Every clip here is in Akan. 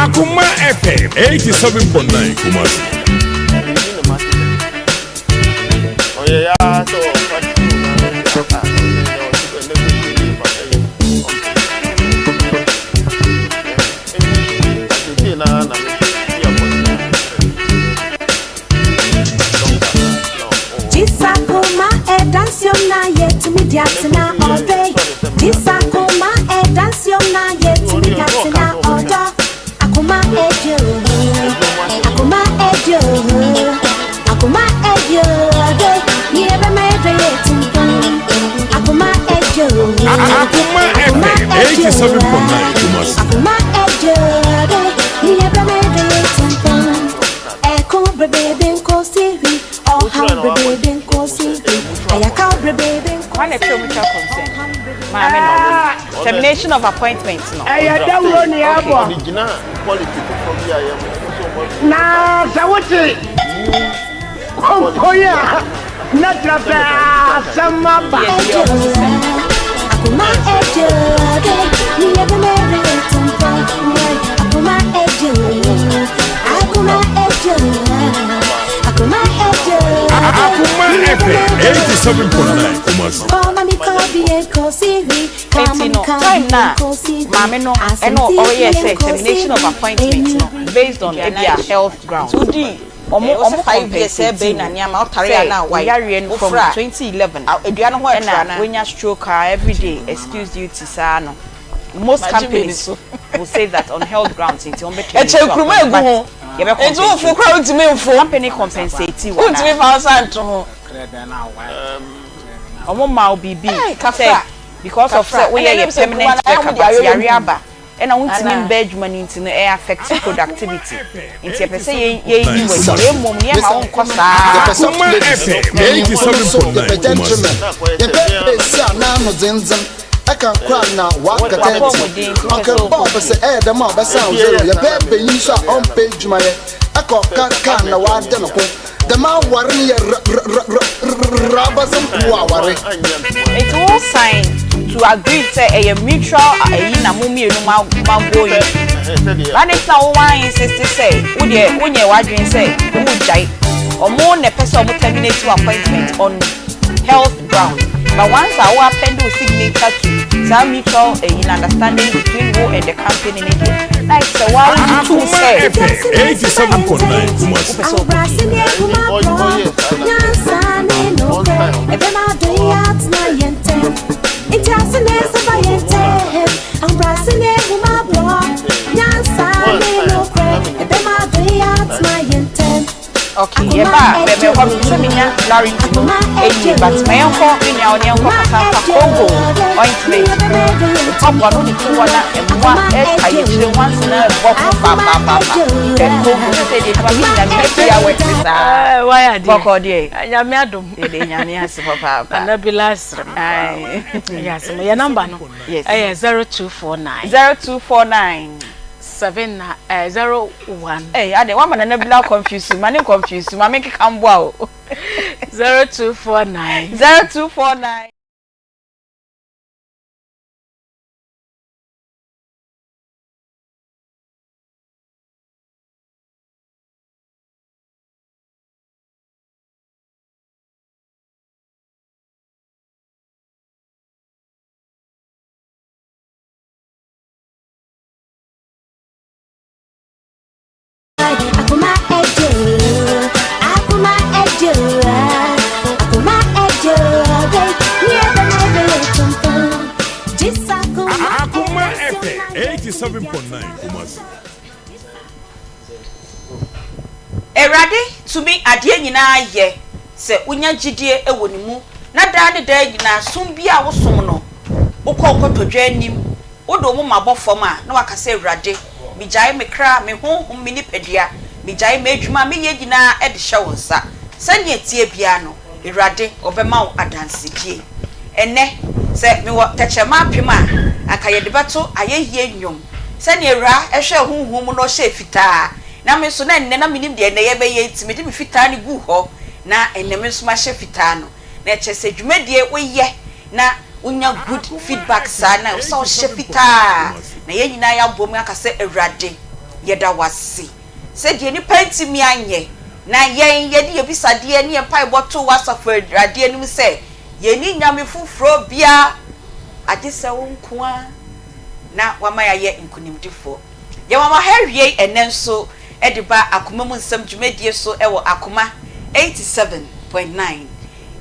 Akoma FM 87.9 Kumasi. Akoma FM 87.9 Kumasi. Why na ɛkyerɛ mutual consent? Maame no. Termination of appointment no. Ɛyɛ dawuro ne ɛbɔ. Na sɛ wote konko yi a, na kyerɛ sɛ asɛm aba. Akoma FM 87.9 Kumasi. Enti no time na maame no ɛna ɔyɛ sɛ termination of appointment no based on ebia health grounds. Ɔmo ɔmo compensate wo sɛ wo yareɛ no from 2011 ɛna wonya stroke a everyday excuse duty saa no most companies will say that on health grounds nti wɔn bɛ terminate wo appointment but yɛbɛ compensate wo. Company compensate wo anaa? Ɔmo ma wo biribi sɛ because of sɛ woyɛ yɛ permanent worker but yare aba ɛna wontumi mba adwuma no nti no ɛyɛ affect productivity nti yɛpɛ sɛ yɛ yɛyi wo adi na mmom no yɛma wo nkɔ saa. Akoma FM 87.9 Kumasi. Yɛpɛ a n'ano dzendzen ɛka kora na waka W'apɔmuden nti wopɛ sɛ wokɔ fie. Ɛyɛ dɛm a ɔbɛsan zero. Yɛpɛ bɛnyin so a ɔmpɛ adwumayɛ ɛkɔ ɔka kaa na wada ne ko dɛm aware no yɛ rabasɛm aware. Nti wo sign to agree sɛ ɛyɛ mutual ɛyi na mo mmienu ma ma go yi lani na wo wan insist sɛ wo deɛ wonyɛ w'adwene sɛ wo gyae. Ɔmo na ɛpɛ sɛ ɔmo terminate wo appointment on health grounds, but once a wo append wo signature to saa mutual ɛyi na understanding between wo and the company ne deɛ na ayɛ sɛ waa wo tu Akoma sɛ FM 87.9 Kumasi. wopɛ sɛ wokɔ fie. Okay, yɛba a bɛbɛ hɔ no sɛ menya clarity no ɛyie, but ma yɛnkɔ me nua wo ne yɛnkɔ kasa mfa Congo ointment. Mpaboa no de to hɔ na mmoa ɛta yɛkyire nwanse na ɛbɔ ho papaapapa. Ɛ Congo sɛ sɛ deɛ adwuma bi nyina meyɛ pia wɛte saa. Wayɛ adeɛ. Bɔkɔ deɛ? Nyame adom. Yɛde Nyame ase papaapa. Nana Bila asrem. Aye. Ɛyɛ asɛm. Yɛ number no. Yes. Ɛyɛ 0249. 0249. 7 na 01. Ɛy ade wama Nana Bila confuse ma ne confuse ma me nkeka mboa o. 0249. 0249. Akoma ejo, akoma ejo, akoma ejo, niebe nebe tumpo, jisa kuma. Akoma FM 87.9 Kumasi. Awurade tumi adeɛ nyinaa yɛ sɛ wonya gyidie wɔ ne mu na daa ne daa nyinaa som bi a wosom no wokɔ nkotodwe anim wode wo moma bɔ fam a na waka sɛ, Awurade, megyae me kra, me honhom, me nipadua, megyae m'adwuma a meyɛ nyinaa de hyɛ wo nsa. Sɛnea ɛteɛ biara no, Awurade, ɔbɛma wo adansedie. Ɛnnɛ, sɛ mewɔ tɛkyerɛma 1000 a, anka yɛde bɛto ayɛyie nnwom. Sɛnea Awuraa hwɛɛ honhom mu na ɔhyɛɛ fitaa, na me nso na ɛnnɛ na menim deɛ ɛnnɛ yɛbɛyɛ nti mede me fitaa no guu hɔ. Na ɛnnɛ me nso mahyɛ fitaa no, na ɛkyerɛ sɛ dwumadie woyɛ na wonya good feedback saa na ɛwɔ sɛ wohyɛ fitaa na yɛn nyinaa yɛabom aka sɛ Awurade yɛda wo ase sɛ deɛ nnipa antumi anyɛ na yɛn yɛde yɛn abisadeɛ ne yɛn mpaebɔ too w'asafo Awurade anim sɛ yɛnni nyame foforɔ biara agye sɛ wo nko ara na wama yɛayɛ nkonimdifoɔ. Yɛwɔ wɔ ha awiei ɛnnɛ nso de ba Akoma mu Nsɛm dwumadie so wɔ Akoma 87.9.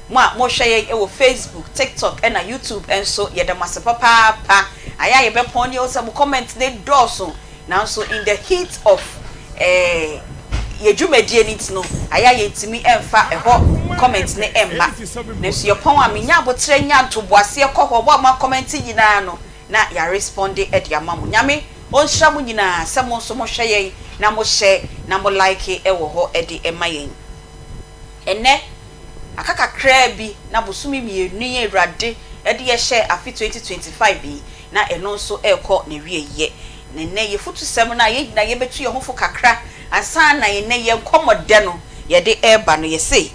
Mo a mohwɛ yɛn wɔ Facebook, TikTok ɛna YouTube nso yɛda mo ase papaapa. Ayɛ a yɛbɛpɔn ne yɛhu sɛ mo comment no dɔɔso nanso in the heat of eh, yɛ dwumadie no nti no ayɛ a yɛntumi mfa ɛhɔ comment no mma. Nanso yɛpɔn a menya aboterɛ nya ntoboaseɛ kɔ hɔ, mo a moakɔmɛnte nyinaa no na yɛarespɔnde de ama mo. Nyame ɔnhyira mo nyinaa sɛ mo nso mohwɛ yɛn na mo hyɛ na mo like wɔ hɔ de ma yɛn. Ɛnnɛ aka kakraa bi na bosome mmienu yi a Awurade de yɛ hyɛɛ afe 2025 yi na ɛno nso rekɔ n'awieyɛ. Na ɛnnɛ yɛfutusɛm no a yɛn nyinaa yɛbɛtu yɛn ho fo kakra ansa na ɛnnɛ yɛn nkɔmmɔdɛ no yɛde reba no yɛse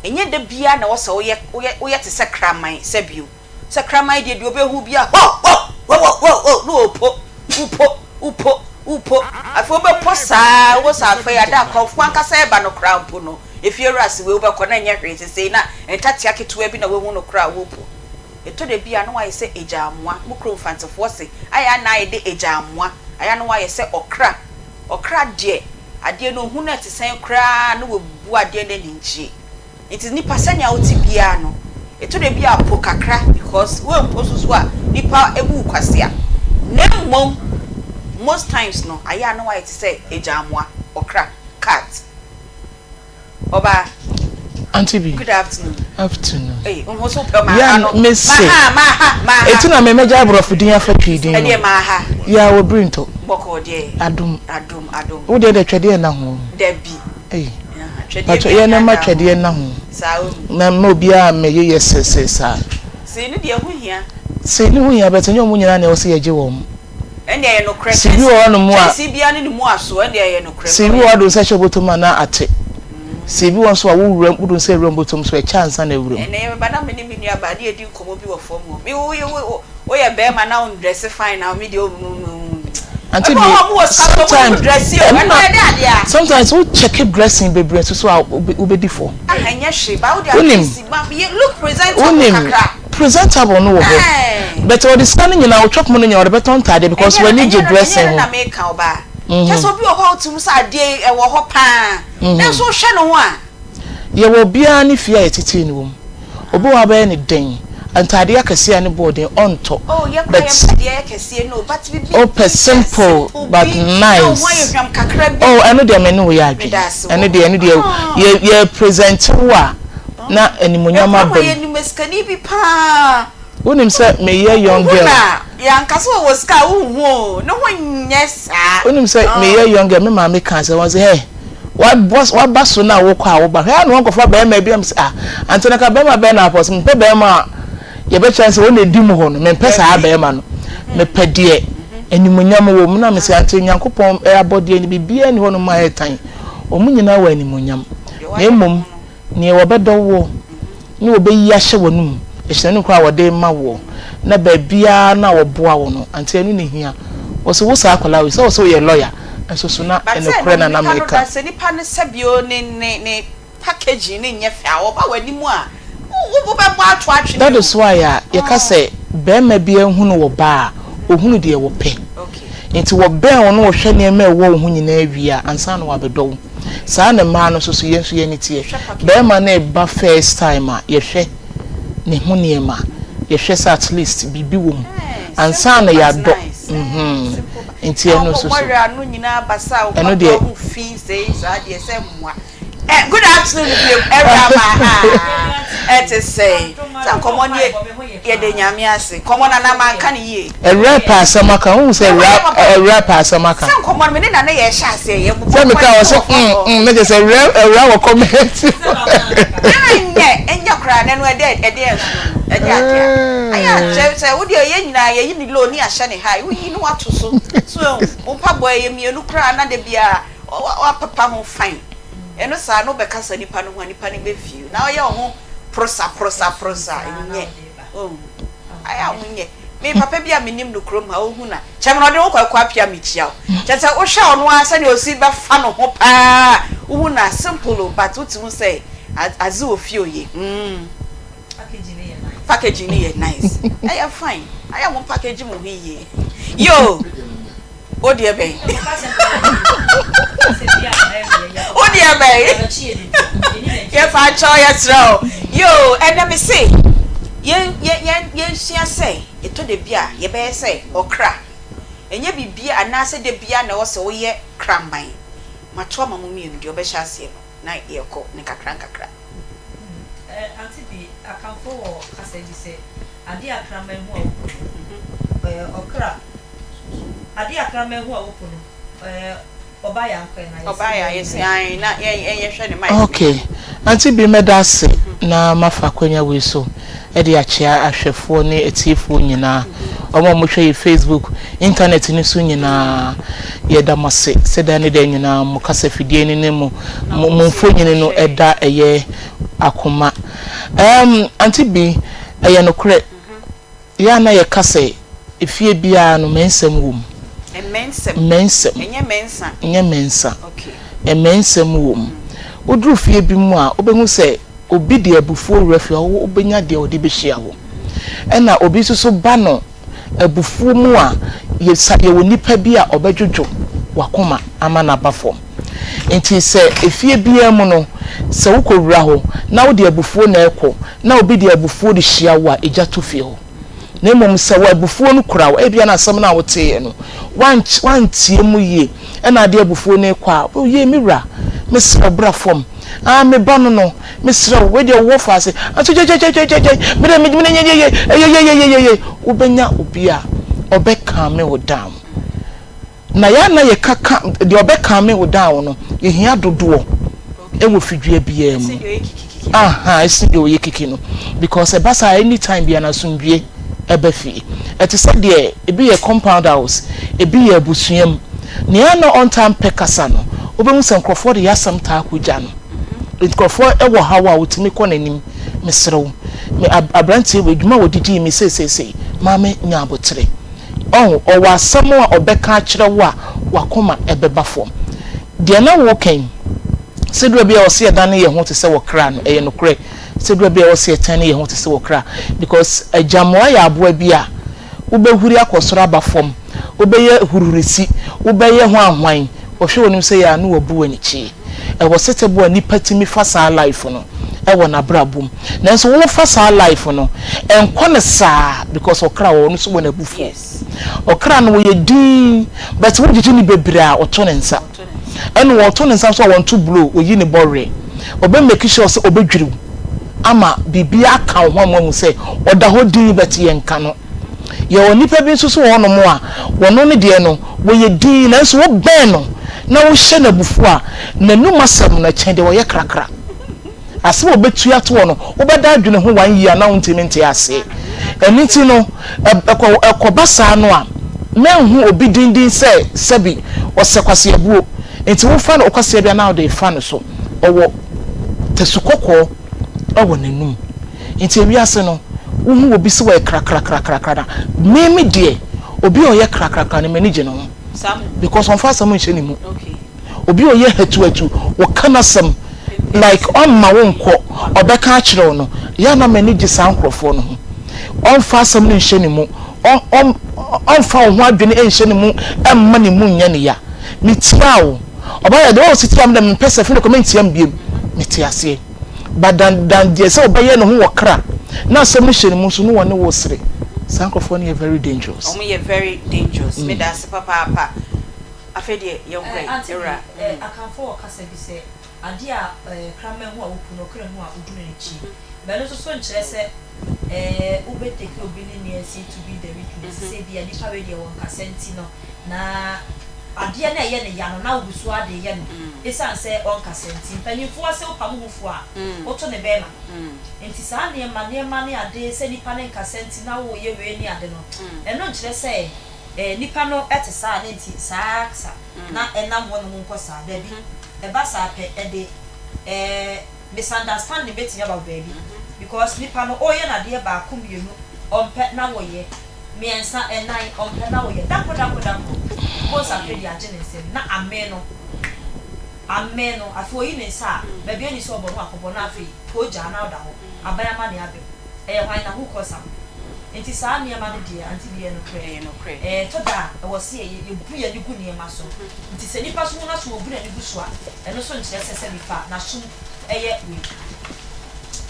ɛnyɛ da biara na ɛwɔ sɛ woyɛ woyɛ woyɛ te sɛ kraman sɛ bio. Sɛ kraman deɛ, deɛ ɔbɛhu biara, ho! Ho! Wo! Wo! Wo! Wo! Na ɔrepo, wopo, wopo, wopo. Afei wobɛpo saa ara, wobɛhu sɛ afei ada a korɔmfoɔ ankasa reba no koraa mpo no, efiewura se wei wobɛkɔ na ɛnyɛ hwee, sesei na ntatea ketewa bi na woahu no koraa a worepo. Ɛtɔ da bi a na woayɛ sɛ agyamoa, mo kurom Mfantefoɔ se, ayɛ a na ayɛ dɛ agyamoa, ayɛ a na woayɛ sɛ ɔkra. Ɔkra deɛ, adeɛ no ɔhu no a ɛte sɛn koraa a na wabu adeɛ no aninkyie. Nti nipa sɛnea wote biara no ɛtɔ da bi a po kakra because woampo so so a nipa bu wo kwasea na mmom most times no ayɛ a na woayɛ te sɛ agyamoa, ɔkra, cat. Ɔbaa. Auntie bi. Good afternoon. Afternoon. Ei, wo ho so pɛ ma ha no. Me se. Ma ha, ma ha, ma ha. Eti na me mɛgya aborɔfo din afa twi din no. Ɛdeɛ ma ha. Ya wɔ biri ntɔ. Bɔkɔɔ deɛ. Adom. Adom, adom. Wo deɛ deɛ twɛdeɛ nna ho. Dabi. Ei. Pakyɛ yɛ na ma twɛdeɛ nna ho. Na mma obiara mmɛ yeyɛ sɛsɛɛ saa. Sei no deɛ ɛho hia. Sei no ho hia but ɛnyɛ wɔn nyinaa na ɛwɔ sɛ yɛgye wɔn. Ɛndeɛ ɛyɛ nokorɛ. Sei bi wɔ hɔ nom a. Kyɛnsee biara ne ne mu aso ɛndeɛ ɛyɛ nokorɛ. Sei bi wɔ hɔ a wode wo nsa hyɛ wo bɔtɔ mu a na ate. Sei bi wɔ hɔ nso a wo wura wode wo nsa wura wo bɔtɔ mu nso ɛkyɛ ansa na awura mu. Ɛnɛ yɛbɛba na me ne me nua baa ne yɛdi nkɔmmɔ bi wɔ fam hɔ. Me wo wo woyɛ bɛrima na wo ndrɛse fine na me deɛ o Auntie bi sometimes ɛno na sometimes wo check dressing bebree nso so a wobɛdi fɔ. Wonim wonim presentable no wɔ hɔ but ɔde sika no nyinaa ɔtwa kɔn no nyinaa ɔde bɛtɔ ntaadeɛ because w'ani gye dressing ho. Ɛnyɛ na meka ɔbaa kyɛ sɛ obi wɔ hɔ a wotum sɛ adeɛ ɛwɔ hɔ paa nanso wohwɛ ne ho a. Yɛwɔ obiara ne fie a yɛtetee no wɔ mu. Obi wɔ hɔ a bɛyɛ no den, ntaadeɛ akɛseɛ a ne boɔ den ɔntɔ but wopɛ simple but nice oh ɛno deɛ me ne wo yɛ adwene ɛno deɛ ɛno deɛ yɛ yɛ present wo a na animuonyam aba mu. Wonim sɛ meyɛ young girl. Wonim sɛ meyɛ young girl me maame kaa sɛ wɔn sɛ hey. Wabɔ waba so na wokɔ a woba hwɛ a na wankɔfa bɛrima bi a mese ah ante na ka bɛrima bɛn na apɔ sɛ mepɛ bɛrima a yɛbɛkyerɛ sɛ wɔn na edi mu hɔ no mempɛ saa bɛrima no mepɛ deɛ animuonyam wɔ mu na mese ante Nyankopɔn abɔdeɛ no biribiara ni hɔ nom a ɛtan wɔn nyinaa wɔ animuonyam na mmom Nea wɔbɛdɔ woɔ ne wɔbɛyi ahyɛ w'anom, ɛhyɛ no koraa a wɔde rema woɔ, na baabiara no a wɔboa wo no, ante ɛno na ɛhia. Wɔse wo saa akwadaa wei, sɛ wɔse woyɛ lawyer, nso so na But sɛ nokorɛ na ɛno na nipa no meka. da sɛ nipa no sɛbio ne ne ne packaging no nyɛ fɛ a ɔba w'anim a wo wobɛbɔ ato atwene That o. is why a yɛka sɛ barima biara hunu ɔbaa a, ɔhunu deɛ wɔpɛ. Okay. Nti wɔbɛn wo na wɔhwɛ nneɛma a ɛwɔ wo ho nyinaa wie a, ansa na wɔabɛdɔ wo. Saa na mmaa no nso so yɛn nso yɛn ani teɛ. Barima no reba first time a, yɛhwɛ ne ho nneɛma. Yɛhwɛ sɛ at least biribi wɔ mu ansa na yɛadɔ. Mhm. Nti ɛno nso so. Ɛno deɛ. Eh, good afternoon bio ɛwura ma ha ɛte sɛ sɛ nkɔmɔ nie yɛde nyame ase nkɔmɔ nana ma nka ne yie. Ɛwura pɛ asɛm aka wohu sɛ ɛwura ɛwura pɛ asɛm aka. Sɛ nkɔmɔ no me ne nana yɛ ɛhyɛ aseɛ yɛ bobɔ Sɛ meka wɔ sɛ mm mm ne kyɛ sɛ ɛwura ɛwura wɔ comment. Ɛnyɛ ɛnyɛ koraa na ɛno ɛde ɛde ɛnso no ɛde adeɛ ayɛ akyɛ sɛ wo deɛ yɛ nyinaa yɛyi ne low ne ahyɛ ne high woyi ne wato so so wo mpaboa yɛ mmienu koraa na de biara wapepa ho fine. Ɛno saa no wobɛkasa nipa no ho a nipa no bɛ feel na ɔyɛ wo ho prosa prosa prosa nyɛ oh ayɛ a wo nyɛ me papa bi a menim no kurom ha ohu na kyɛm na ɔde wo kɔ ɛkɔ apia mekyia wo kyɛ sɛ wohwɛ ɔno ara sɛnea osi bɛfa no ho paa wohu na simple o but wote hu sɛ adze wɔ fie oye mm packaging no yɛ nice ɛyɛ fine ayɛ mo package mo ho yie yoo. Wo deɛ bɛn? Wo deɛ bɛn? Yɛfa kyɛw yɛsrɛ o. Yoo, ɛnɛ me se yɛn yɛn yɛn yɛnsua sɛ ɛtɔ da bi a yɛbɛyɛ sɛ ɔkra. Ɛnyɛ biribi anaasɛ da biara na ɛwɔ sɛ woyɛ kraman. Mato ama mo mmienu deɛ ɔbɛhyɛ aseɛ no na yɛkɔ ne kakra nkakra. Auntie Bi, Akanfoɔ wɔ kasa bi sɛ, adeɛ a kraman hu a woku no, ɛɛ ɔkra. Adeɛ a kraman hu a woku no, ɛɛ ɔba yɛ ankɔ na yɛse Ɔba yɛ a yɛse ae na yɛn yɛhwɛ ne mic. Ok, Auntie Bi mɛda ase na mafa akwanya wei so de akyea ahwɛfoɔ ne atiefoɔ nyinaa, wɔn a wɔhwɛ yɛ Facebook, internet no so nyinaa, yɛda mo ase sɛ daa ne daa nyinaa mo kasafidie no ne mo mo mfonini no da ɛyɛ akoma. Ɛɛm, Auntie Bi, ɛyɛ nokorɛ, Yɛ a na yɛka sɛ efie biara no mmɛnsɛm wɔ mu. Mmɛnsɛm. Mmɛnsɛm. Ɛnyɛ mmɛnsa. Ɛnyɛ mmɛnsa. Okay. Mmɛnsɛm wɔ mu. Woduru fie bi mu a, wobɛhu sɛ obi de abufuo wura fie hɔ, wobɛnya deɛ ɔde bɛhyia wo. Ɛna obi nso so ba no abufuo mu a, yɛsa yɛwɔ nipa bi a ɔbɛdwodwo w'akoma ama no aba fam. Enti sɛ efie biara mu no, sɛ wokɔwura hɔ na wode abufuo na ɛrekɔ, na obi de abufuo rehyia wo a, egya tɔ fie hɔ. Na mmom sɛ wo abufuo no kura wo, ebia na asɛm no a woteeɛ no, woantie mu yie, ɛna ade abufuo no rekɔ a, oh yei me wura, mesrɛ wo bra fam, ah me ba no no, mesrɛ wo, wei deɛ wowɔ fa ase, anso gyagyagyagyagyagyai, me deɛ me me yeyeye, eyeyeyeyeye, wobɛnya obi a ɔbɛ calme wo down. Na yɛ a na yɛka ka deɛ ɔbɛ calme wo down no, yɛhia dodoɔ wɔ fidua biara mu. Aha, ɛsen deɛ ɔyɛ kiki no. Because ɛba saa anytime biara no asomdwie ɛba fie. Ɛte sɛ deɛ ebi yɛ compound house, ebi yɛ abusua mu. Nea na ɔntaa mpɛ kasa no, wobɛhu sɛ nkurɔfoɔ de yasɛm taa kɔgya no. Nkurɔfoɔ wɔ haw a wɔtumi kɔ n'anim, mesrɛ wo, me aberanteɛ wei, dwuma a ɔde dii me seiseisei, maame nya aboterɛ. Ɔho, ɔwɔ asɛm a ɔbɛka akyerɛ wo a w'akoma bɛba fam. Deɛ na woreka yi, sɛ dura bi a ɛwɔ sɛ yɛdane yɛn ho te sɛ ɔkra no, ɛyɛ nokorɛ. Sɛ dura bi a ɛwɔ sɛ yɛtɛne yɛn ho te sɛ ɔkra. Because agyammoa yɛ aboa bi a wobɛhuri akɔ soro aba fam, wobɛyɛ huruhurisi, wobɛyɛ hwanhwan, ɔhwɛ w'anim sɛ yɛ a na wabu w'anikyie. Ɛwɔ sɛtɛbo a nipa tumi fa saa life no ɛwɔ n'abrabɔ mu. Nanso wo fa saa life no, ɛnkɔ no saa because ɔkra wɔ hɔ, ɔno nso wɔ n'abufuo. Ɔkra no ɔyɛ dinn but wo gyegye no bebree a ɔto ne nsa. Ɛna ɔto ne nsa nso a ɔnto blow, ɔyi ne bɔwerɛ. Ɔbɛ make sure sɛ ɔbɛdwiri wo ama biribi aka wo ho ama woahu sɛ ɔda hɔ dinn but yɛnka no. Yɛwɔ nnipa bi nso so wɔ hɔnom a, wɔn no deɛ no, wɔyɛ dinn, nanso wobɛn no na wohyɛ no abufuo a, n'anum asɛm no, ɛkyɛn deɛ ɔyɛ krakra. Asɛm a ɔbɛtua ato hɔ no, wobɛda adwene ho one year na wontumi nte aseɛ. Ɛno nti no, ɛkɔ, ɛkɔba saa no a, mɛnhu obi dindin sɛ sɛbi ɔsɛ kwaseabuo. Nti wofa no ɔkwasea bi a na wode refa no so. Ɔwɔ tasu kɔkɔɔ wɔ n'anum. Nti ewiase no wohu obi sɛ ɔyɛ krakrakrakrakra na me me deɛ obi a ɔyɛ krakrakra no m'ani gye ne ho because ɔnfa asɛm nhyɛ ne mu. Obi a ɔyɛ hatuhatu ɔka n'asɛm like ɔmma wo nkɔ ɔbɛka akyerɛ wo no yɛ a na m'ani gye saa nkorɔfoɔ no ho. Ɔnfa asɛm no nhyɛ ne mu ɔnfa wo ho adwene nhyɛ ne mu mma ne mu nyɛ ne ya. Metia wo ɔbaa yɛ deɛ ɔsi tia me dɛ mempɛ sɛ afei deɛ kɔ mentia me biom mete aseɛ. But than than deɛ sɛ ɔbɛyɛ ne ho wɔ kra na asɛm no hyɛ ne mu nso ne wɔne wo sere. Saa nkorɔfoɔ no yɛ very dangerous. Wɔn yɛ very dangerous. Meda ase papaapa. Afei deɛ yɛn kɔ yi, Auntie ewura. Bi, eh, Akanfoɔ wɔ kasa bi sɛ, adeɛ a eh, kraman hu a woku no, ɔkra hu a ogu no n'akyi. But ɛno nso so nkyerɛ sɛ eh, wo bɛ take obi ne leniency to be the weakness. Sɛ ebia nipa wei deɛ wɔnkasa nti no, na adeɛ no a ɛyɛ no ya no, na wogu so ara de reyɛ no ɛsiane sɛ ɔnkasa nti. Mpanimfoɔ se wopam wo ho fo a, woto ne bɛrima. Nti saa nneɛma nneɛma ne ade sɛ nipa no nkasa nti na woreyɛ wei ne ade no, ɛno nkyerɛ sɛ nipa no te saa ne nti saa sa na ɛnam hɔnom nkɔ saa. Dabi, ɛba saa pɛ, ɛde. Ɛɛ misunderstanding bɛtumi aba wo baabi because nipa no ɔreyɛ n'adeɛ baako mmienu ɔmpɛ na woyɛ, mmiɛnsa ɛnan ɔmpɛ na woyɛ, dako dako dako wobɛhu sɛ afei deɛ agye ne nsam na amee no amee no afei ɔyi ne nsa a baabi a ɛnni sɛ ɔbɔ no akɔbɔ na afei koogyaa na ɔda hɔ aban amaneɛ abam ɛyɛ hwan na who cause am nti saa nneɛma no deɛ ante bi ɛyɛ nokorɛ ɛɛ ɛtɔ da a ɛwɔ sɛ yɛbu yɛn ani gu nneɛma so. Nti sɛ nipa so hu na sɛ obu n'ani gu so a, ɛno nso nkyerɛ sɛ sɛ nipa n'asom yɛ wei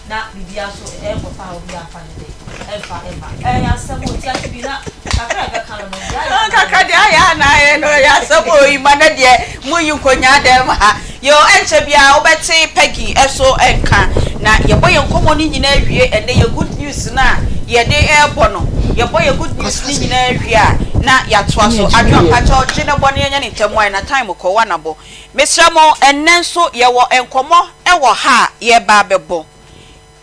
na biribiara nso ɛnkɔfa haw biara mfa nyɛ dɛ ɛmfa mma. Ɛyɛ asɛm o, nti ase bi na kakra a ɛbɛka no no deɛ ayɛ a na Kakra ayɛ. deɛ ayɛ a na ayɛ no ɛyɛ asɛm o, yi ma na deɛ moyi nkonyaa dɛm ha. Yoo ɛnkyɛ biara wobɛte Peggy so nka na yɛbɔ yɛn nkɔmmɔ no nyinaa wie ɛnnɛ yɛ good news no a yɛde rebɔ no yɛbɔ yɛ good news no nyinaa wie a na yɛatoa so Adwoa mpakyɛw gye no bɔ na yɛnyɛ no ntɛm wai na time kɔ woana bɔ Mesrɛ mo ɛnnɛ nso yɛwɔ nkɔmmɔ wɔ ha a yɛreba abɛbɔ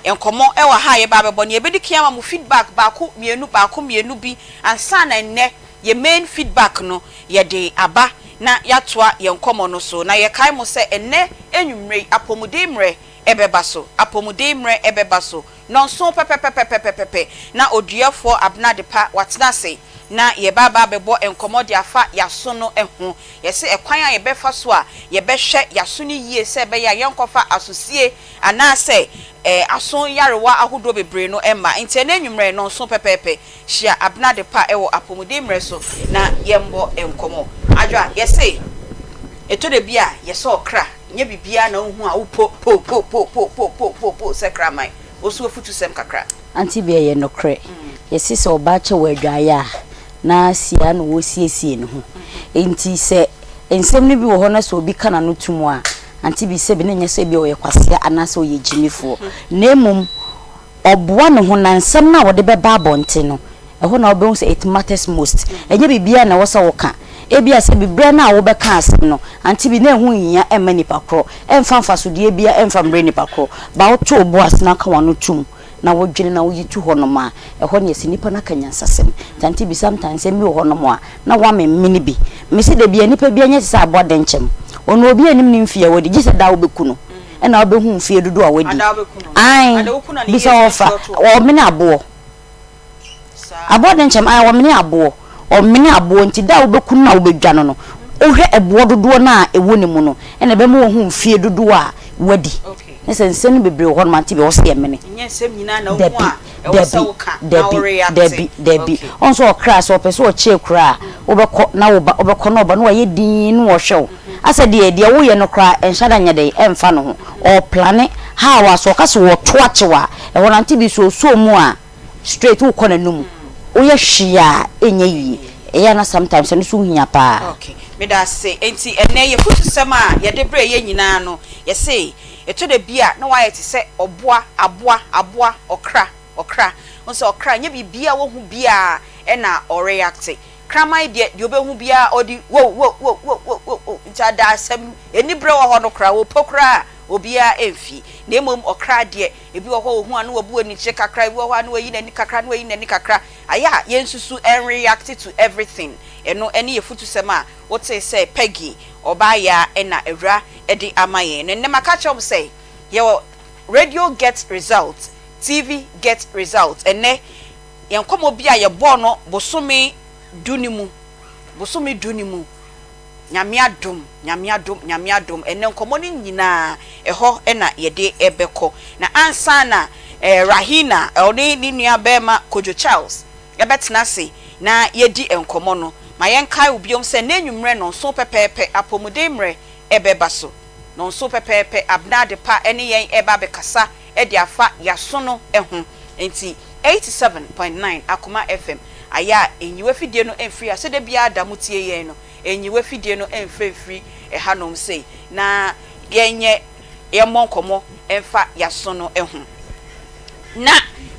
Nkɔmmɔ wɔ ha a yɛba abɛbɔ no, yɛbɛdi kan ama mo feedback baako mmienu baako mmienu bi ansa na nnɛ yɛn main feedback no yɛde aba na yɛatoa yɛn nkɔmmɔ no so. Na yɛkae mo sɛ ɛnnɛ anwummerɛ yi apɔmuden mmerɛ bɛba so, apɔmuden mmerɛ bɛba so nnɔnson pɛpɛpɛpɛpɛpɛpɛ na Oduafoɔ Abena Adepa watena ase na yɛba aba abɛbɔ nkɔmmɔ de afa yɛaso no ho. Yɛse ɛkwan a yɛbɛfa so a yɛbɛhwɛ yɛaso no yie sɛ ɛbɛyɛ a yɛnkɔfa asosie anaasɛ aso nyarewa ahodoɔ bebree no mma. Enti ɛnnɛ anwummerɛ nnɔnson pɛpɛɛpɛ, hyia Abena Adepa wɔ apɔmuden mmerɛ so na yɛmmɔ nkɔmmɔ. Adwoa, yɛse ɛtɔ da bi a yɛsɛ ɔkra, nyɛ biribiara na wohu a wopo po po po po po po po po sɛ kraman. Wo nso afutusɛm kakra. Auntie bi ɛyɛ nokorɛ. Yɛse sɛ ɔbaa kyɛ wɔ adwaeɛ a, na sie ara na ɔresiesie ne ho. Enti sɛ nsɛm no bi wɔ hɔ na sɛ obi ka n'ano to mu a, Ante bi sɛbi na ɛnyɛ sɛ ebia ɔyɛ kwasea anaasɛ ɔyɛ gyimifoɔ, na mmom ɔboa ne ho na nsɛm no a ɔde bɛba abɔnten no, ɛhɔ na wobɛhu sɛ it matters most. Ɛnyɛ biribiara na ɛwɔ sɛ woka. Ebia sɛbi berɛ no a wobɛka asɛm no, ante bi na ɛho nhia mma nipa korɔ, ɛmfa mfasodeɛ biara ɛmfa mmrɛ nipa korɔ, but woto wo bo ase na woka w'ano tom na wodwene na woyi to hɔnom a, ɛhɔ no yɛse nipa no aka nyansasɛm. Nti ante bi sometimes nsɛm bi wɔ hɔnom a, na woamemene bi. Mese da biara nipa biara nyɛ te sɛ aboa dɛnkyɛm. Ɔno obiara nnim ne mfie a wadi, gye sɛ da a wobɛku no ɛna wobɛhu mfie dodoɔ a wadi. Ae, bisa ɔfa, ɔmene aboɔ. Aboa dɛnkyɛm, ae, ɔmene aboɔ. Ɔmene aboɔ nti da a wobɛku no na wobɛdwa no no, wohwɛ ɛboɔ dodoɔ no a ɛwɔ ne mu no, ɛna ɛbɛma woahu mfie dodoɔ a wadi. Ne sɛ nsɛm no bebree wɔ hɔ nom a nti ɛwɔ sɛ yɛmene. Dabi, dabi, dabi, dabi, dabi. Ɔhu sɛ ɔkra sɛ ɔpɛ sɛ ɔkyɛ akura a, wobɛkɔ na woba, wobɛkɔ na ɔba na wayɛ dinn na ɔhwɛ wo. Asɛ deɛ, deɛ woyɛ no koraa ɛnhyɛ da nyɛ dɛn, ɛmfa ne ho. Ɔɔplane how a sɛ ɔka sɛ ɔɔto akye wo a, ɛhɔ no ante bi sɛ ɔsɔ mu a, straight wokɔ n'anum. Woyɛ hwee a ɛnyɛ yie. Ɛyɛ a na sometimes ɛno nso hia paa. Okay, meda ase. Enti ɛnnɛ yɛfutusɛm a yɛde brɛɛ yɛn nyinaa no, yɛse ɛtɔ da bi a na woayɛ te sɛ ɔboa, aboa, aboa, ɔkra, ɔkra. Wohu sɛ ɔkra, nyɛ biribiara a wohu biara na ɔreacte. Kraman deɛ, deɛ ɔbɛhu biara ɔde wow wow wow wow wow wow wow. Nti ada asɛm, aniberɛ wɔ hɔ no koraa, wɔpo koraa a, obiara mfi. Na mmom ɔkra deɛ, ebi wɔ hɔ a ɔhu a na wabu anikyire kakra, ebi wɔ hɔ a na wayi n'ani kakra, na wayi n'ani kakra. Ayɛ a yɛnsusu nreacte to everything. Ɛno ne afutusɛm a wotee sɛ Peggy, ɔbaa yaa na Awura de ama yɛn no. Nnɛ maka akyerɛ wo sɛ yɛwɔ Radio get result, TV get result. Ɛnnɛ yɛn nkɔmmɔ bi a yɛbɔɔ no bosome du no mu, bosome du no mu, Nyame adom, Nyame adom, Nyame adom, ɛnnɛ nkɔmmɔ no nyinaa ɛhɔ na yɛde bɛkɔ. Na ansa na Rahina, ɔne ne nua barima Kojo Charles bɛtena ase na yɛadi nkɔmmɔ no, ma yɛnkae wo biom sɛ nnɛ anwummerɛ nnɔnson pɛpɛɛpɛ apɔmuden mmerɛ bɛba so. Nnɔnson pɛpɛɛpɛ Abena Adepa ne yɛn reba abɛkasa de afa yɛasono ho. Enti 87.9 Akoma FM ayɛ a nyi w'afidie no mfiri ha sɛ da biara da motie yɛn no, nyi w'afidie no mfiri mfiri ɛhanom sei na yɛnyɛ yɛmmɔ nkɔmmɔ mfa yɛasono ho. Na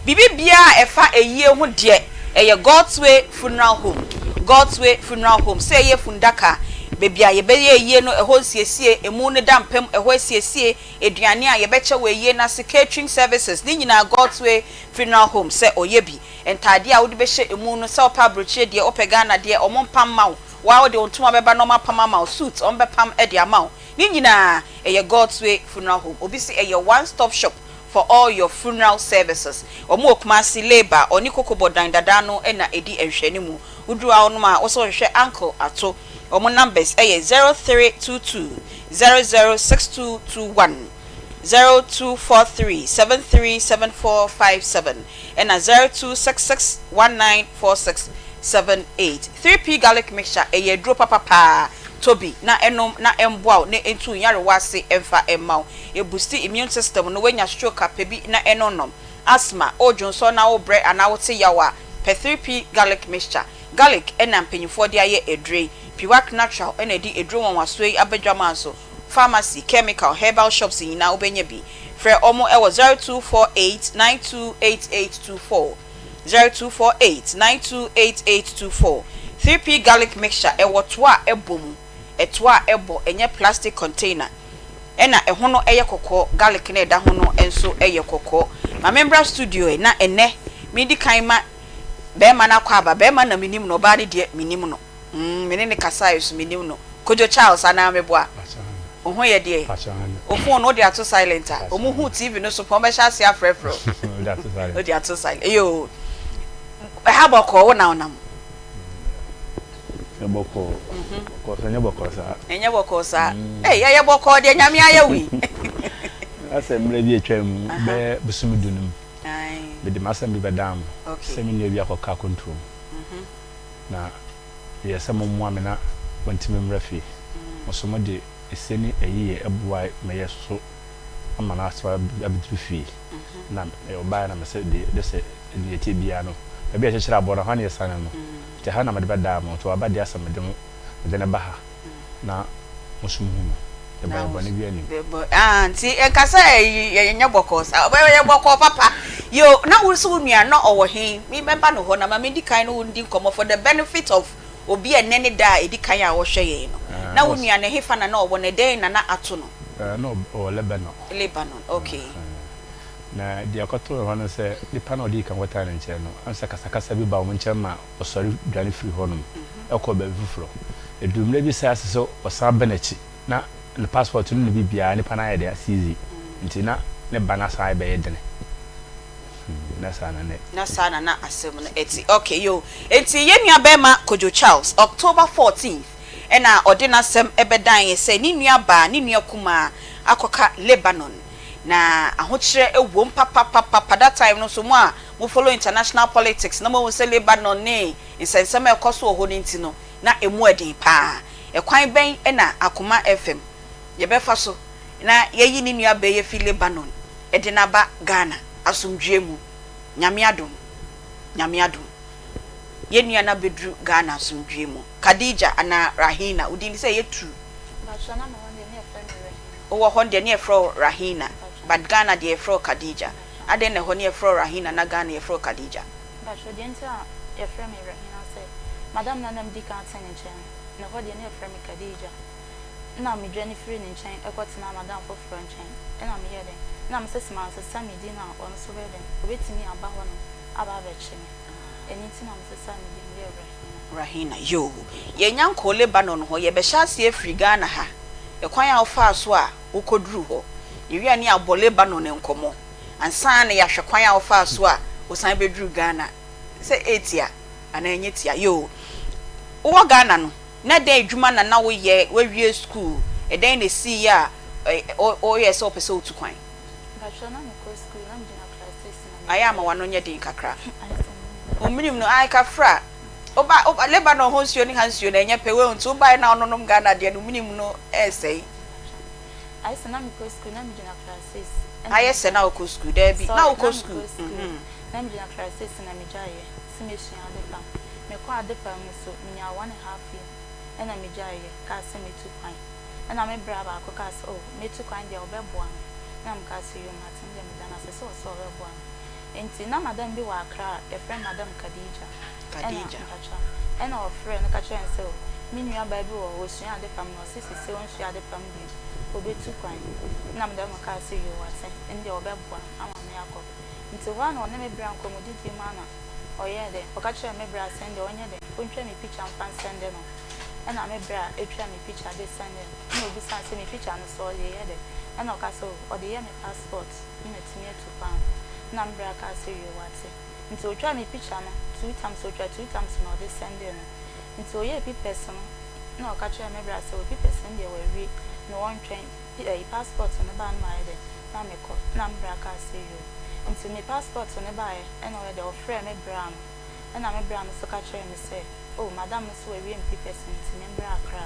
biribi biara a ɛfa ayie ho deɛ, ɛyɛ God's Way Funeral Home. God's Way Funeral Home, sɛ ɛyɛ fundaka, baabi a yɛbɛyɛ ayie no, ɛhɔ nsiesie, emu no da mpam, ɛhɔ asiesie, aduane a yɛbɛkyɛ wɔ ayie no ase, catering services, ne nyinaa God's Way Funeral Home sɛ ɔyɛ bi. Ntaadeɛ a wode bɛhyɛ emu no, sɛ wopɛ aburokyire deɛ, wopɛ Ghana deɛ, wɔmpam mma wo. Wo ara wode wo ntoma bɛba na wɔapam ama wo, suit, wɔbɛpam de ama wo. Ne nyinaa ɛyɛ God's Way Funeral Home. Obi se ɛyɛ one stop shop for all your funeral services. Wɔn wɔ Kumasi, Labour, ɔne Kokobo dan dada no na ɛdi nhwɛanimu. Woduru hɔ nom a, wo sɛ wohwehwɛ Uncle Ato. Wɔn numbers yɛ 0322 006221, 0243 737457 ɛna 0266 194678. 3P Garlic Mixture ɛyɛ aduro papa paa. Tɔ bi na nom na ɛmboa wo na ɛntu wo nyarewa ase ɛmfa mma wo. Ɛbusti immune system no, woanya stroke a pɛ bi na ɛno nom. Asthma, wodwonsɔ na wobrɛ anaa wote yaw a, pɛ 3P Garlic Mixture. Garlic na mpanyinfoɔ de ayɛ aduro yi. Piwak Natural na ɛde aduro nwanwasoɔ yi aba dwaman so. Pharmacy, chemical, herbal shops nyinaa wobɛnya bi. Frɛ wɔn wɔ 0248 928824, 0248 928824. 3P Garlic Mixture ɛwɔ toa a ɛbɔ mu, ɛtoa a ɛbɔ, ɛnyɛ plastic container. Ɛna ɛho no ɛyɛ kɔkɔɔ, garlic no a ɛda ho no nso ɛyɛ kɔkɔɔ. Ma membra studio ɛ na ɛnnɛ medi kan ma bɛɛma no akɔ aba. Bɛɛma na menim no, ɔbaa no deɛ menim no. Mm, me ne no kasaeɛ so menim no. Kojo Charles anaa meboa? Wo ho yɛ deɛ? Wo phone no wode ato silent a, wɔn hu TV no so pɛ wɔbɛhyɛ aseɛ afrɛfrɛ wo. Wode ato silent. Yoo, ɛha bɔkɔɔ wo na wonam. Ɛnyɛ bɔkɔɔ. Bɔkɔɔ sɛ ɛnyɛ bɔkɔɔ saa. Ɛnyɛ bɔkɔɔ saa. Ei, ɛyɛ bɔkɔɔ deɛ Nyame ayɛ wo yi. Asɛ mmerɛ bi atwa mu bɛyɛ bosome du no mu, mede m'asɛm bi bɛdaa mo sɛ me nua bi akɔka akwantuo mu na meyɛ sɛ mommoa me na wantumi mmra fie. Mo nso mode ese ne ayiyɛ boae ma yɛso ama no asan abɛduru fie. Na ɔbaeɛ na mese deɛ sɛ deɛ ɛteɛ biara no, baabi a yɛkyekyere aboɔ no, ɛhɔ ara na yɛsane no. Nti ɛha na mede bɛdaa mo. Nti waba deɛ asɛ mede mo, mede no ba ha na mo nso mohu no. Deɛ bɔyɛ bɔne biara nnim. Ah, nti ɛnka sɛ ɛnyɛ bɔkɔɔ saa. Ɛyɛ bɔkɔɔ papa. Yo, na wo nso wo nua na ɔwɔ he? Me mɛba no hɔ na ma mendi kan ne wo ndi nkɔmmɔ for the benefit of obi a ɛnnɛ ne da a ɛdi kan a ɔhwɛ yɛn no. Na wo nua no, ɛhefa na na ɔwɔ na ɛdɛn na na ato no? Na ɔwɔ Lebanon. Lebanon, okay. Na deɛ ɛkɔtoo hɔ ne sɛ, nipa no a ɔdii kan kɔtenaa ne nkyɛn no, ɛne sɛ kasakasa bi baa wɔn nkyɛn ma ɔsɔre dwane firii hɔnom kɔɔ baabi foforɔ. Ɛduruu mmerɛ bi saa ɛsɛ sɛ ɔsan ba n'akyi, na ne passport no ne biribiara, nipa no ayɛ dɛn, asiizi, nti na ne ba no asan rebɛyɛ dene. Hmm, na saa na ne. Na saa na na asɛm no te. Okay, yoo. Enti yɛn nua barima Kojo Charles, October 14th ɛna ɔde n'asɛm bɛdan yɛn sɛ ne nua baa, ne nua kumaa akɔka Lebanon. Na ahokyerɛ wom papapapapa that time no nso mo a mo follow international politics na moahu sɛ Lebanon ne nsɛnsɛm a ɛkɔ so wɔ hɔ no nti no na ɛmu ɛden paa. Ɛkwan bɛn na Akoma FM yɛbɛfa so na yɛayi ne nua baa yi afi Lebanon de no aba Ghana asomdwoeɛ mu? Nyame adom, Nyame adom yɛn nua no abɛduru Ghana asomdwoeɛ mu. Khadija anaa Rahina, wo din de sɛ ɛyɛ true? Mpakyɛw na mewɔ deɛ ne yɛfrɛ me Rahina. Wowɔ hɔ deɛ ne yɛfrɛ wo Rahina but Ghana deɛ yɛfrɛ wo Khadija. Adɛn na ɛhɔ ne yɛfrɛ wo Rahina na Ghana yɛfrɛ wo Khadija? Mpakyɛw deɛ nti a yɛfrɛ me Rahina sɛ madam no a na medi kan te ne nkyɛn no, ne hɔ deɛ ne yɛfrɛ me Khadija. Nna medwane firii ne nkyɛn kɔ tenaa madam foforɔ nkyɛn ɛna meyɛɛ dɛn na mesɛ sɛ mansesa me din a ɔno nso bɛyɛ dɛn ɔbɛtumi aba hɔ nom aba abɛkye me ɛno nti na mesesaa me din yɛɛ Rahina. Rahina, Yoo. Yɛnnya nkɔɔ Lebanon hɔ, yɛbɛhyɛ aseɛ afiri Ghana ha, ɛkwan a wofaa so a wokɔduruu hɔ. Yɛwie a ne yɛabɔ Lebanon nkɔmmɔ ansa na yɛahwɛ kwan a wofaa so a wosan bɛduruu Ghana. Sɛ ɛretia anaa ɛnyɛ tia. Yoo. Wowɔ Ghana no, na dɛn adwuma na na woyɛ? Woawie sukuu? Ɛdɛn na ɛsiiɛ a woyɛɛ sɛ wopɛ sɛ wotu kwan? Mpakyɛw, na mekɔ sukuu, na megyina class six na Ayɛ ama w'ano nyɛ den kakra. Wo menim no ae kafra. Woba woba Lebanon hɔ nsuo ne ha nsuo no ɛnyɛ pɛ woahu nti wobaeɛ na wononom Ghana deɛ no wo menim no ɛresɛe. Ayɛ sɛ na mekɔ sukuu na megyina class six ɛna Ayɛ sɛ na wokɔ sukuu daabi na Sorry, na wokɔ mekɔ sukuu sukuu mhm. na megyina class six na megyaeɛ sɛ mɛsua adepam. Mekɔɔ adepam mu so menyaa one and half year ɛna megyaeɛ kaa sɛ mɛtu kwan. Ɛna me bra baako kaa sɛ oh mɛtu kwan deɛ ɔbɛboa me. Ɛna mekaa sɛ yoo mate me deɛ meda no ase sɛ ɔse ɔbɛboa me. Enti na madam bi wɔ Accra a yɛfrɛ no Madam Khadija. Ɛna, Khadija. mpakyɛw, ɛna ɔfrɛɛ no ka kyerɛɛ no sɛ oh me nua baa bi wɔ hɔ ɔsua adepam na ɔse sesei ɔnsua adepam bio, ɔbɛtu kwan. Ɛna madam no kaa sɛ yoo wate, ɛndeɛ ɔbɛboa me ama me akɔ. Nti hɔ ara na ɔne me bra nkɔmmɔdidie mu ara na ɔyɛɛ dɛn, ɔka kyerɛɛ me bra sɛ ɛndeɛ ɔnyɛ dɛn, ɔntwa me picture mfa nsɛnde no. Ɛna me bra twaa me picture de sɛndee no. Ɛna obisaa no sɛ me picture no so ɔde yɛ dɛn? Ɛna ɔka sɛ oh ɔde yɛ me passport na matumi atu kwan no. Ɛna me bra kaa sɛ yoo wate. Nti otwaa me picture no two times, otwaa two times na ɔde sɛndee no. Nti ɔyɛɛ pipɛs no na ɔka kyerɛɛ me bra sɛ oh pipɛs no deɛ wawie na ɔntwɛn ɛyi passport no ba no mayɛ dɛn na mekɔ. Ɛna me bra kaa sɛ yoo. Nti me passport no baeɛ ɛna ɔyɛ dɛn ɔfrɛɛ me bra no. Ɛna me bra no so ka kyerɛɛ me sɛ, Oh, madam no so wawie me papers no nti memmra Accra.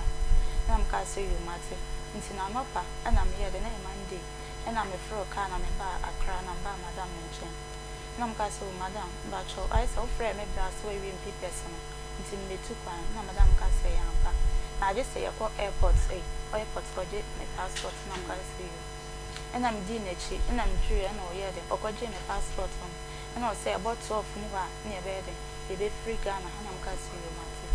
Ɛna mekaa sɛ, Yoo, mate. Nti no anɔpa ɛna meyɛɛ dɛn, na ɛyɛ Monday, ɛna meforoo kaa na mebaa Accra na mebaa madam no nkyɛn. Ɛna mekaa sɛ, Oh, madam, mpakyɛw, ayɛ sɛ wofrɛɛ me bra sɛ wawie me papers no nti mebɛtu kwan. Ɛna madam kaa sɛ, Ɛyɛ ampa. Na agye sɛ yɛkɔ airport, ei, airport kɔgye me passport. Ɛna mekaa sɛ, Yoo. Ɛna medii n'akyi, ɛna meduruiɛ ɛna ɔyɛɛ dɛn, ɔkɔgyee me passport no. Ɛna ɔsɛ ɛbɔ 12 mu hɔ a na yɛbɛyɛ dɛn yɛbɛfiri Ghana ha na mekaa sɛ yoo mate.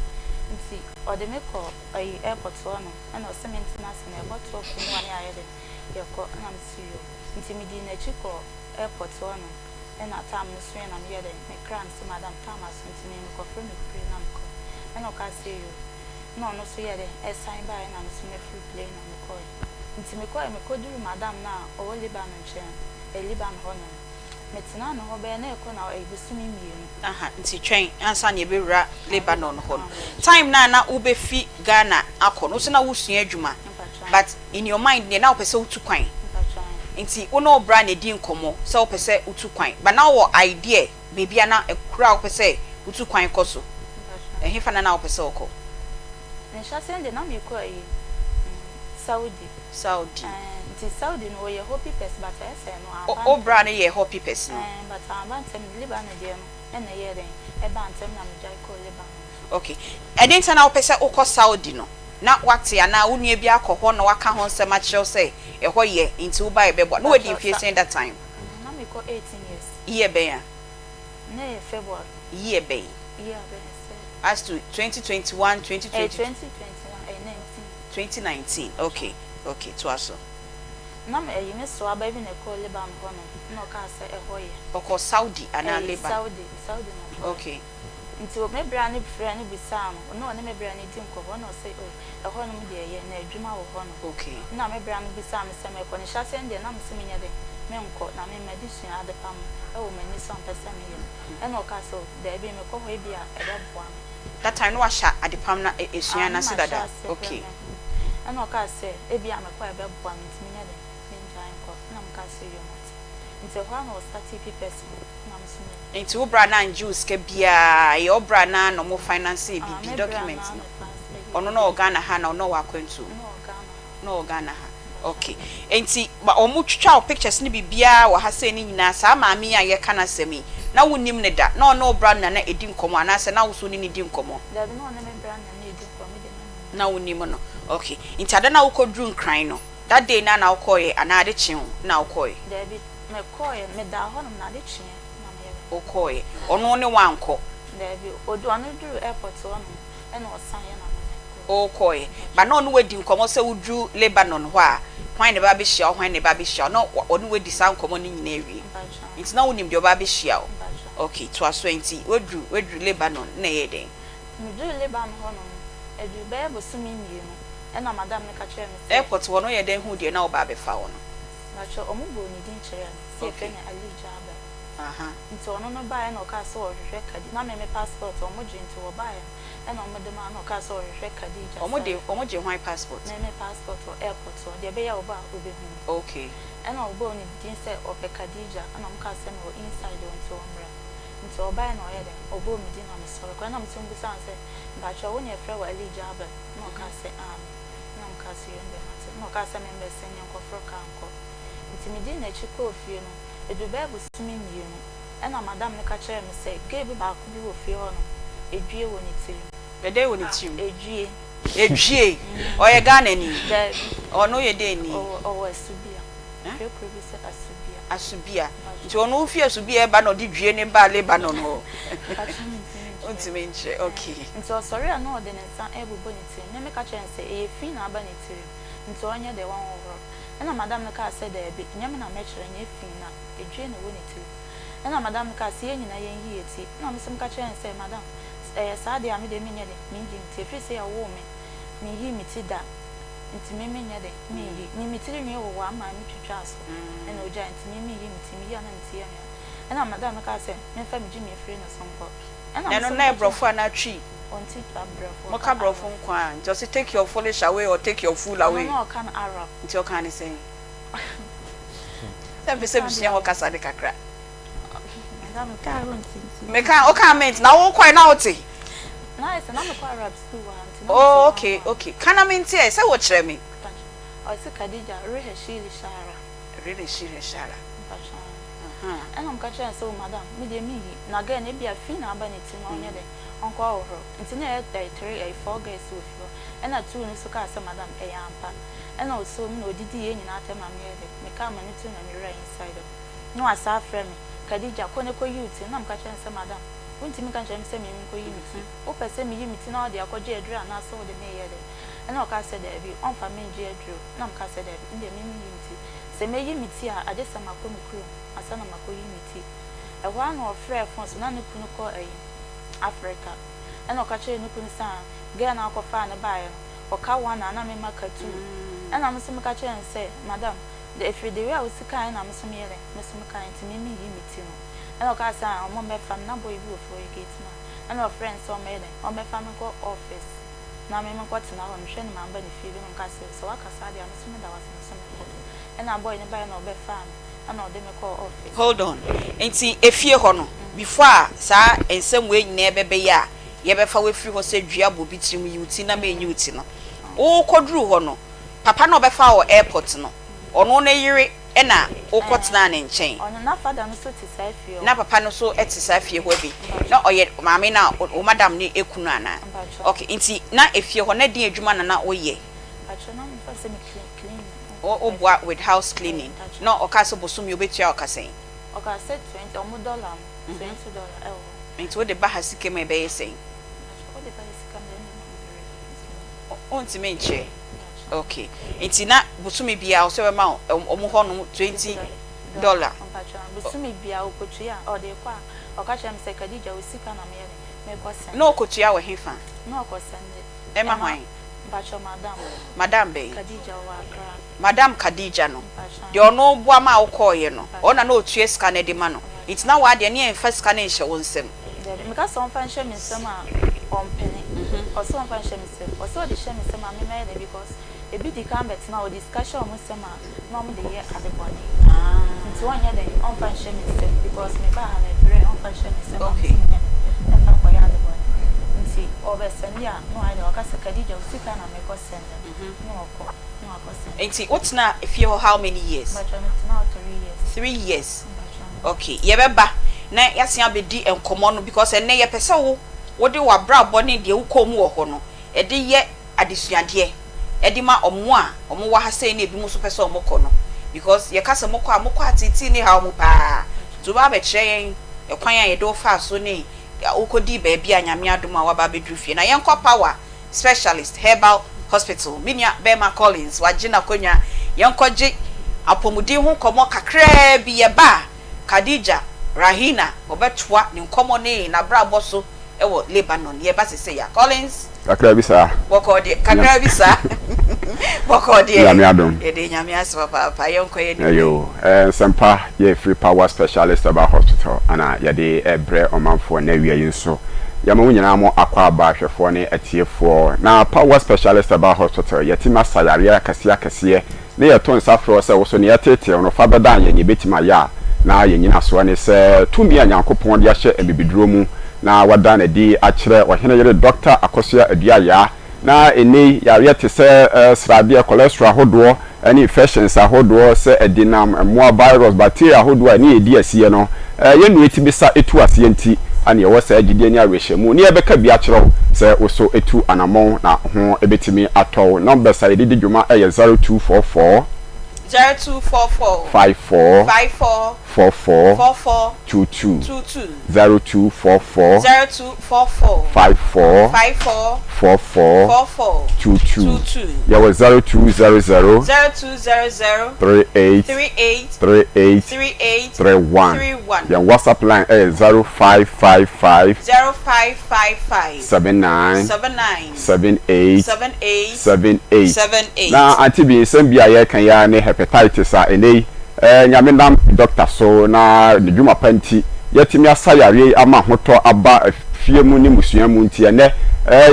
Nti ɔde me kɔɔ ayi airport hɔ nom ɛna ɔse mentena ase na ɛbɔ 12 mu hɔ a na yɛayɛ dɛn yɛkɔ ɛna mese yoo. Nti medii n'akyi kɔɔ airport hɔ nom ɛna time no soeɛ na meyɛɛ dɛn me kraa no sɛ madam time aso nti me mekɔfrɛ me plane na mekɔ. Ɛna ɔkaa sɛ yoo ɛna ɔno nso yɛɛ dɛn ɛsan baeɛ ɛna me nso mefiri plane na mekɔeɛ. Nti mekɔeɛ mekɔduruu madam no a ɔwɔ Lebanon nkyɛn no, Liban hɔ nom. Metenaa ne hɔ bɛyɛ na ɛkɔ na ɛyɛ bosome mmienu. Aha, nti twɛn ansa na yɛbɛwura Lebanon hɔ no. Time no a na wobɛfi Ghana akɔ no, wo nso na wosua adwuma, but in your mind deɛ na wopɛ sɛ wotu kwan. Nti wo ne wo bra na ɛdi nkɔmmɔ sɛ wopɛ sɛ wotu kwan, but na wowɔ idea baabi a na kuro a wopɛ sɛ wotu kwan kɔ so. Ɛhefa na na wopɛ sɛ wokɔ? Nhyɛaseɛ no deɛ na mekɔ ayi, Saudi. Saudi. Ɛɛ, nti Saudi no wɔyɛ hɔ pipɛs but ɛyɛ sɛ ɛno amba ntɛm. Wo bra no yɛɛ hɔ pipɛs no? Ɛɛ, but amba ntɛm, Lebanon deɛ no ɛna ɛyɛɛ dɛn, ɛbaa ntɛm na megyae kɔɔ Lebanon. Ok. Ɛdeɛn nti na wopɛ sɛ wokɔ Saudi no? Na woate anaa wo nua bi akɔ hɔ na waka ho nsɛm akyerɛ wo sɛ ɛhɔ yɛ nti wobaeɛ bɛboa? Na wadi Mpakyɛw, mfeɛ sa, sɛn that time? na mekɔ 18 years. Year bɛn a? Na ɛyɛ February. Year bɛn? Year bɛn sɛ? As to 2021, Ɛyɛ 2022? 2021, ɛyɛ 19. 2019 ok ok toa so. Na me ɛyi me soa ba bi na ɛkɔɔ Lebanon hɔ nom na ɔkaa sɛ ɛhɔ yɛ. Ɔkɔɔ Saudi anaa Ɛyi Lebanon? Saudi Saudi na ɔkɔɔɛ. Ok. Nti o me bra no frɛɛ no bisaa no na ɔne me bra no di nkɔmmɔ na ɔse oh ɛhɔ nom deɛ ɛyɛ na adwuma wɔ hɔ nom. Ok. Nna me bra no bisaa me sɛ mɛkɔ ne hyɛaseɛ no deɛ na mese menyɛ dɛn menkɔ na me madesua adepam ɛwɔ m'ani so a mpɛ sɛ meyɛ ɛna ɔkaa sɛ oh daabi mekɔ hɔ ebia ɛbɛboa me. That time na wahyɛ adepam no esua Ah, no na ase mahyɛ dada? aseɛ koraa Okay. mahu. Ɛna ɔkaa sɛ, ebia mekɔ a ɛbɛboa me nti menyɛ dɛn, mengyae nkɔ. Ɛna mekaa sɛ, yoo mate. Nti ɛhɔ ara na ɔstartee papers no, ɛna me nso me. Nti wo bra no anngye wo sika biaa, ɛyɛ wo bra no ara na ɔmo financee Ah, biribi, me bra no document ara no? na ɛfinance Ɔno na biribiara. ɔwɔ Ghana ha anaa ɔno na ɔwɔ akwantuo mu? Na ɔwɔ Ghana ha. Na ɔwɔ Ghana ha. Ok nti ɔmo twitwa wo pictures ne biribiaa wɔ ha sei ne nyinaa saa maame yi a yɛka n'asɛm yi na wo nnim no da na ɔne wo bra no na na ɛdi nkɔmɔ anaasɛ na wo nso wo ne no di nkɔmɔ? Dabi na ɔne me bra na na ɛdi nkɔmɔ me deɛ na mennim no. Na wo nim no ok nti ada no a wo kɔ duru nkran no that day no a na wo kɔɔɛ anaa ade kyee wo na wo kɔɔɛ? Dabi me kɔɔɛ me daa hɔ nom na ade kyeeɛ na me yɛ dɛn. Wo kɔɔɛ ɔno ne wo ankɔ? Dabi ɔdu ɔno duru airport hɔ nom ɛna ɔsan yɛ na me ne Wokɔeɛ. But na ɔne wo adi nkɔmmɔ sɛ woduru Lebanon hɔ a, hwan na ɛbɛba abɛhyia wo, hwan na ɛbɛba abɛhyia wo. Na ɔne wo adi saa nkɔmmɔ no nyinaa awie. Nti na wonim deɛ ɔbɛba abɛhyia wo. Okay, toa so ɛ. Nti woaduru, woaduru Lebanon, na ɛyɛɛ dɛn? Meduruu Lebanon hɔ nom no, ɛduruu bɛyɛ bosome mmienu, ɛna madam no ka kyerɛɛ me sɛ. Airport hɔ no, woyɛɛ dɛn huu deɛ na ɔreba abɛfa wo no? Mpakyɛw, wɔbɔɔ ne din kyerɛɛ me sɛ yɛfrɛ no Ali Jaber. Nti ɔno no baeɛ na ɔkaa sɛ ɔrehwehwɛ Kadi, na me me passport wɔgye nti wɔbaeɛ no, Ɛna ɔmo de maa no ɔkaa sɛ ɔrehwehwɛ Khadija Ɔmo de sɛre. ɔmo gye hwan passport? Me me passport wɔ airport hɔ deɛ ɛbɛyɛ a ɔba a ɔbɛhu me. Okay. Ɛna ɔbɔɔ ne din sɛ ɔpɛ Khadija ɛna ɔmo kaa sɛ mewɔ inside hɔ nti ɔmmra. Nti ɔbaeɛ na ɔyɛɛ dɛn ɔbɔɔ me din na me sɔre kɔɛ ɛna me nso mebisaa no sɛ mpakyɛw wo na yɛfrɛ wo Ali Jabir? Ɛna ɔkaa sɛ aane. Ɛna me kaa sɛ yoo ɛndeɛ mate. Ɛna ɔkaa sɛ membɛsen yɛnkɔforo car nkɔ. Nti medii n'akyi kɔɔ fie no ɛduru bɛyɛ bosome mmienu. Ɛna madam no ka kyerɛɛ me sɛ gay bi baako bi wɔ fie hɔ nom, edwie wɔ ne tirim. Ɛdɛn wɔ ne tirim? Edwie. Edwie? Ɔyɛ Ghanani? Daabi. Ɔno yɛ dɛn ni? Ɔwɔ ɔwɔ Asubia. Yɛfrɛ kuro bi sɛ Asubia. Asubia. Nti ɔno wofi Asubia ɛba na ɔde dwie no baa Lebanon hɔ? Mpakyɛ mentumi nkyerɛ. Wontumi nkyerɛ, okay. Nti ɔsɔre a na ɔde ne nsa ɛrebobɔ ne tirim. Me meka kyerɛɛ no sɛ ɛyɛ fi na aba ne tirim, nti ɔnyɛ dɛ wɔnhohoro. Ɛna madam no kaa sɛ daabi, nyɛ me na mɛkyerɛ, nyɛ fi na. Edwie na ɛwɔ ne tirim. Ɛna madam no kaa sɛ yɛn nyinaa yɛnyi yɛn ti. Ɛna me nso meka kyerɛɛ no sɛ, Madam, sɛ ɛyɛ saa deɛ a me deɛ menyɛ dɛn, menyi me ti. Ɛfiri sɛ yɛwoo me. Menyii me ti da nti me menyɛ dɛn menyi. Me me tiri nwi wowɔ ama me twitwaa so ɛna ogyae nti me menyi me ti, meyi a na me ti yɛ me ya. Ɛna madam no kaa sɛ memfa me gyimi mfiri ne so nkɔ. Ɛna Na me ɛno nso na meka ɛyɛ kyerɛɛ brɔfo anaa twi? Ɔnte abrɔfo, Moka ɔka brɔfo Arab. nko ara nti ɔse take your foolish away or take your fool Ɔno away. na ɔka no Arab. Nti ɔkaa ne sɛn? Sɛ mepɛ sɛ mesua hɔ kasa no kakra. Madam mekaa wonte nti. Meka wokaa ment na wokɔe na wote? Na ayɛ sɛ na mekɔ Arab school wɔ ha nti na mete Oh hɔ okay ara. okay ka na mente ɛ sɛ wokyerɛ me. Ɔse Khadija reha shili shara. Reha shili shara. Mpakyɛ aah. Ɛna meka kyerɛɛ no sɛ oh madam me deɛ menyi na girl no ebia fi na aba ne ti mu a ɔnyɛ dɛn ɔnkɔ ahohoro nti na ɛyɛ ɛyɛ three ɛyɛ four girls wɔ fie hɔ ɛna two no nso kaa sɛ madam ɛyɛ ampa ɛna ɔsoo mu na ɔdidii yɛn nyinaa atɛm ma meyɛɛ dɛn mekaa m'ani too na mewuraa inside hɔ na wasan afrɛ me Khadija kɔ na kɔyi wo ti na meka kyerɛɛ no sɛ madam wontumi nka nkyerɛ me sɛ me menkɔyi me ti wopɛ sɛ meyi me ti na wode akɔgye aduro anaasɛ wode me reyɛ dɛn ɛna ɔkaa sɛ daabi ɔmfa me ngye aduro na mekaa sɛ daabi ɛndeɛ me menyi me ti Sɛ meyi me ti a, agye sɛ makɔ me kurom ansa na makɔyi me ti. Ɛhɔ ara na ɔfrɛɛ fon so, na ne kunu kɔ ayi, Africa. Ɛna ɔka kyerɛɛ ne kunu sɛ ah, girl no a ɔkɔfaa no baeɛ no, ɔka one a na me maka two. Ɛna me nso meka kyerɛɛ no sɛ, madam, ɛfiri the way a wosi kaeɛ na me nso meyɛ dɛn, me nso mekaeɛ nti me menyi me ti no. Ɛna ɔkaa sɛ ah, wɔmmɛfa me, na boy bi wɔ fie hɔ, ɔyɛ gate man. Ɛna ɔfrɛɛ no sɛ ɔmmɛyɛ dɛn, ɔmmɛfa me nkɔ office na me menkɔtena hɔ, mehwɛ no mamba ne fie bio na ɔkaa sɛ, sɛ woaka saa deɛ a, me nso meda wo ase, me nso mekɔ. Ɛna boy no baeɛ na ɔbɛfaa me ɛna ɔde me kɔɔ office. Hold on, nti efie hɔ no before a saa nsɛm wei nyinaa bɛbɛyɛ a yɛbɛfa wo afiri hɔ sɛ dua bɔ obi tirim yi wo ti na menyi wo ti no, wokɔduruu hɔ no papa no a ɔbɛfaa wo wɔ airport no ɔno ne yere na wokɔtenaa ne nkyɛn? Ɔno na father no nso te saa fie hɔ. Na papa no nso te saa fie hɔ bi? Na ɔyɛ maame no a wo madam no kunu anaa? Mpakyɛw. Okay, nti na efie hɔ na deɛn adwuma na na woyɛ? Mpakyɛw na mefa sɛ me clean clean. Wo boa with house cleaning na ɔkaa sɛ bosome obetua wo ka sɛn? Ɔkaa sɛ 20 ɔmo dollar no 20 dollar ɛwɔ hɔ. Nti wode ba ha sika mu a ɛbɛyɛ sɛn? Mpakyɛw wode ba ha sika mu deɛ ɛnde ma me werɛ fi. Wontumi nkyerɛ? Okay nti na bosome biara ɔsɛ ɔbɛma wo ɔmo hɔ nom 20 dollar? Mpakyɛw bosome biara ɔkɔtua a ɔde kɔ a ɔka kyerɛ me sɛ Khadija wo sika na meyɛ dɛn mekɔ sɛnde. Na ɔkɔtua wɔ hefa? Na ɔkɔ sɛnde. Ɛma hwan? Mpakyɛw madam. Madam bɛn? Khadija ɔwɔ Accra. Madam Khadija no, Mpakyɛw. deɛ ɔno boa maa wo kɔɔeɛ no, ɔno na Mpakyɛw. na ɔtua sika no de ma no. Nti na w'adeɛ ne yɛmfa sika no nhyɛ wo nsam. Dabi, meka sɛ ɔmfa nhyɛ me nsam a, ɔmpene. Ɔse ɔmfa nhyɛ me nsam. Ɔse ɔde hyɛ me nsam a, me mɛyɛ dɛn because ebi di kan bɛtena hɔ, ɔde sika hyɛ wɔn nsam a, na wɔn de yɛ ade bɔne. Nti ɔnyɛ dɛn, ɔmfa nhyɛ me nsam because me baa ha mebrɛ, ɔmfa nhyɛ me nsam a, me Okay. nso menyɛ dɛn, mfa nkɔyɛ ade bɔne. Nti ɔbɛ sɛnde a, na wayɛ dɛn, waka sɛ Khadija wo sika na mekɔ sɛnde no, na ɔkɔ, na wakɔ sɛnde. Nti wotenaa fie hɔ how many years? Mpakyɛw metenaa hɔ 3 years. 3 years. Mpakyɛw. Okay, yɛbɛba na yɛasen abɛdi nkɔmmɔ no because ɛnnɛ yɛpɛ sɛ wo wode w'abrabɔ ne deɛ wokɔɔ mu wɔ hɔ no de yɛ adesuadeɛ de ma wɔn a wɔn wɔ ha sei ne ebinom nso pɛ sɛ wɔn kɔ no because yɛka sɛ mokɔ a mokɔ ateetee ne haw mu paa nti wobɛba abɛkyerɛ yɛn ɛkwan a yɛde wo faa so ne wokɔdii baabi a Nyame adom a woaba abɛduru fie na yɛnkɔ Power Specialist Herbal Hospital me nua bɛɛma Collins wagye n'akonnwa yɛnkɔgye apɔmuden ho nkɔmmɔ kakraa bi yɛba a Khadija Rahina ɔbɛtoa ne nkɔmmɔ ne n'abrabɔ so wɔ Lebanon. Yɛba sesei a. Collins. Kakra bi saa. Bɔkɔɔ deɛ, kakra bi saa. Bɔkɔɔ deɛ. Nyame adom. Yɛde Nyame ase papaapa. Yɛnkɔ yɛn anim. Ɛyoo. Eh, nsɛmpa yɛ firi Power Specialist Herbal Hospital ana yɛde ɛbrɛ ɔmanfoɔ nnɛ awia yi nso. Yɛma mo nyinaa mo akwaaba ahwɛfoɔ ne atiefoɔ. Na Power Specialist Herbal Hospital yɛtumi asa yareɛ akɛseɛ akɛseɛ ne yɛto nsa frɛ wo sɛ wo so nea ɛteetee wo no fa bɛdan yɛn, nea yɛbɛtumi ayɛ a na yɛn nyinasoɔ ne sɛ tumi a Nyankopɔn de ahyɛ abibiduro mu na wada no adi akyerɛ ɔhene yere Dɔkta Akosua Aduayaa na ɛnnɛ yi yareɛ te sɛ sradeɛ, cholesterol ahodoɔ ne infections ahodoɔ sɛ adinam mmoa, virus, bacteria ahodoɔ a ɛne yɛn di asie no yɛn nua tumi sa tu aseɛ nti na yɛwɔ saa gyidie ne awerɛhyɛmu ne yɛbɛka bi akyerɛ wo sɛ wo so tu anamɔn na ho bɛtumi atɔ wo. Numbers a yɛde di dwuma yɛ 0244 0244 54 54. 44 44 22 22 0244 0244 54 54 44 44 22 22 Yɛwɔ 0200 0200 38 38 38 38 31 31 Yɛn WhatsApp line yɛ 0555 0555 79 79 78 78 78 78. Na ante bi nsɛm bi a yɛreka yi ara ne hepatitis a ɛnnɛ yi Nyame nam dɔkta so na ne dwuma pa nti yɛatumi asa yareɛ yi ama ahotɔ aba fie mu ne mmusua mu nti ɛnnɛ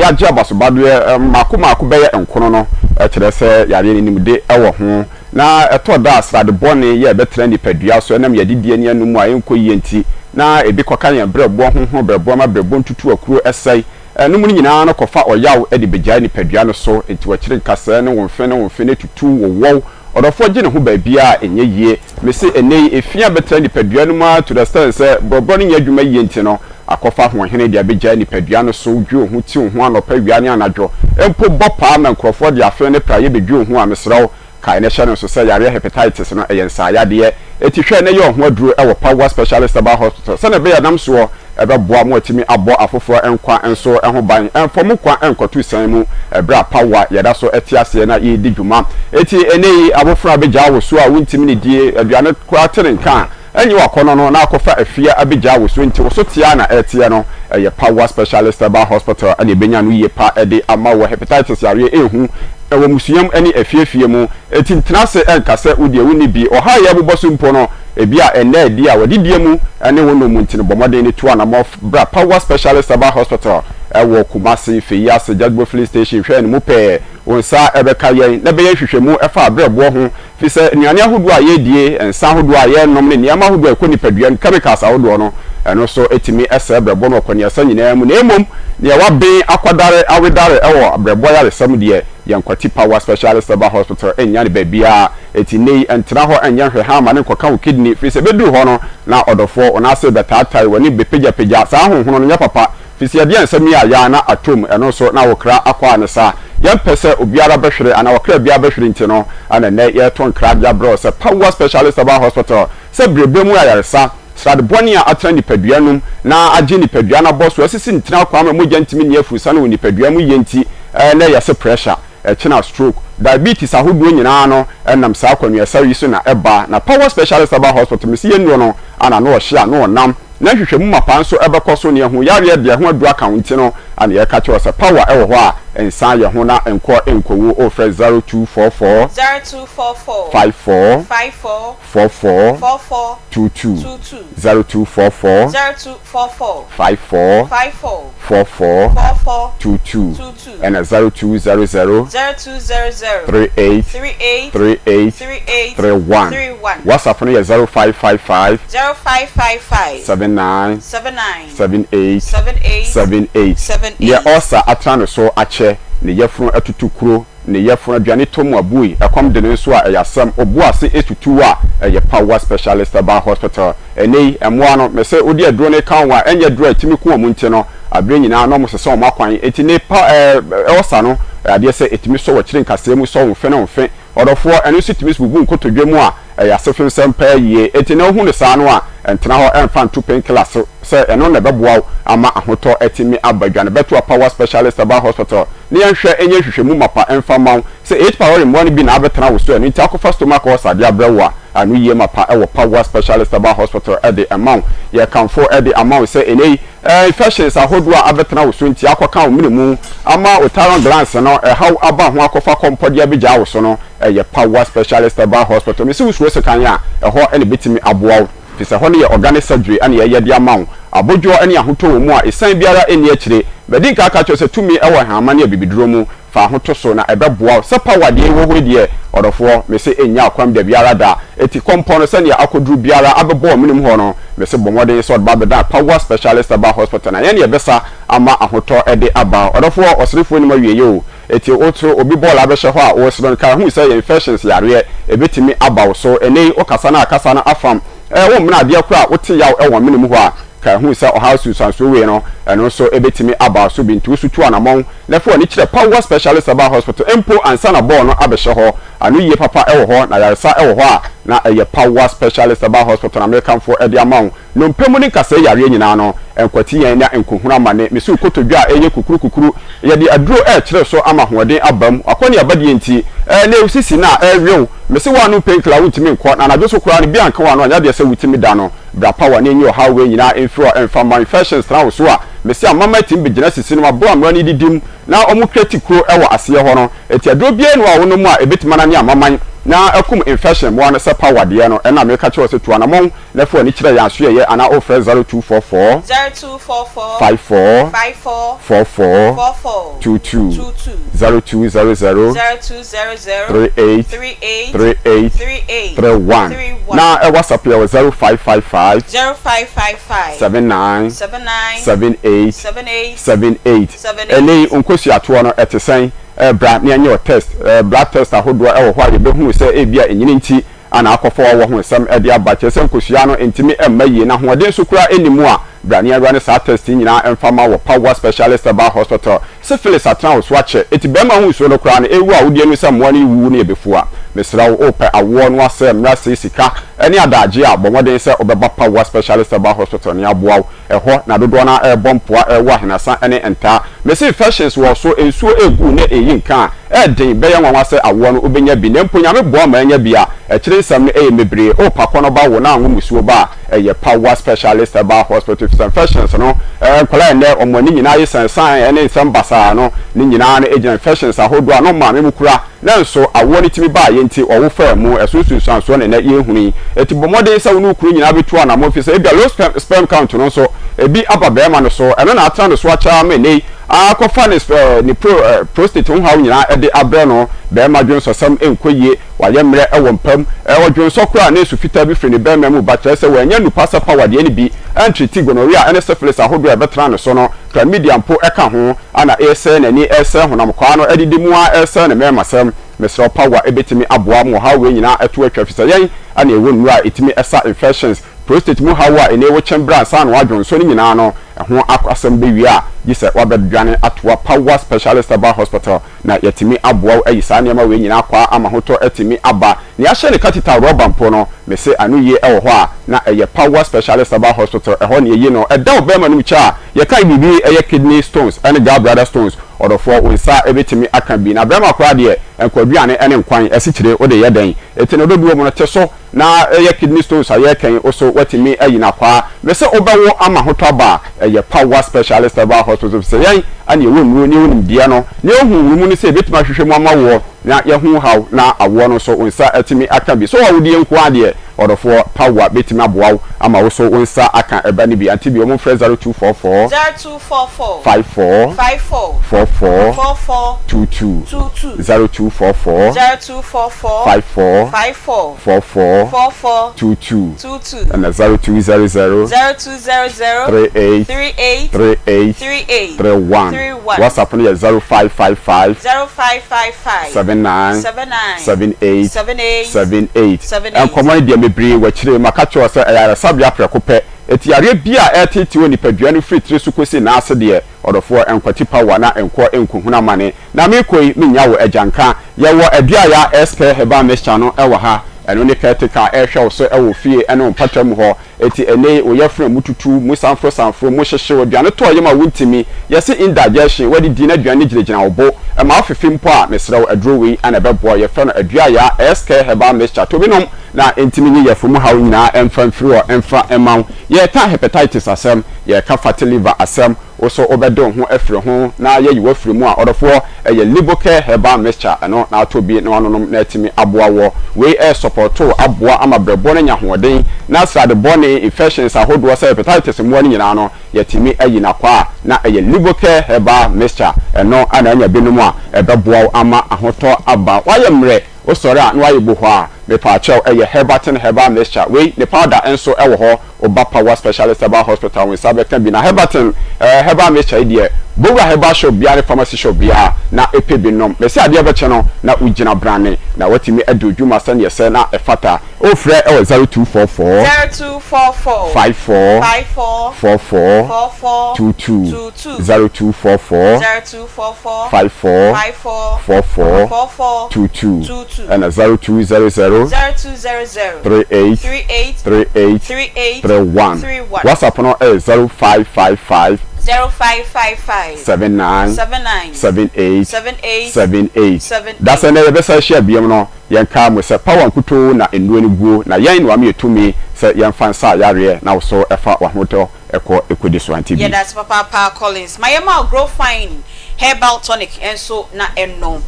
yɛagye abasobadeɛ mmaako mmaako bɛyɛ nkono no kyerɛ sɛ yareɛ no nimde wɔ ho na ɛtɔ da a srade bɔne yɛ ɛbɛtena nipadua so ɛnam yɛn adidie ne yɛn nom a ɛnkɔ yie nti na ebi kɔka yɛn berɛboɔ ho ho berɛboɔ ma berɛboɔ ntutu akuro sɛe Ɛnom no nyinaa no kɔfa ɔyaw de begyae nipadua no so, enti wɔkyere nkasɛɛ ne wo mfe ne wo mfe no tutu wo wɔw. Ɔdɔfoɔ gye ne ho baabiara a ɛnyɛ yie. Mese ɛnnɛ yi, efi abɛtra nipadua no mu ara to the extent sɛ brɔbrɔ no nyɛ adwuma yie nti no, akɔfa ahoɔhene de abegyae nipadua no so, dwe wo ho, ti wo ho anɔpa, awia ne anadwo, mpo bɔ paa ma nkurɔfoɔ de afe ne praeɛ bedwe wo ho a, mesrɛ wo, Kae na hyɛ no nso sɛ yareɛ hepatitis no yɛ nsaayadeɛ, enti hwɛ na yɛ wo ho aduro wɔ Pawwa Specialist Herbal Hospital sɛdeɛ ɛbɛyɛ a nam soɔ ɛbɛboa mo atumi abɔ afoforɔ nkwa nso ho ban. Ɛmfa mo nkwa nkɔto sian mu ɛberɛ a Pawwa yɛda so te aseɛ na yɛredi dwuma. Enti ɛnnɛ yi abɔfra bɛgyaa wo so a wontumi nnidie, aduane koraa te ne nka a, Ɛnyɛ w'akɔnnɔ no na akɔfa afie abɛgyaa wo so nti wo so teɛ ara na ɛreteɛ no, ɛyɛ Power Specialist Herbal Hospital na ɛbɛnya no yie pa de ama wo. Hepatitis yareɛ ɛnhu wɔ mmusua mu ne afie afie mu, enti ntena ase nka sɛ wo deɛ wonni bi. Ɔhaw a yɛrebobɔ so mpo no, ebia ɛnnɛ adi a w'adidie mu ne wo nom nti no, bɔ mmɔden na tu anammɔn bra Power Specialist Herbal Hospital wɔ Kumasi, Feyiase, Jajbo Filling Station, hwɛ no mu pɛɛ, wo nsa bɛka yɛn na bɛyɛ nhwehwɛmu fa abrɛboɔ ho Ɛfiri sɛ nnuane ahodoɔ a yɛredie, nsa ahodoɔ a yɛrenom ne nneɛma ahodoɔ a ɛkɔ nipadua mu, chemicals ahodoɔ no, ɛno nso tumi sɛe brɛboɔ no wɔ kɔneasa nyinaa mu. Na mmom deɛ waben akwadare, awedare wɔ brɛboɔ ayaresa mu deɛ, yɛnkwati Power Specialist Herbal Hospital nnya no baabiara. Enti nnɛ yi, ntena hɔ nyɛ nhwɛhaa ma no nkɔka wo kidney, ɛfiri sɛ ɛbɛduru hɔ no, na ɔdɔfoɔ, wo nan ase rebɛtaatae, w'ani bɛpagyapagya. Saa honhono no nyɛ papa. Firi sɛ yɛde nsɛm yi ayɛ a na atom, ɛno nso na wo kra akɔ a ne saa. Yɛmpɛ sɛ obiara bɛhwere anaa ɔkra biara bɛhwere nti no na nnɛ yɛreto nkra de abrɛ wo sɛ Pawua Specialist Herbal Hospital sɛ berɛberɛ mu ayaresa, srade bɔne a atena nipadua no mu na agye nipadua no abɔ so asisi ntini akwan ma mogya ntumi nni afurusa no wɔ nipadua mu yie nti na yɛse pressure, ɛkyena stroke, diabetes ahodoɔ nyinaa no nam saa kwanuasa yi so na ɛba. Na Power Specialist Herbal Hospital mese yɛn nnuro no ana ano ɔhye ano ɔnam. Na nhwehwɛmu mapa nso bɛkɔ so nea ɛho yareɛ deɛ ho aduru aka wo nti no na yɛreka kyerɛ wo sɛ power wɔ hɔ a nsan yɛ ho na nkɔ nkɔwu o frɛ 0244 0244 54 54 44 44 22 22 0244 0244 54 54 44 44 22 22 ɛna 0200 0200 38 38 38 38 31 31 WhatsApp no yɛ 0555 0555 79 79 78 78 78 78. Deɛ ɔresa atena ne so akyɛ, ne yafunu atutu kuro, ne yafunu aduane tɔ mu abui, ɛkɔm de no nso a ɛyɛ asɛm, ɔbu ase tutu a ɛyɛ Power Specialist Herbal Hospital. Ɛnnɛ yi, mmoa no, mese wode aduro no reka wɔn a, ɛnyɛ aduro a ɛtumi ku wɔn nti no, aberɛ nyinaa na wɔsesa wɔn akwan. Enti ne pa ɛɛ ɔsa no, ɛyɛ adeɛ sɛ ɛtumi sɔ w'akyiri nkasɛɛ mu, sɔ wo mfe ne wo mfe. Ɔdɔfoɔ, ɛno nso tumi bubu nkotodwe mu a, ɛyɛ asefemsɛm paa yie. Enti na wohu no saa no a, ntena hɔ mfa nto painkiller so sɛ ɛno na ɛbɛboa wo ama ahotɔ atumi aba. Dwane bɛto Apawa Specialist Herbal Hospital na yɛnhwɛ nyɛ nhwehwɛmu mapa mfa mma wo. Sɛ H. Pylori mmoa no bi na abɛtena wo so a, ɛno nti akɔfa stomach ulcer de abrɛ wo a, ano yie mapa wɔ Pawa Specialist Herbal Hospital de ma wo. Yɛkamfo de ama wo sɛ ɛnnɛ yi, Infections ahodoɔ a abɛtena wo so nti akɔka wo mene mu ama wo thyroid glands no ɛhaw aba ho akɔfa kɔmpɔ de abɛgyaa wo so no, ɛyɛ Power Specialist Herbal Hospital. Mese wo suro sekan a, ɛhɔ na ɛbɛtumi aboa wo, firi sɛ ɛhɔ no yɛ organic surgery na yɛyɛ de ama wo. Abodwoɔ ne ahotɔ wɔ mu a ɛsiane biara nni akyire. Madi nka aka akyerɛ wo sɛ tumi wɔ nhahama ne abibiduro mu. Fa ho to so na ɛbɛboa wo. Sɛ power deɛ wɔ hɔ yi deɛ, ɔdɔfoɔ, mese ɛnnya ɔkwan dabiara da. Enti kɔmpɔ no sɛdeɛ akɔduru biara abɛbɔ wo menem hɔ no, mese bɔ mmɔden sɛ wode ba abɛdan Power Specialist Herbal Hospital na yɛn ne yɛbɛsa ama ahotɔ de aba. Ɔdɔfoɔ, ɔserefoɔ nnim awieɛ o. Enti woto obi bɔɔl abɛhyɛ hɔ a, woresere no, kae hu sɛ ɛyɛ infections yareɛ, ɛbɛtumi aba wo so. Ɛnnɛ yi wokasa no a, kasa no afam. Ɛɛ, wommena adeɛ koraa a, wote yaw wɔ menem hɔ a. Ka hu sɛ ɔhaw nsunsuansoɔ wei no, ɛno nso ɛbɛtumi aba wo so bi. Nti wo nso tu anamɔn na fa w'ani kyerɛ Power Specialist Herbal Hospital mpo ansa na bɔɔl no abɛhyɛ hɔ. Ano yie papa wɔ hɔ na ayaresa wɔ hɔ a na ɛyɛ Power Specialist Herbal Hospital na merekamfo de ama wo. Nnompe mu ne nkasɛɛ yareɛ nyinaa no, nkwati yɛn na nkohunu amane. Mese wo kotodwe a ɛreyɛ kukuru kukuru, yɛde aduro rekyere so ama ahoɔden aba mu. W'akɔneaba deɛ nti, ɛɛ wo sisi no a ɛrewe wo. Mese woannom painkiller a wontumi nkɔ, na anadwo so koraa no bi anka w'ano a ɛnyɛ adeɛ sɛ wotumi da no. Bra Power na enyi ɔhaw wei nyinaa mfiri hɔ mfa mma. Infections tena wo so a, mese amama atumi bɛgyina sisi no mu aboro a mmara no didi mu na wɔn create kuro wɔ aseɛ hɔ no. Enti aduro biara nni hɔ a wonom a ɛbɛtumi anane amaman na akum infection mmoa no sɛ Power deɛ no. Ɛno na meka kyerɛ wo sɛ tu anamɔn na fa w'ani kyerɛ yɛn asoɛeɛ anaa wofrɛ 0244 0244 54 54 44 44 22 22 0200 0200 38 38 38 38 31 31 na WhatsApp yɛ wɔ 0555 0555 79 79 78 78 78 78. Ɛnnɛ yi nkosuatoɔ no ɛte sɛn? Bra na yɛnyɛ wo test, blood test ahodoɔ ɛwɔ hɔ a yɛbɛhunu sɛ ebia ɛnyini nti ana akɔfa w'awɔ ho nsɛm de aba, kyerɛ sɛ nkosua no ntumi mma yie na ahoɔden nso koraa nni mu a, bra na yɛnwura ne saa test yi nyinaa mfa ma wɔ Power Specialist Herbal Hospital. Syphilis atena wo so akyɛ, enti barima ho nsuo no koraa no ɛrewu a wodeɛ nu sɛ mmoa no rewuwu no yɛ bɛfua. Mesrɛ wo, worepɛ awoɔ no asɛ mmra sei sika ne adaagye a, bɔ mmɔden sɛ wobɛba Power Specialist Herbal Hospital na yɛaboa wo. Ɛhɔ na dodoɔ no ara rebɔ mpoa, rewɔ ahenasa ne ntaa. Mese infections wɔ so, nsuo regu na ɛreyi nka a, ɛyɛ den, bɛyɛ nwanwa sɛ awoɔ no wobɛnya bi, na mpo Nyame boa ma anya bi a, akyire nsɛm no ɛyɛ mebree. O pa kɔ no ba wo na anwo musuo ba a, ɛyɛ Power Specialist Herbal Hospital efisɛ infections no, nkwadaa ɛnnɛ wɔn ani nyinaa ye sɛnsan ne nsɛm basaa no, ne nyinaa no gyina infections ahodoɔ a na wɔn maame mu kura. Nanso awoɔ no tumi baeɛ nti ɔwo faa mu, ɛso nsunsuansoɔ na ɛnnɛ yɛrehunu yi. Enti bɔ mmɔden sɛ wo ne wo kunu nyinaa bɛtu anammɔn ɛfiri sɛ ebia low sperm sperm count no nso ebi aba barima no so, ɛno na atena ne so akyɛ ara ma ɛnnɛ yi akɔfa ne ne pro prostate ho haw nyinaa de abrɛ no. Barima dwonsɔsɛm nkɔ yie, wayɛ mmerɛ wɔ mpa mu, ɔdwonsɔ koraa a na nsu fitaa bi firi ne barima mu ba, kyerɛ sɛ wannya nnupa sɛ power deɛ no bi antriti gonorrhea ne syphilis ahodoɔ a ɛbɛtena ne so no, chlamydia mpo ka ho. Ana eresɛɛ n'ani, eresɛɛ honam kwaa no, adidi mu ara eresɛɛ ne mmarimasɛm. Mesrɛ wo Power ebetumi aboa mo ɔhaw wei nyinaa ɛto atwa efisɛ yɛn na yɛwɔ nnuru a etumi sa infections, prostate mu haw a ɛnɛ wokyɛn berɛ ansa na woadwo nso ne nyinaa no ɛho asɛm bɛwie a gye sɛ woabɛdwane atoa Power Specialist Herbal Hospital na yɛatumi aboa wo ayi saa nneɛma wei nyinaa kwaa ama ahotɔ atumi aba. Nea ahyɛ ne catheter rɔba mpo no, mese ano yie wɔ hɔ a na ɛyɛ Power Specialist Herbal Hospital ɛhɔ na yɛyi no. Ɛda ɔbarima no mu kyɛ a Yɛkae biribi ɛyɛ kidney stones ɛne gall bladder stones ɔdɔfoɔ wo nsa bɛtumi aka bi na bɛrima koraa deɛ nkwaduane ɛne nkwan asikyire wode yɛ dɛn ɛti no dodoɔ mu no te so na ɛyɛ kidney stones a yɛreka yi wo so watumi ayi no akwaa mese wobɛwo ama ahotɔ aba a ɛyɛ power specialist herbal hospital fisɛ yɛn ɛne yɛwɔ nnuro ne yɛwɔ nimdeɛ no ne yɛwɔ huhuru mu no sɛ yɛbɛtumi ahwehwɛ mu ama woɔ na yɛahu wo haw na awoɔ no nso wo nsa atumi aka bi so wɔ awodeɛ nko ara deɛ Ɔdɔfoɔ, Power bɛtumi aboa wo ama wo so wo nsa aka ɛba no bi. Ante bio, momfrɛ 0244 0244 54 54 44 44 22, 22 0244 0244 54 54 44 44 22, 22 ɛna 0200 0200 38 38 38 38 31. 31. WhatsApp no yɛ 0555 0555 79 79 78 78 78. 78. Nkɔmmɔ no deɛ mebree w'akyire, maka kyerɛ wo sɛ ɛyɛ ayaresabea prɛko pɛ. Enti yareɛ biara a ɛreteetee wɔ nipadua no firi tiri so kɔsi nan ase deɛ, ɔdɔfoɔ, nkwati power na nkɔ nkɔhunu amane. Na merekɔ yi, mennya wo agyanka. Yɛwɔ Aduaya S-Care Herbal Mixture no wɔ ha. Ɛno ne caretaker a ɛrehwɛ wo so wɔ wo fie ne wo mpɔtam hɔ. Enti ɛnnɛ yi, wo yafunu a mu tutu, mu sanforosanforo, mu hyehyew, aduane tɔ yam a wuntumi, yɛse indigestion, woadidi na aduane no gyinagyina wo bo, ɛma wofefe mpo a, mesrɛ wo, aduro wei na ɛbɛboa wo. Yɛfrɛ no Aduayaa S-Care Herbal Mixture. Tɔ bi nom na entumi nyi yafunu mu haw nyinaa mfa mfiri hɔ mfa mma wo. Yɛreka hepatitis asɛm, yɛreka fatty liver asɛm, Wo so wobɛde wo ho afiri ho na yɛayi wo afiri mu a, ɔdɔfoɔ, ɛyɛ Libocare Herbal Mixture, ɛno na atɔ bi na woanonom na atumi aboa woɔ. Wei ɛresɔpɔto wo aboa ama brɛboɔ no anya ahoɔden na srade bɔne, infections, ahodoɔ sɛ hepatitis mmoa no nyinaa no, yɛatumi ayi no akɔ a, na ɛyɛ Libocare Herbal Mixture, ɛno na anya binom a ɛbɛboa wo ama ahotɔ aba. Woayɛ mmerɛ, wosɔre a na woayɛ bohɔ a, mepaakyɛw, ɛyɛ Herbatin Herbal Mixture. Wei ne powder nso wɔ hɔ. Wo ba Power Specialist Herbal Hospital wo nsa bɛka bi. Na Herbatin herbal mixture yi deɛ, Bowura herbal shop biara ne pharmacy shop biara na pɛ bi nom. Mese adeɛ bɛkye no na wogyina brane na woatumi adi wo dwuma sɛdeɛ ɛsɛ na ɛfata. O frɛ wɔ 0244 0244 54 54 44 44 22 22 0244 0244 54 54 44 44 22 22 ɛna 0200 0200 38 38 38 38 31. 31. WhatsApp no yɛ 0555 0555 79 79 78 78 78. 78. Dasɛ nnɛ yɛbɛsan ahyia biom no, yɛnkaa mo sɛ power nkutoo na nnuro no guo, na yɛn na wama yɛ tumi sɛ yɛmfa nsa yareɛ na wo so fa w'ahotɔ kɔ kɔdi so. Ante bi. Yɛda ase papaapa Collins. Ma yɛma wo Grow Fine Herbal Tonic nso na nom.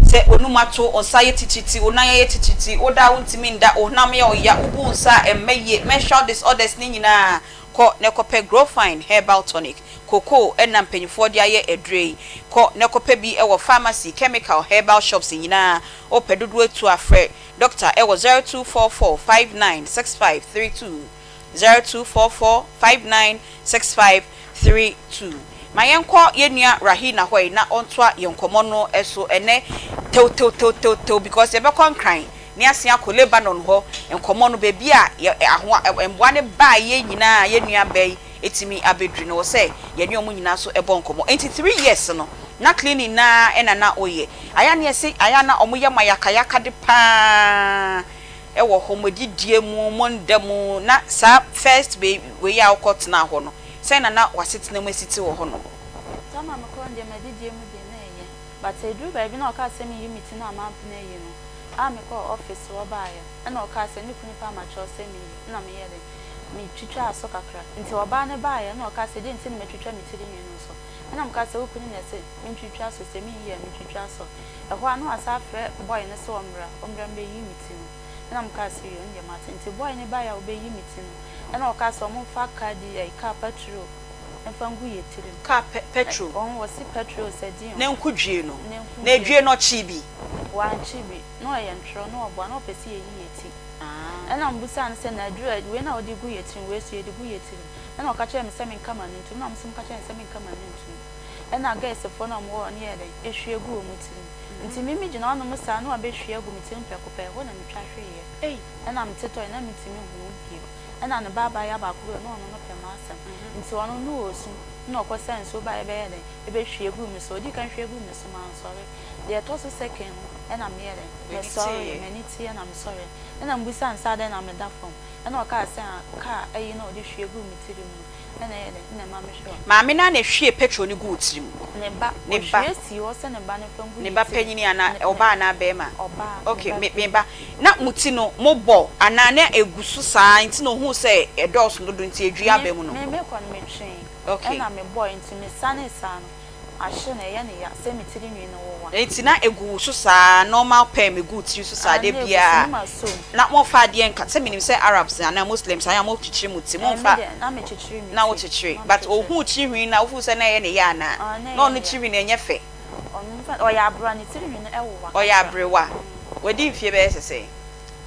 Sɛ w'anum ato, wo nsa ayɛ tititi, wo nan ayɛ tititi, woda a wontumi nda, wo honam yɛ wo ya, wobu wo nsa a ɛmma yie, menstrual disorders ne nyinaa, kɔ na kɔpɛ Grow Fine Herbal Tonic. Cocoa na mpanyinfoɔ de ayɛ aduro yi. Kɔ na kɔpɛ bi wɔ pharmacy, chemical, herbal shops nyinaa. Wopɛ dodoɔ atu a frɛ Doctor wɔ 0244 59 65 32. 0244 59 65 32. Ma yɛnkɔ yɛn nua Rahina hɔ yi na ɔntoa yɛn nkɔmmɔ no so ɛnnɛ tewtewtewtewtew because yɛbɛkɔ Nkran ne asen akɔ Lebanon hɔ nkɔmmɔ no baabi a yɛ ahoa mmoa no baeɛ nyinaa yɛn nua baa yi tumi abɛduru no wɔ sɛ yɛne wɔn nyinaa nso bɔ nkɔmmɔ. Enti three years no na cleaning no ara na na woyɛ. Ayɛ a na yɛse ayɛ a na wɔyɛ mo ayakayakade pa ara wɔ hɔ, mo adidie mu, mo nda mu, na saa first wei wei a wokɔ tenaa hɔ no, sɛn na na w'asetena mu asi te wɔ hɔ nom? Tam a mekɔɔ no deɛ m'adidie mu deɛ na ɛyɛ but ɛduru baabi na ɔkaa sɛ menyi me ti no a mampene ayi no a mekɔɔ office hɔ baeɛ ɛna ɔkaa sɛ ne kunu paa makyerɛw sɛ menyi ɛna meyɛɛ dɛn metwitwaa so kakra nti ɔbaa no baeɛ ɛna ɔkaa sɛ deɛ nti na matwitwa me tiri nwi no nso ɛna mekaa sɛ wo kunu na ɛse mentwitwa so sɛ menyi a mentwitwa so Ɛhɔ ara na wasan afrɛ boy no sɛ ɔmmra, ɔmmra mmɛyi me ti no. Ɛna mekaa sɛ yoo, ɛndeɛ mate. Nti boy no baeɛ a ɔbɛyi me ti no, ɛna ɔkaa sɛ wɔmfa car di ɛyi car patrol mfa ngu yɛ tirim. Car pɛ petrol. Ɔn, wɔse petrol sɛ deɛn o. Na nku dwie no. Na nku Na dwie dwie no. no ɔkyee bi? Wankye bi. Na ɔyɛ ntorɔ, na ɔboa, na ɔpɛ sɛ yɛyi yɛ ti. Ah. Ɛna mebisaa no sɛ na aduru a wei na wode gu yɛ tirim, wei nso yɛde gu yɛ tirim. Ɛna ɔka kyerɛɛ me sɛ menka m'ano ntom, ɛna me nso meka kyerɛɛ no sɛ menka m'ano ntom. Ɛna girls foɔ no a wɔwɔ hɔ no yɛɛ dɛn? Ehwie guu wɔn tirim. Nti me megyina hɔnom saa na wabɛhwie agu me tirim prɛko pɛ, ɛhɔ na metwa hweeɛ. Ei! Ɛna metetɔe na mentumi nhu bio. Ɛna ne ba abaayewa baako bi wɔ hɔ na ɔno no pɛ m'asɛm. Nti ɔno no ɔɔsu na ɔkɔsaa nsuo baeɛ bɛyɛɛ dɛn? Ɛbɛhwie guu me so. Ɔdii kan hwie guu me so mansɔre. Deɛ ɛtɔ so second no ɛna meyɛɛ dɛn? W'ani Mesɔreeɛ, teeɛ. m'ani teeɛ na mesɔreeɛ. Ɛna mebisaa no sɛ adɛn na meda fam? Ɛna ɔkaa sɛ ah kaa ayi na ɔde hwie guu me tirim no. Ɛna ɛyɛ dɛn na ɛma mehwɛ wo? Maame no ara na ɛhwiee petrol no guu wo tirim. Ne ba. Ne ba. Ɔhwie sii hɔ sɛ ne ba no mfa ngu Ne ne ba tirim. panyini anaa, Ne, ɔbaa anaa barima? Ɔbaa, ne Okay, ba me, me panyini. ba. Na mo ti no, mobɔ anaa na ɛgu so saa nti na ɔhuu sɛ ɛdɔɔso dodo nti ɛdwi Me, aba mu no? me, mekɔ no metwee. Okay. Ɛna mebɔe nti mesanee saa no, ahye no, ɛyɛ no ya sɛ me tiri nwi no wowa. Enti na egu wo so saa, normal perm egu wo tiri so saa Ah, da na egu so, biara. na masɔ mu. Na momfa adeɛ nka, sɛ menim sɛ Arabs anaa Muslims ayɛ a mokyekyere mo ti, Eh, me momfa. deɛ, na mekyekyere me Na ti. wokyekyere, Na but mekyekyere. ohuu tiri hwi no a, wofeel sɛ na ɛyɛ ne ya anaa? Ah, na Na ɛyɛ ɔno ne ya. tiri hwi no ɛnyɛ fɛ. Ɔno, infact, ɔyɛ aberewa, ne tiri hwi no ɛwowa Ɔyɛ kakra. aberewa. Wadi mfie bɛyɛ sɛ sɛn?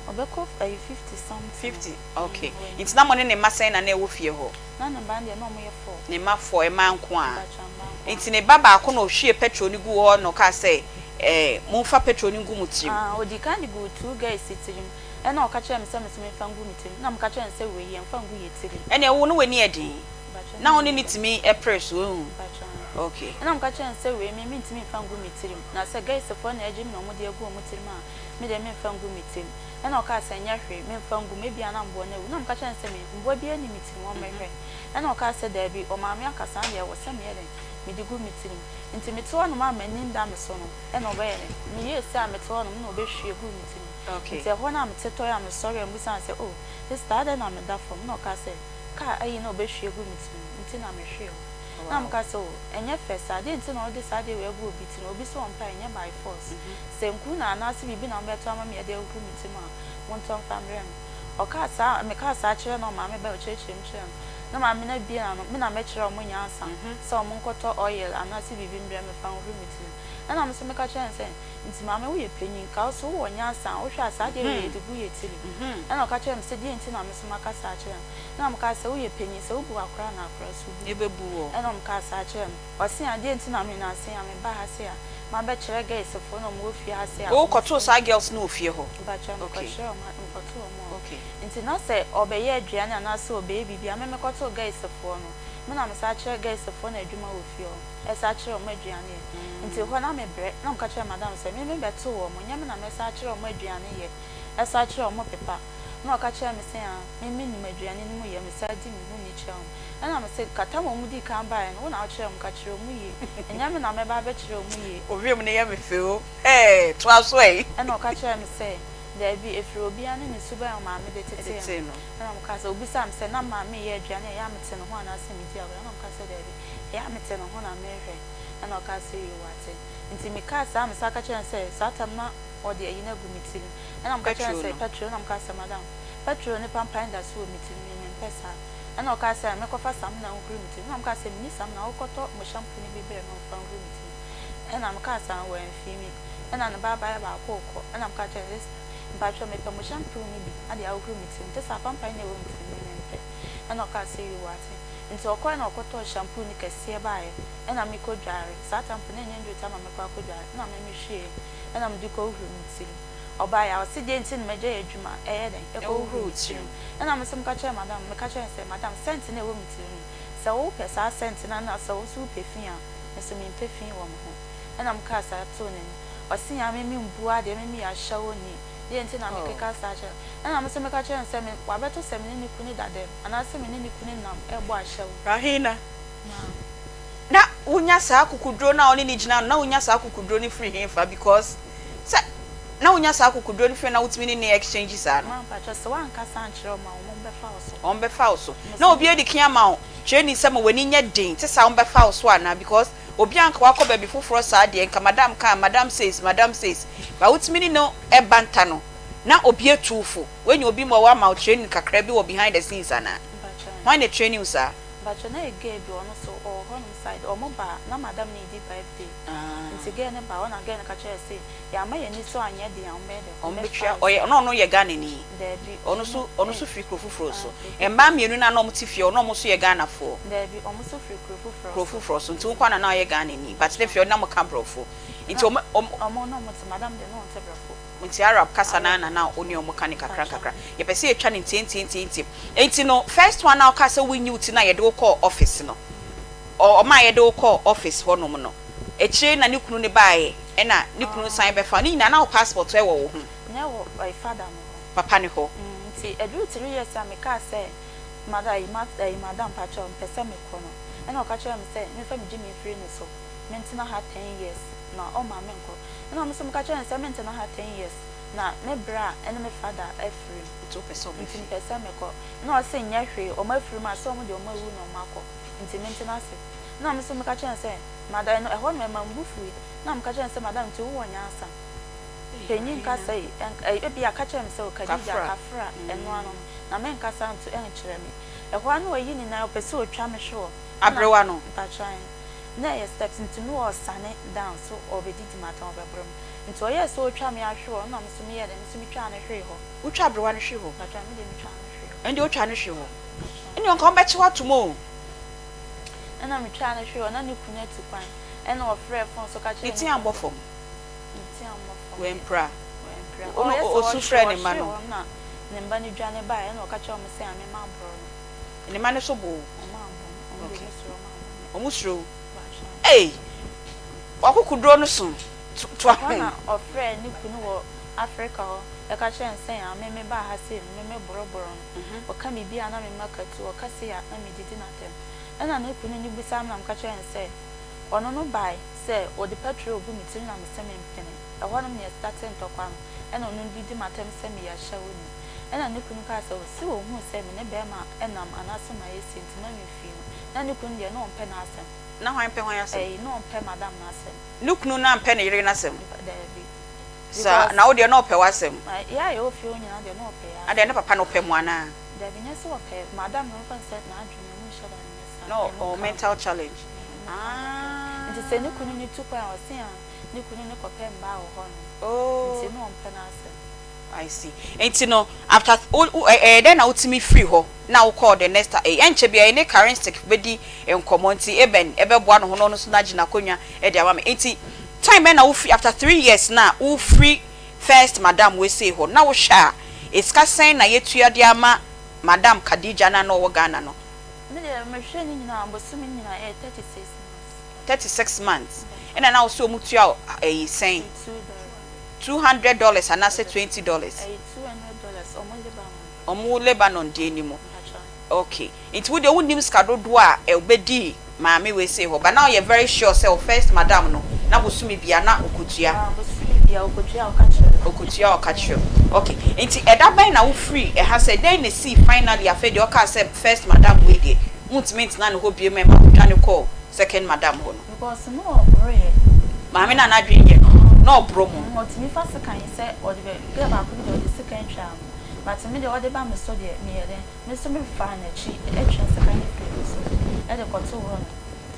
Ɔbɛkɔ ɛyi fifty something. 50, okay. Mm, Nti na mo ne ne mma sɛn na na ɛwɔ fie hɔ? Na ne mma no deɛ na wɔyɛ four. Ne mma four, mmaa nko ara. Mpakyɛw, mmaa nko ara. Nti ne ba baako na ɔhwiee petrol no guu hɔ na ɔkaa sɛ, eh, momfa petrol no ngu mo tirim. Ah, ɔdii kan de guu two girls tirim, ɛna ɔka kyerɛɛ me sɛ me nso memfa ngu me tirim, ɛna meka kyerɛɛ no sɛ wei yɛmfa ngu yɛn tirim. Ɛnneɛ wo ne w'ani yɛ den. Mpakyɛw, Na na wo ne m'ani no yɛ den. tumi pere so, woahu? Mpakyɛw, aane. Okay. Ɛna meka kyerɛɛ no sɛ wei me mentumi mfa ngu me tirim, na sɛ girls foɔ na agye me na wɔde agu wɔn tirim a, me deɛ memfa ngu me tirim. Ɛna ɔkaa sɛ, Ɛnyɛ hwee, memfa ngu mu, ebia na mmoa no awu. Ɛna meka kyerɛɛ no sɛ, Me, mmoa biara nni me tirim, wɔmmɛhwɛ. Ɛna ɔkaa sɛ, Dabi, ɔmaame aka saa deɛ, ɛwɔ sɛ meyɛ dɛn? Mede gu me tirim. Nti mete hɔnom a m'ani nda me so no, ɛna ɔbɛyɛ dɛn? Meyɛɛ sei a mete hɔnom na ɔbɛhwie guu me tirim. Nti ɛhɔ no a mete tɔeɛ a mesɔreeɛ a mebisaa no sɛ, Oh, sista, adɛn na meda fam? Ɛna ɔkaa sɛ, Kaa ayi na ɔbɛhwie guu me tirim nti na mehwee hɔ. Ɛna mekaa sɛ, Oh, ɛnyɛ fɛ saa, deɛn nti na wode saa adeɛ wei agu obi tirim? Obi sɛ ɔmpɛ a, ɛnyɛ by force. Sɛ nku na anaase biribi na mobɛtɔ ama me de ahuhuru me ti mu a, montɔ mfa mbrɛ me. Ɔkaa saa a, mekaa saa kyerɛɛ no na ɔmaa me bae, ɔkyerɛkyerɛɛ mu kyerɛɛ me. Na maame no abue n'ano, me na mɛkyerɛ wɔn nyansa sɛ wɔnkɔtɔ oil anaase biribi mbrɛ me mfa nhuhuru me ti mu. Ɛna me nso meka kyerɛɛ no sɛ, Nti maame woyɛ panyin, ka wo so wowɔ nyansa a, wohwɛ a saa adeɛ wei yɛde gu yɛ tirim. Ɛna ɔka kyerɛɛ me sɛ deɛ nti na me nso maka saa akyerɛ no. Ɛna mekaa sɛ woyɛ panyin, sɛ wobu akwadaa na akwadaa nso bu wo. Ɛna ɔkaa saa kyerɛɛ me. Ɔse a deɛ nti na me nansa yi a meba ha sei a, mabɛkyerɛ girls foɔ na wɔwɔ fie ha sei a. Wokɔtoo saa girls no wɔ fie hɔ? Mpakyɛw mekɔkyerɛɛ wɔn, mekɔtoo wɔn wɔ hɔ. Nti na sɛ ɔbɛyɛ aduane anaasɛ ɔbɛyɛ biribi a, me mekɔtoo girls foɔ no, me na mesan kyerɛ girls foɔ no adwuma wɔ fie hɔ. ɛsan kyerɛ wɔn aduane yɛ. Nti hɔ na me brɛ, na meka kyerɛɛ madam sɛ me me bɛtoo wɔn, nyɛ me na mɛsan akyerɛ wɔn aduane yɛ, ɛsan akyerɛ wɔn pepa. Na ɔka kyerɛɛ me sɛ aa, me me nim aduane no mu yɛ, me san di me ho ni kyerɛ wɔn. Ɛna me se, kata ma wɔn dii kan baeɛ no, wo na wokyerɛɛ wɔn, ka kyerɛ wɔn yie, ɛnyɛ me na mɛba abɛkyerɛ wɔn yie. Wo wiem no yɛ me fɛ o, ɛɛ, toa so ɛ. Ɛna ɔka kyerɛɛ me sɛ, daabi, ɛfiri obiara ne ne suban a ɔmaame de tetee no. Ɛna mekaa sɛ, ɔbisaa me sɛ, na maame reyɛ aduane a ɛyɛ a mete ne ho anaasɛ medi agorɔ? Ɛna mekaa sɛ, daabi. Ɛyɛ a mete ne ho na merehwɛ. Ɛna ɔkaa sɛ, Yoo, wate. Nti mekaa saa a, mesan ka kyerɛɛ no sɛ, saa tam no na ɔde ayi no agu me tirim. Ɛna meka kyerɛɛ no sɛ, Pɛtro, ɛna mekaa sɛ, Madam, pɛtro ne pampan da so wɔ me tirim, me mempɛ saa. Ɛna ɔkaa sɛ, menkɔfa samina nhohoro me tirim. Ɛna mekaa sɛ, Menni samina, wokɔtɔ mo shampoo no bi brɛ me mfa nhohoro me tirim. Ɛna mekaa saa no, wamfii me. Ɛna ne ba abaayewa baako rekɔ, ɛna mekaa kyerɛɛ no sɛ, Sista, mpakyɛw mepɛ mo shampoo no bi de ahohoro me tirim, nte saa pampan na ɛwɔ me tirim no, mempɛ. Ɛna ɔkaa sɛ, Yoo, wate. Nti ɔkɔɛ na ɔkɔtɔɔ shampoo no kɛseɛ baeɛ ɛna me kɔ dware, saa time mpo na ɛnyɛ nduru time a mɛkɔ akɔ dware ɛna me me hwieɛ ɛna mede kɔ hohoro me tirim. Ɔbaeɛ a ɔse deɛ nti na magyae adwuma ɛyɛ dɛn ɛkɔ hohoro me tirim. Ɛna me nso meka kyerɛɛ madam, meka kyerɛɛ no sɛ madam scent no a ɛwɔ me tirim no sɛ wo pɛ saa scent no anaa sɛ wo nso wo pɛ fi a me nso mempɛ fi wɔ me ho. Ɛna mekaa saa too n'anim. Ɔse aa me membu adeɛ me meyɛ ahyɛwoni deɛ nti na mekeka saa kyerɛ no. Ɛna me nso meka kyerɛɛ no sɛ me wabɛto sɛ me ne ne kunu da dɛm. Anaasɛ me ne ne kunu nam rebɔ ahyɛwo. Rahina, na wonya saa akokoduro no a ɔne no gyina no, na wonya saa akokoduro no firi hefa? Because sɛ na wonya saa akokoduro no firi na wotumi ne no exchange saa no. Ma mpakyɛw, sɛ woankasa ankyerɛ wɔn a, wɔn bɛfa wo so. Wɔn bɛfa wo so. Na obi adi kan ama wo training sɛ ma w'ani nyɛ den te saa wɔn bɛfa wo so anaa? Because obi a anka wakɔ baabi foforɔ saa deɛ nka madam ka, madam says, madam says, but wotumi ne no banta no, na obi atu wo fo. Woanya obi ma wama wo training kakra bi wɔ behind the scenes anaa? Hwan na training wo saa? Mpakyɛ na yɛ girl bi ɔno so ɔwɔ hɔ nom side ɔmo baa na madam no redi birthday nti girl no baa hɔ na girl no ka kyerɛɛ se yɛama yɛn ani so anyɛ den a ɔmo bɛyɛ dɛ Ɔmo bɛtua ɔyɛ na ɔno yɛ Ghanani Daabi ɔno so ɔno so firi kuro foforɔ so mmaa mmienu no a na ɔmo te fie hɔ na ɔmo nso yɛ Ghanafoɔ Daabi ɔmo nso firi kuro foforɔ kuro foforɔ so nti wo nkoa na na ɔyɛ Ghanani but na fie hɔ na mo ka brɔfo nti ɔmo ɔmo. Ɔmo na ɔmo te madam deɛ na ɔnte brɔfo. Nti Arab kasa no ara na na wo ne wɔn ka no kakra nkakra. Yɛpɛ sɛ yɛtwa no ntiantiantiantia. Nti no, first one a wokaa sɛ wonnyi wo ti no a yɛde wo kɔɔ office no, ɔma a yɛde wo kɔɔ office hɔnom no, akyire na ne kunu no baeɛ ɛna ne kunu san bɛfa wo. Ne nyinaa na wo passport wɔ wo ho? Nyɛ wɔ ɛyi father no hɔ. Papa no hɔ. Nti ɛduru 3 years a mekaa sɛ mother ayi ma ayi madam mpakyɛw mepɛ sɛ mekɔ no, ɛna ɔka kyerɛɛ me sɛ memfa me gyimi mfiri ne so, mentena ha 10 years na ɔmma menkɔ. Ɛna me nso meka kyerɛɛ no sɛ mentena ha ten years na me bra ne me father afiri mu Nti wopɛ sɛ ɔba nti fie? mepɛ sɛ mekɔ. Ɛna ɔse nyɛ hwee ɔmo afiri mu a sɛ ɔmo deɛ ɔmo awu na ɔmo akɔ nti mentena ase. Ɛna me nso meka kyerɛɛ no sɛ mada ɛno ɛhɔ no ɛma me bo fui na meka kyerɛɛ no sɛ madam nti wowɔ nyansa panyin Ei ka Rahina. sɛ ɛnk ebia ka kyerɛ me sɛ o Khadija Kafra. kafra ɛno ano no na menkasa nto ɛnkyerɛ me. Ɛhɔ ara na wayi ne nan ɔpɛ sɛ ɔtwa me hwe hɔ ɛna Aberewa no. mpakyɛw ae. Na ɛyɛ steps nti no ɔsane down so ɔbɛdidi m'atɛn ɔbɛboro me nti ɔyɛɛ sɛ ɔtwa me ahwe hɔ na me nso meyɛɛ dɛn me nso metwaa no hwee hɔ. Wotwaa aberewa no hwee hɔ? Mpakyɛw me deɛ metwaa no hwee hɔ. Ɛndeɛ wotwaa no hwee hɔ ɛnneɛ nka wɔbɛkye wo atom o. Ɛna metwaa no hwee hɔ na ne kunu atu kwan ɛna ɔfrɛɛ phone so ka Ne kyerɛɛ ti ne kunu ammɔ sɛ fam? ne ti ammɔ fam deɛ. Wampira? Wampira. Ɔno Ɔyɛ sɛ ɔsu ɔhwe frɛɛ ne mma ɔhwee no? hɔ na ne mma no dwane baeɛ ɛna ɔka kyerɛɛ wɔn sɛ ame maboro no. Ne mma no nso boo wo? Wɔn ammɔ me, wɔn deɛ Okay. wɔn suro wɔn ammɔ me. Wɔn suro wo? Ei! W'akokoduro no so toa Ɛhɔ na ho. ɔfrɛɛ ne kunu wɔ Afrika hɔ ka kyerɛɛ no sɛ, Ame mebaa ha sei no, me meboroboro no. Ɔka biribi a na me mma ka tu, ɔka sei a na medidi no atɛm. Ɛnna ne kunu no bisaa me na meka kyerɛɛ no sɛ, Ɔno no bae sɛ ɔde pɛtrol regu me tirim na mese mempene. Ɛhɔnom na yɛstatee ntɔkwa no, ɛnna ɔno didi m'atɛm sɛ meyɛ ahyɛwoni. Ɛnna ne kunu kaa sɛ, Ɔse ɔhuu sɛ me ne barima nam anaasɛ mayɛ sei nti ma memfii no. Na ne kunu deɛ, na ɔmpɛ n'asɛm. Na hwan pɛ hwan asɛm? Ɛyi, na ɔmpɛ madam no asɛm. Ne kunu no ampɛ ne yere no asɛm? Daabi. Saa, Because. na wo deɛ na ɔpɛ w'asɛm? Yɛ a yɛwɔ fie hɔ nyinaa deɛ, na ɔpɛ yɛn asɛm. Adɛn, ne papa no ɔpɛ mo anaa? Daabi, nyɛ sɛ ɔpɛ, madam no, mfa no sɛ n'adwene mu nhyɛ da nyɛ saa. Na Ɛmu ɔwɔ ka. mental challenge? Ɛmu ka kakra. Ah. Nti sɛ ne kunu no tu kwan a, ɔse ah. Ne kunu no kɔpɛ mbaa wɔ hɔ nom. Oh. Nti na ɔmpɛ n'asɛm. I see. Nti no after wo wo ɛyɛ dɛn na wotumi firi hɔ na wokɔɔ the next eh ɛnkyɛ biara yɛne Karenstick bɛdi nkɔmmɔ nti Eben ɛbɛboa ne ho na ɔno nso no agye n'akonnwa de ama me. Nti time bɛn na wofiri after 3 years no a wofiri first madam wei sei hɔ na wohwɛ a esika sɛn na yɛtua de ama madam Khadija no a na ɔwɔ Ghana no? Me deɛ mehwɛ ne nyinaa bosome nyinaa ɛyɛ 36 months. 36 months ɛna na wo sɛ ɔmo tua wo ɛyi sɛn? $2. $200 anaasɛ $20? Ɛyɛ $200 ɔmo Lebanon. Ɔmo Lebanon deɛ ni mu. Mpakyɛw. Okay, nti wo deɛ wonnim sika dodoɔ a ɛbɛdii maame wei sei hɔ, but na ɔyɛ very sure sɛ wo first madam no na bosome bia na ɔkɔtua. Ah, bosome bia ɔkɔtua, ɔka kyerɛ. Ɔkɔtua, ɔka kyerɛ wo. Okay, nti ɛda bɛn na wofiri ɛha sɛ dɛn na ɛsii finally afei deɛ ɔkaa sɛ first madam wei deɛ wontumi ntena ne hɔ biom ɛma wodwane kɔɔ second madam hɔ no? Because na ɔboro yɛ. Maame no a n'adwene nyɛ no, na ɔboro mo? Ɔtumi fa sekan sɛ ɔde bɛ, girl baako bi deɛ ɔde sekan twaa no, but me deɛ ɔde ba me so deɛ meyɛ dɛn, me nso me faa n'akyi twe sekan no firii ne so de kɔtoo hɔ nom,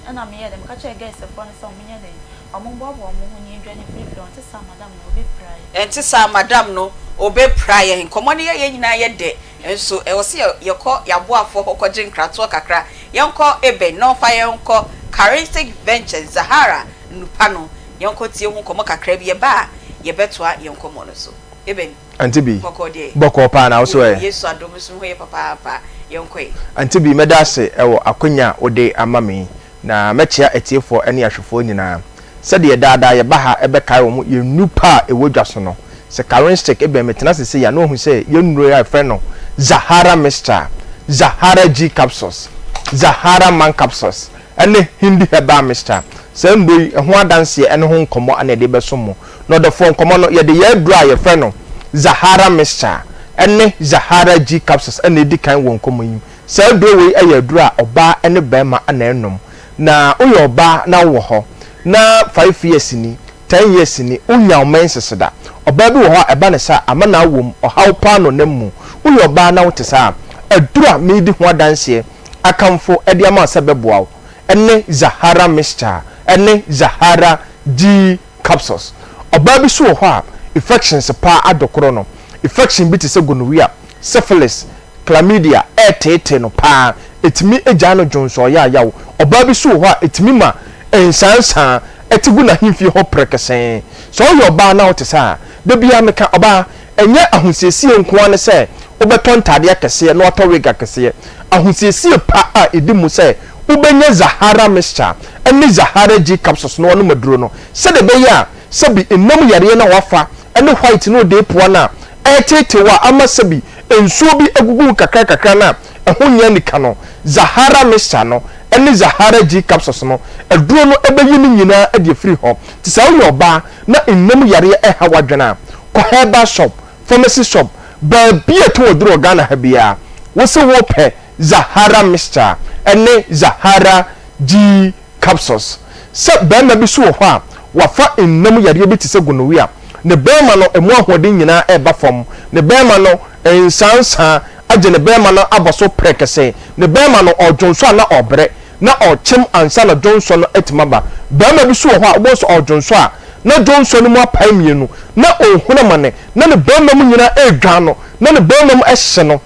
ɛna meyɛɛ dɛn, meka kyerɛɛ girls foɔ no sɛ ɔmo nyɛ dɛn, ɔmo mboaboa ɔmo ho na yɛndwane mfiri fie hɔ, ɛnte saa madam no ɔbɛpira yɛn. Ɛnte saa madam no ɔbɛpira yɛn. Nkɔmmɔ no yɛ yɛn nyinaa yɛ dɛ, nso ɛwɔ sɛ yɛkɔ yɛn aboafoɔ hɔ kɔgye nkratoɔ kakra. Yɛnkɔ Eben na ɔmfa yɛn nkɔ Charistic Ventures, Zahara Nnupa no. Yɛnkɔ tie ho nkɔmmɔ kakra bi, yɛba a yɛbɛtoa yɛn nkɔmmɔ no so. Eben, Auntie B, bɔkɔɔ deɛ? Bɔkɔɔ paa na wo so ɛ? Yesu adom nso me ho yɛ papaapa. Yɛnkɔ ɛ. Auntie B, mɛda ase wɔ akwanya a wode ama me yi, na mɛkyea atiefoɔ ne ahwɛfoɔ nyinaa. Sɛdeɛ daa daa yɛba ha bɛkae wɔn yɛn nnuru pa a ɛwɔ dwa so no, sɛ Karen Stick bɛn me tena ase sei a na wahu sɛ yɛn nnuro yi a yɛfrɛ no Zahara Mixture, Zahara G Capsules, Zahara Man Capsules, ne Hindi Herbal Mixture. Saa nnuro yi ho adanseɛ ne ho nkɔmmɔ na yɛde rebɛsom mo. Na ɔdɔfoɔ, nkɔmmɔ no, yɛde yɛn aduro a yɛfrɛ no Zahara Mixture ne Zahara G Capsules na ɛdi kan wɔ nkɔmmɔ yi mu. Saa aduro wei yɛ aduro a ɔbaa ne barima na ɛnom. Na woyɛ ɔbaa na wowɔ hɔ na 5 years ni, 10 years ni, wonnya wo menses da. Ɔbaa bi wɔ hɔ a ɛba ne saa a, ama n'awɔ mu ɔhaw paa na ɔnam mu. Woyɛ ɔbaa na wote saa a, aduro a meredi ho adanseɛ akamfo de ama wo sɛ ɛbɛboa wo ne Zahara Mixture ne Zahara G Capsules. Ɔbaa bi nso wɔ hɔ a, infections paa adokoro no. Infection bi te sɛ gonorrhea, syphilis, Chlamydia reteetee no paa, ɛtumi gyaa no dwonsɔ yaayaw. Ɔbaa bi nso wɔ hɔ a, ɛtumi ma nsaansaa te gu n'ahemfie hɔ prɛkɛsɛɛ. Sɛ woyɛ ɔbaa na wote saa a, da biara meka, ɔbaa, ɛnyɛ ahosiesie nko ara ne sɛ wobɛtɔ ntadeɛ akɛseɛ na woatɔ wig akɛseɛ. Ahosiesie pa a ɛdi mu sɛ wobɛnya Zahara Mixture ne Zahara G Capsules na woanom aduro no sɛdeɛ ɛbɛyɛ a sɛbi nnam yareɛ no a woafa ne white ne odeepoa no a ɛreteetew a ama sɛbi nsuo bi agugu wo kakrakakra no a ɛho nyɛ anika no, Zahara Mixture no ne Zahara G Capsules no, aduro no bɛyi ne nyinaa de afiri hɔ. Nti sɛ woyɛ ɔbaa na nna mu yareɛ reha w'adwene a, kɔ herbal shop, pharmacy shop, baabi a ɛtɔn aduro wɔ Ghana ha biara, wo se wopɛ Zahara Mixture ne Zahara G Capsules. Sɛ barima bi so wɔ hɔ a wafa nna mu yareɛ bi te sɛ gonorrhea, ne barima no ɛmu ahoɔden nyinaa reba fam, ne barima no nsansa agye ne barima no abɔ so prɛkɛsɛ, ne barima no ɔredwonsɔ a na ɔrebrɛ, na ɔrekyem ansa na dwonsɔ no atumi aba. Barima bi so wɔ hɔ a wobɛhu sɛ ɔredwonsɔ a na dwonsɔ no mu apae mmienu, na ɔrehunu amane, na ne barima mu nyinaa redwan no, na ne barima mu hye no.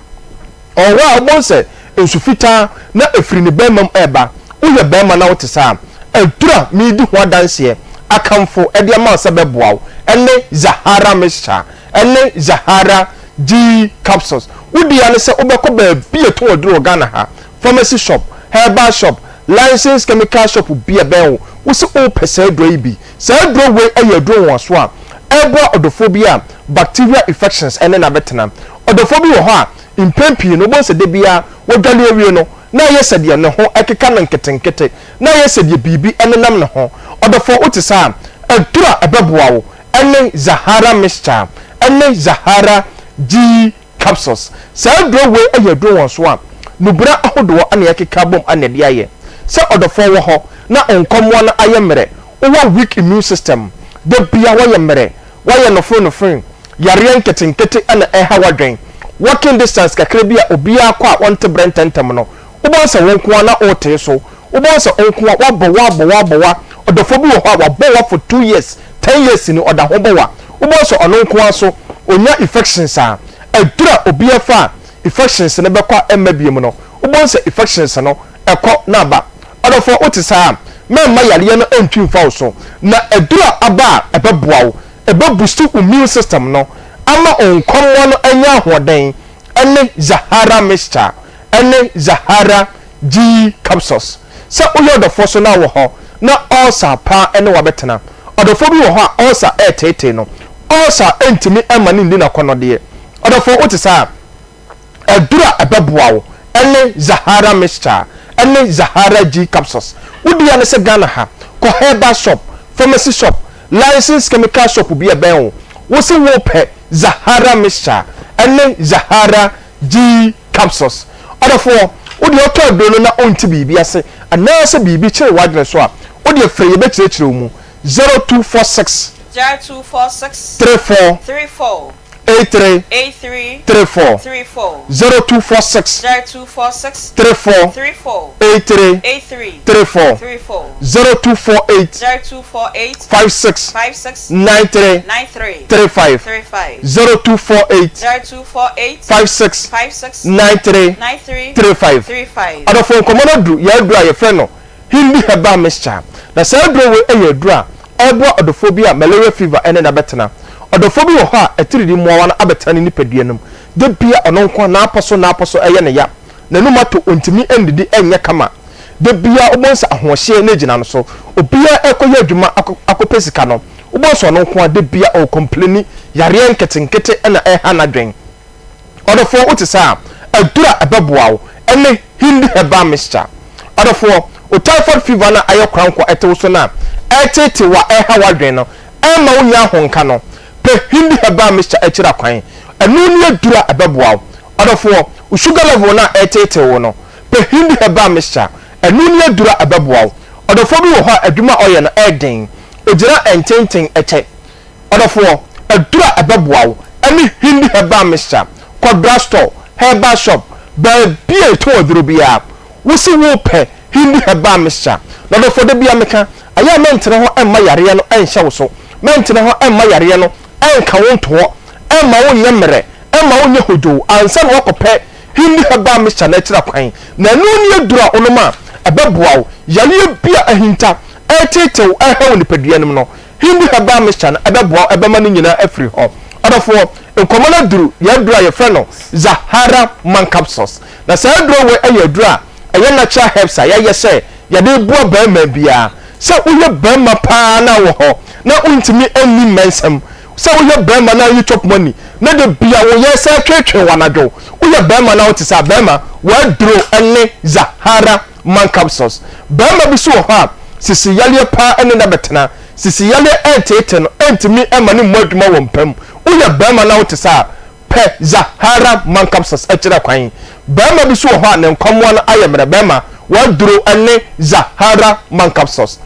Ɔwɔ hɔ a, wobɛhu sɛ nsu fitaa na ɛfiri ne barima mu reba. Woyɛ barima na wote saa a, aduru a meredi ho adanseɛ akamfo de ama wo sɛ bɛboa wo ne Zahara Mixture ne Zahara G Capsules. Wo dea ne sɛ wobɛkɔ baabi a ɛtɔn aduru wɔ Ghana ha, pharmacy shop, herbal shop, licensed chemical shop bi a ɛbɛn wo, wo se wopɛ saa aduro yi bi. Saa aduro wei yɛ aduro nwonwasoɔ a ɛreboa ɔdɔfoɔ bi a bacterial infections ne no abɛtena. Ɔdɔfoɔ bi wɔ hɔ a, mpɛn pii no, wobɛhu sɛ da biara wadwale awie no, na ayɛ sɛ deɛ ne ho keka no nketenkete, na ayɛ sɛ deɛ biribi nenam ne ho. Ɔdɔfoɔ, wote saa a, aduro a ɛbɛboa wo ne Zahara Mixture ne Zahara G Capsules. Saa aduro wei yɛ aduro nwonwasoɔ a nnubra ahodoɔ na yɛakeka abom na yɛde ayɛ. Sɛ ɔdɔfoɔ wɔ hɔ na nkɔmmoa no ayɛ mmerɛ, wowɔ weak immune system, da biara woayɛ mmerɛ, woayɛ nofennofen, yareɛ nketenkete na ɛreha w'adwen, walking distance kakra bi a obiara kɔ a ɔnte berɛ ntɛmntɛm no, wobɛhu sɛ wo nko ara na woretee so, wobɛhu sɛ wo nko ara woabɔ wa abɔ wa abɔ wa, ɔdɔfoɔ bi wɔ hɔ a wabɔ wa for 2 years, 10 years ni ɔda ho bɔ wa. Wobɛhu sɛ ɔno nko ara nso ɔnya infections a, aduru a obiara fa a infections no bɛkɔ a ɛmma biom no, wobɛhu sɛ infections no ɛkɔ na aba. Ɔdɔfoɔ wote saa a, mɛmma yareɛ no ntwi mfa wo so. Na aduru a aba a ɛbɛboa wo, ɛbɛ boost wo immune system no ama wo nkɔmmoa no anya ahoɔden ɛne Zahara mixture ɛne Zahara G capsules. Sɛ woyɛ ɔdɔfoɔ so na wɔ hɔ na ulcer paa ɛne wo abɛtena. Ɔdɔfoɔ bi wɔ hɔ a ulcer ɛreteetee no. Ulcer ntumi mma no nni n'akɔnnɔdeɛ. Ɔdɔfoɔ wote saa a, Aduru a ɛbɛboa wo ne Zahara mixture ne Zahara G capsules. Wo dea ne sɛ Ghana ha, kɔ herbal shop, pharmacy shop, licensed chemical shop bi a ɛbɛn wo, wo se wopɛ Zahara mixture ne Zahara G capsules. Ɔdɔfoɔ, wo deɛ wotɔ aduro no na wonte biribi ase anaasɛ biribi kyere w'adwene so a, wo deɛ frɛ yɛbɛkyerɛkyerɛ wo mu. 0246. 0246. 34. 34. 83 83 34 34 0246 0246 34 34 83 83 34 34 0248 0248 56 56 93 93 35 35 0248 0248 56 56 93 93 35 35 Adɔfo nkɔmmɔ no aduru yɛn aduru a yɛfrɛ no Hindi Herbal Mixture. Na saa aduro wei yɛ aduro a ɛreboa ɔdɔfoɔ bi a malaria fever ne no abɛtena. Ɔdɔfoɔ bi wɔ hɔ a atiridii mmoawa no abɛtena ne nipadua no mu. Da biara ɔno nko ara n'apɔ so n'apɔ so yɛ no ya. N'anum ato, ɔntumi nnidi nyɛ kama. Da biara wobɛhu sɛ ahoɔhyeɛ no gyina no so. Obiara rekɔyɛ adwuma akɔ akɔpɛ sika no, wobɛhu sɛ ɔno nko ara da biara ɔrekɔmpleni. Yareɛ nketenkete na ɛreha n'adwene. Ɔdɔfoɔ wote saa a, aduru a ɛbɛboa wo ne Hindi herbal mixture. Ɔdɔfoɔ, wo typhoid fever no a ayɛ korankɔ ɛte wo so no a ɛreteetee wo a ɛreha w'adwene no, ɛremma wonnya ahonka no, pɛ Hindi herbal mixture akyiri akwan. Ɛno ne aduru a ɛbɛboa wo. Ɔdɔfoɔ, wo sugar level no a ɛreteetee wo no, pɛ Hindi herbal mixture. Ɛno ne aduru a ɛbɛboa wo. Ɔdɔfoɔ bi wɔ hɔ a adwuma a ɔyɛ no ɛyɛ den, ɔgyina ntenten kyɛ. Ɔdɔfoɔ, aduru a ɛbɛboa wo ne Hindi herbal mixture. Kɔ drug store, herbal shop, baabi a yɛtɔn aduro biara, wo se wopɛ Hindi herbal mixture. Na ɔdɔfoɔ, da biara meka, ɛyɛ a mɛntena hɔ mma yareɛ no nhyɛ wo so. Mɛntena hɔ mma yareɛ no nka wo nto hɔ, mma wonyɛ mmerɛ, mma wonyɛ hodwoo ansa na woakɔpɛ Hindi herbal mixture no akyiri akwan. Na ɛno ne aduro a wonom a ɛbɛboa wo. Yareɛ bi a ahinta, ɛreteetee wo, ɛreha wo nipadua no mu no, Hindu herbal mixture no bɛboa wo bɛma ne nyinaa afiri hɔ. Ɔdɔfoɔ, nkɔmmɔ no aduru yɛn aduro a yɛfrɛ no Zahara Man Capsules. Na saa aduro wei yɛ aduro a ɛyɛ natural herbs a yɛayɛ sɛ yɛde reboa barima biara. Sɛ woyɛ barima pa ara na wɔ hɔ na wontumi nni mmɛnsɛm, sɛ woyɛ barima na woyi chop money na da bia wo yɛ sɛ tweetwee wo anadwo, woyɛ barima na wote saa, barima, w'aduro ne Zahara Man capsules. Barima bi nso wɔ hɔ a, sisi yareɛ paa ne no abɛtena. Sisi yareɛ ɛreteetee no, ɛntumi mma no mmɔ adwuma wɔ mpa mu. Woyɛ barima na wote saa a, pɛ Zahara Man capsules kyerɛ kwan. Barima bi nso wɔ hɔ a, ne nkwammoa no ayɛ mmerɛ. Barima, w'aduro ne Zahara Man capsules.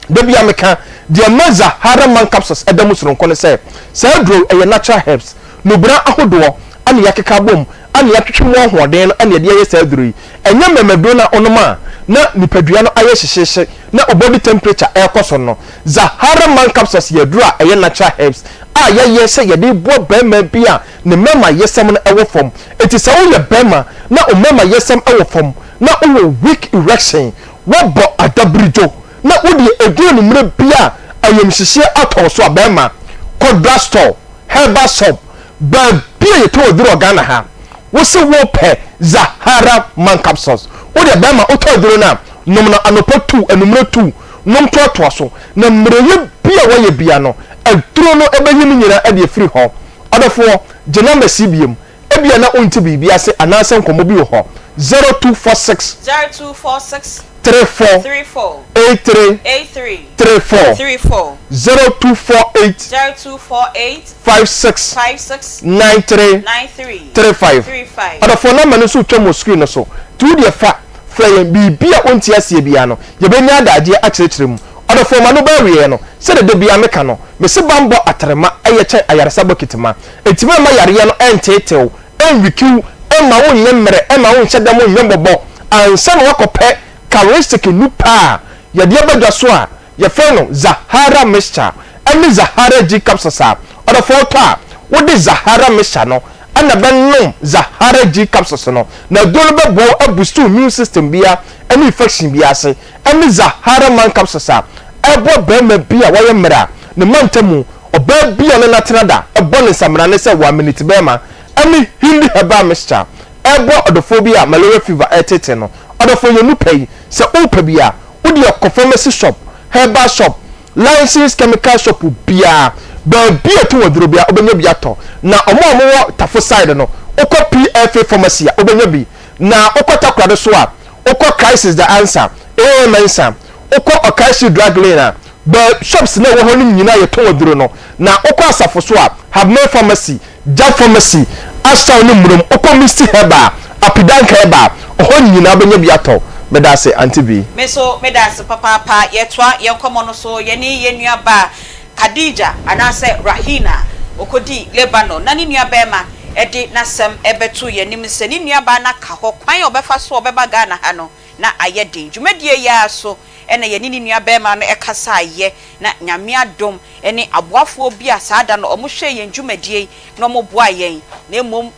Da biara meka, deɛ ɛma Zahara Man capsules da mu sononko ne sɛ, saa aduro yi, ɛyɛ natural herbs, nnubena ahodoɔ na yɛakeka abom na yɛatwetwe mu ahoɔden no na yɛde ayɛ saa aduro yi. Ɛnyɛ mmɛmɛduro no a wonom a na nipadua no ayɛ hyehyeehye na wo body temperature rekɔ soro no. Zahara Man capsules yɛ aduro a ɛyɛ natural herbs a yɛayɛ sɛ yɛde reboa barima bi a ne mmɛmayɛsɛm no wɔ fam. Enti sɛ woyɛ barima na wo mmɛmayɛsɛm wɔ fam na wowɔ weak erection, woabɔ adabiridwo na wo deɛ ɛduru anwummerɛ bi a ayamhyehyeɛ atɔ wo so a, barima, kɔ drug store, herbal shop, baabi a yɛtɔn aduro wɔ Ghana ha, wo se wopɛ Zahara man capsules, wo deɛ barima wotɔ aduro no a, nom no anɔpa tu, anwummerɛ tu, nom toatoa so, na mmerɛyɛ bi a woayɛ bia no, aduro no bɛyi ne nyinaa de afiri hɔ. Ɔdɔfoɔ, gye numbers yi biom, Ebia na wonte biribi ase anaasɛ nkɔmmɔ bi wɔ hɔ. 0246. 0246. 34. 34. 83. 83. 34. 34. 0248. 0248. 56. 56. 93. 93. 35. 35. Ɔdɔfoɔ nɔmba no nso retwam wɔ screen no so. Nti wo deɛ fa, frɛ yɛn. Biribi a wonte aseɛ biara no, yɛbɛnya adagyeɛ akyerɛkyerɛ mu. Ɔdɔfoɔ ma no ba awieɛ no, sɛdeɛ da biara meka no, mese banbɔ atrema yɛ kyɛn ayaresa bokiti ma. Ɛtumi mma yareɛ no nteetee wo, ɛnwiki wo, ɛmma wonyɛ mmerɛ, ɛmma wonhyɛ dam nyɛ mmɔbɔ ansa na woakɔpɛ Charistic nnupa a yɛde aba dwa so a yɛfrɛ no Zahara mixture. Ɛne Zahara G capsules a ɔdɔfoɔ tɔ a, wode Zahara mixture no na bɛnom Zahara G capsules no, na aduro no bɛboa wo abusti wo immune system biara ne infection biara ase. Ɛne Zahara man capsules a ɛboa barima bi a wayɛ mmerɛ a ne mantamu ɔbaa bi a ɔne no atena da bɔ ne nsamena ne sɛ wɔameniti barima. Ɛne Hindi herbal mixture a ɛboa ɔdɔfoɔ bi a malaria fever reteetee no. Ɔdɔfoɔ yɛn mu pɛ yi, sɛ wopɛ bi a, wodeɛ kɔ pharmacy shop, herbal shop, Licensed chemical shop biara, baabi a yɛtɔn aduro biara wobɛnya bi atɔ. Na wɔn a wɔwɔ Tafo side no, wokɔ PFA pharmacy a wobɛnya bi. Na wokɔ Takoradi so a, wokɔ Crisis The Answer, AA Mensah, wokɔ Okaishie Drug Lane a, baa shops no a ɛwɔ hɔ no nyinaa yɛtɔn aduro no. Na wokɔ Asafo so a, Habmel Pharmacy, Gya Pharmacy, Asaw ne Murom, wokɔ Misty Herbal, Apidank Herbal, hɔ nyinaa wobɛnya bi atɔ. Meda ase Auntie Bee. Me nso meda ase papaapa. Yɛtoa yɛn nkɔmmɔ no so, yɛne yɛn nuabaa Khadija anaasɛ Rahina a ɔkɔdii Lebanon na ne nuabarima de n'asɛm bɛtoo yɛn anim sɛ ne nuabaa no aka hɔ kwan a ɔbɛfa so a ɔbɛba Ghana ha no na ayɛ den. Dwumadie yi ara so na yɛne ne nuabarima no kasaeɛ na Nyame adom ne aboafoɔ bi a saa da no wɔhwɛɛ yɛn dwumadie yi na wɔboaa yɛn na mmom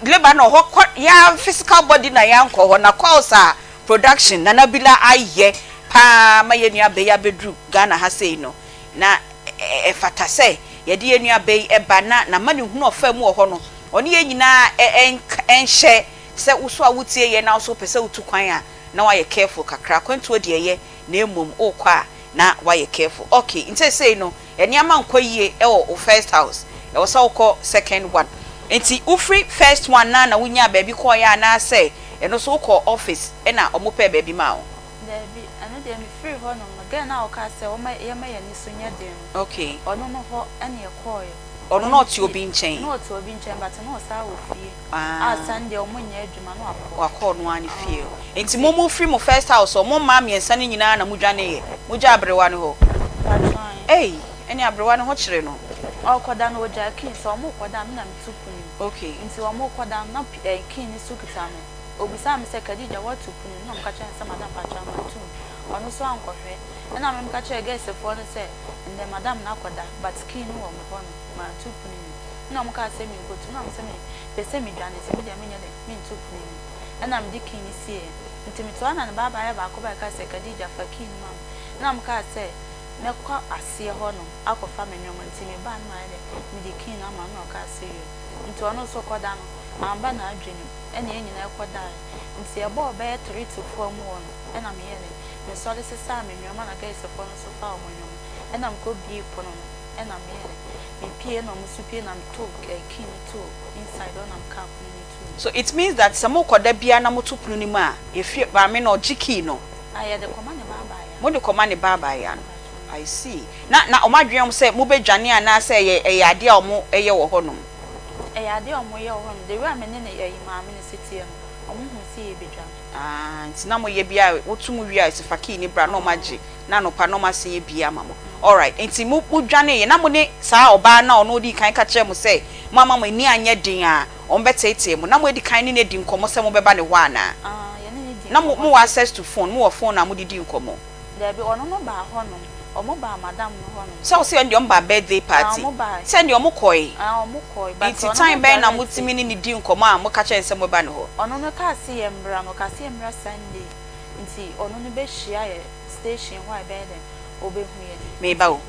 Lebanon hɔ kɔ yɛn physical body na yɛankɔ hɔ na calls a production Nana Bila ayɛ paa ma yɛn nua bɛ yi abɛduru Ghana ha sei no na ɛfata sɛ yɛde yɛn nua bɛ yi ba na n'amanehunu a ɔfaa mu wɔ hɔ no ɔne yɛn nyinaa nhyɛ sɛ wo so a wotie yɛn na wo so wopɛ sɛ wotu kwan a na woayɛ careful kakra akwantuo deɛ ɛyɛ na mmom wokɔ a na woayɛ careful ok nti seesei no nneɛma nkɔ yie wɔ wo first house ɛwɔ sɛ wokɔ second one nti wofiri first one no ara na wonyaa baabi kɔeɛ anaasɛ ɛno nso wokɔɔ office na wɔpɛɛ baabi maa wo? Daabi, ɛno deɛ mefirii hɔ nom no girl no a ɔkaa sɛ wɔma yɛma yɛn ani so nyɛ den no Ok. ɔno no hɔ na yɛkɔeɛ. Ɔno na ɔte obi nkyɛn? Na ɔte obi nkyɛn but na ɔsan wɔ fie a Sunday ɔmo nyɛ adwuma na wakɔ. Wakɔ ɔno ara ne fie. Nti mo mo firi mo first house hɔ, mo mmaa mmiɛnsa no nyinaa na mo dwaneeɛ? Mo gyaa aberewa no hɔ? Mpakyɛw ae. Ei, ɛne aberewa no ho kyere no. Ɔrekɔda no ɔgyaa key sɛ ɔmo rekɔda a me na metu pono mu. Okay. Nti ɔmo rekɔda no na ɛɛ key no so kita me. Obisaa me sɛ Khadija woatu pono mu? Na meka kyerɛɛ no sɛ madam mpakyɛw mantu mu. Ɔno nso ankɔhwɛ. Ɛna me meka kyerɛɛ girls foɔ no sɛ ndɛ madam no akɔda but key no wɔ me hɔ nom mantu pono mu. Ɛna ɔmo kaa sɛ menkotu na mese me pɛ sɛ me dwane nti me deɛ menyɛ dɛn mentu pono no mu. Ɛna mede key no sieɛ. Nti metoa na ne ba abaayewa baako bae kaa sɛ Khadija fa key no ma me. Ɛna mekaa sɛ mɛkɔ aseɛ hɔ nom akɔfa me nnoɔma nti mebaa no mayɛ dɛn mede key no ama no na ɔkaa sɛ yoo. Nti ɔno nso kɔda no amba n'adwene mu ɛna yɛn nyinaa kɔdaeɛ. Nti ɛbɔɔ bɛyɛ 3 to 4 mu hɔ no ɛna meyɛɛ dɛn mesɔre sesaa me nnoɔma na girls foɔ no nso faa wɔn nnoɔma ɛna mekɔ buee pono no ɛna meyɛɛ dɛn mepie ɛna ɔmo nso pie na metoo key no too inside hɔ na mekaa pono no too mu. So it means that sɛ mokɔda biara na moto pono no mu a, efie maame no ɔgye key no? Ah yɛde kɔma ne ba abaayewa. Mode kɔma ne ba abaayewa no. I see. Na na wɔn adwene wɔn sɛ mobɛdwane anaasɛ ɛyɛ ɛyɛ adeɛ a wɔn yɛ wɔ hɔnom? Ɛyɛ adeɛ a wɔn yɛ wɔ hɔnom. The way a me ne ne ɛyi maame no si teɛ no, wɔn huu sɛ yɛrebɛdwane. Ah, nti na moyɛ bi a woto mu wie a ɛsɛ fa key no bra na wɔn agye. na anɔpa na wɔasan abue ama mo. Alright, enti mo modwaneeɛ, na mo ne saa ɔbaa no a ɔno ɔdii kan ka kyerɛɛ mo sɛ moamma mo ani anyɛ den a wɔbɛteetee mo, na moadi kan ne no adi nkɔmmɔ sɛ mobɛba ne hɔ anaa? Ah, yɛne no dii Na mo nkɔmmɔ mowɔ sɛ. access to phone, mowɔ phone a mode di nkɔmmɔ? Daabi, ɔno no baa hɔnom, wɔn baa madam no hɔnom. Sɛ wo se ɛndeɛ wɔn baa birthday Ah, party, wɔn baae. sɛ ɛndeɛ wɔn kɔe. Ah, wɔn kɔe, but Enti ɔno time no bɛn na direct. motumi ne no di nkɔmmɔ a moka kyerɛ no sɛ mobɛba ne hɔ? Ɔno no kaa se yɛmmra no, ɔkaa se yɛmmra Sunday. Nti ɔno no bɛhyia yɛ station hɔ a ɛbɛyɛ dɛn ɔbɛhu yɛ. Meba o.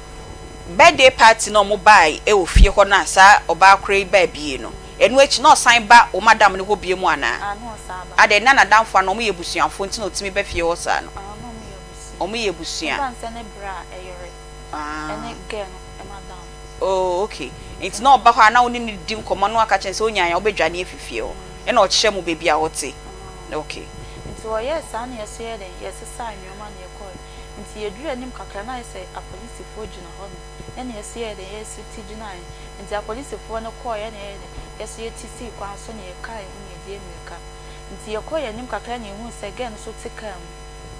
Birthday party no a ɔmo bae wɔ fie hɔ no a saa ɔbaa korɔ yi baa bie no, ɛno akyi na ɔsan ba wo madam no hɔ biom anaa? Ah na ɔsan ba. Adɛn, na n'adamfo anaa ɔmo yɛ abusuafoɔ nti na ɔtumi ba fie hɔ saa no? Ah na ɔmo yɛ abusua. Ɔmo yɛ abusua. Ɛsiane sɛ ne bra yere Ah. ɛne girl no madam. Oh okay. Nti na ɔba hɔ a na wo ne no di nkɔmmɔ na waka kyerɛ no sɛ onyae a wobɛdwane afi fie hɔ. Ɛna ɔkyerɛ mo baabi a ɔte. Okay. Nti wɔyɛɛ saa na yɛso yɛɛ dɛn, yɛsesaa nnoɔma na yɛkɔɔɛ. Nti yɛduruu anim kakra na ayɛ sɛ apolisifoɔ gyina hɔ nom, ɛna yɛso yɛɛ dɛn, yɛso ti gyinaeɛ. Nti apolisifoɔ no kɔɔɛ ɛna yɛyɛɛ dɛn, yɛso yɛti sii kwan so na yɛkaa yɛn ho na yɛdii mmirika. Nti yɛkɔɔ yɛn anim kakra na yɛhuu sɛ girl no nso te kaa mu,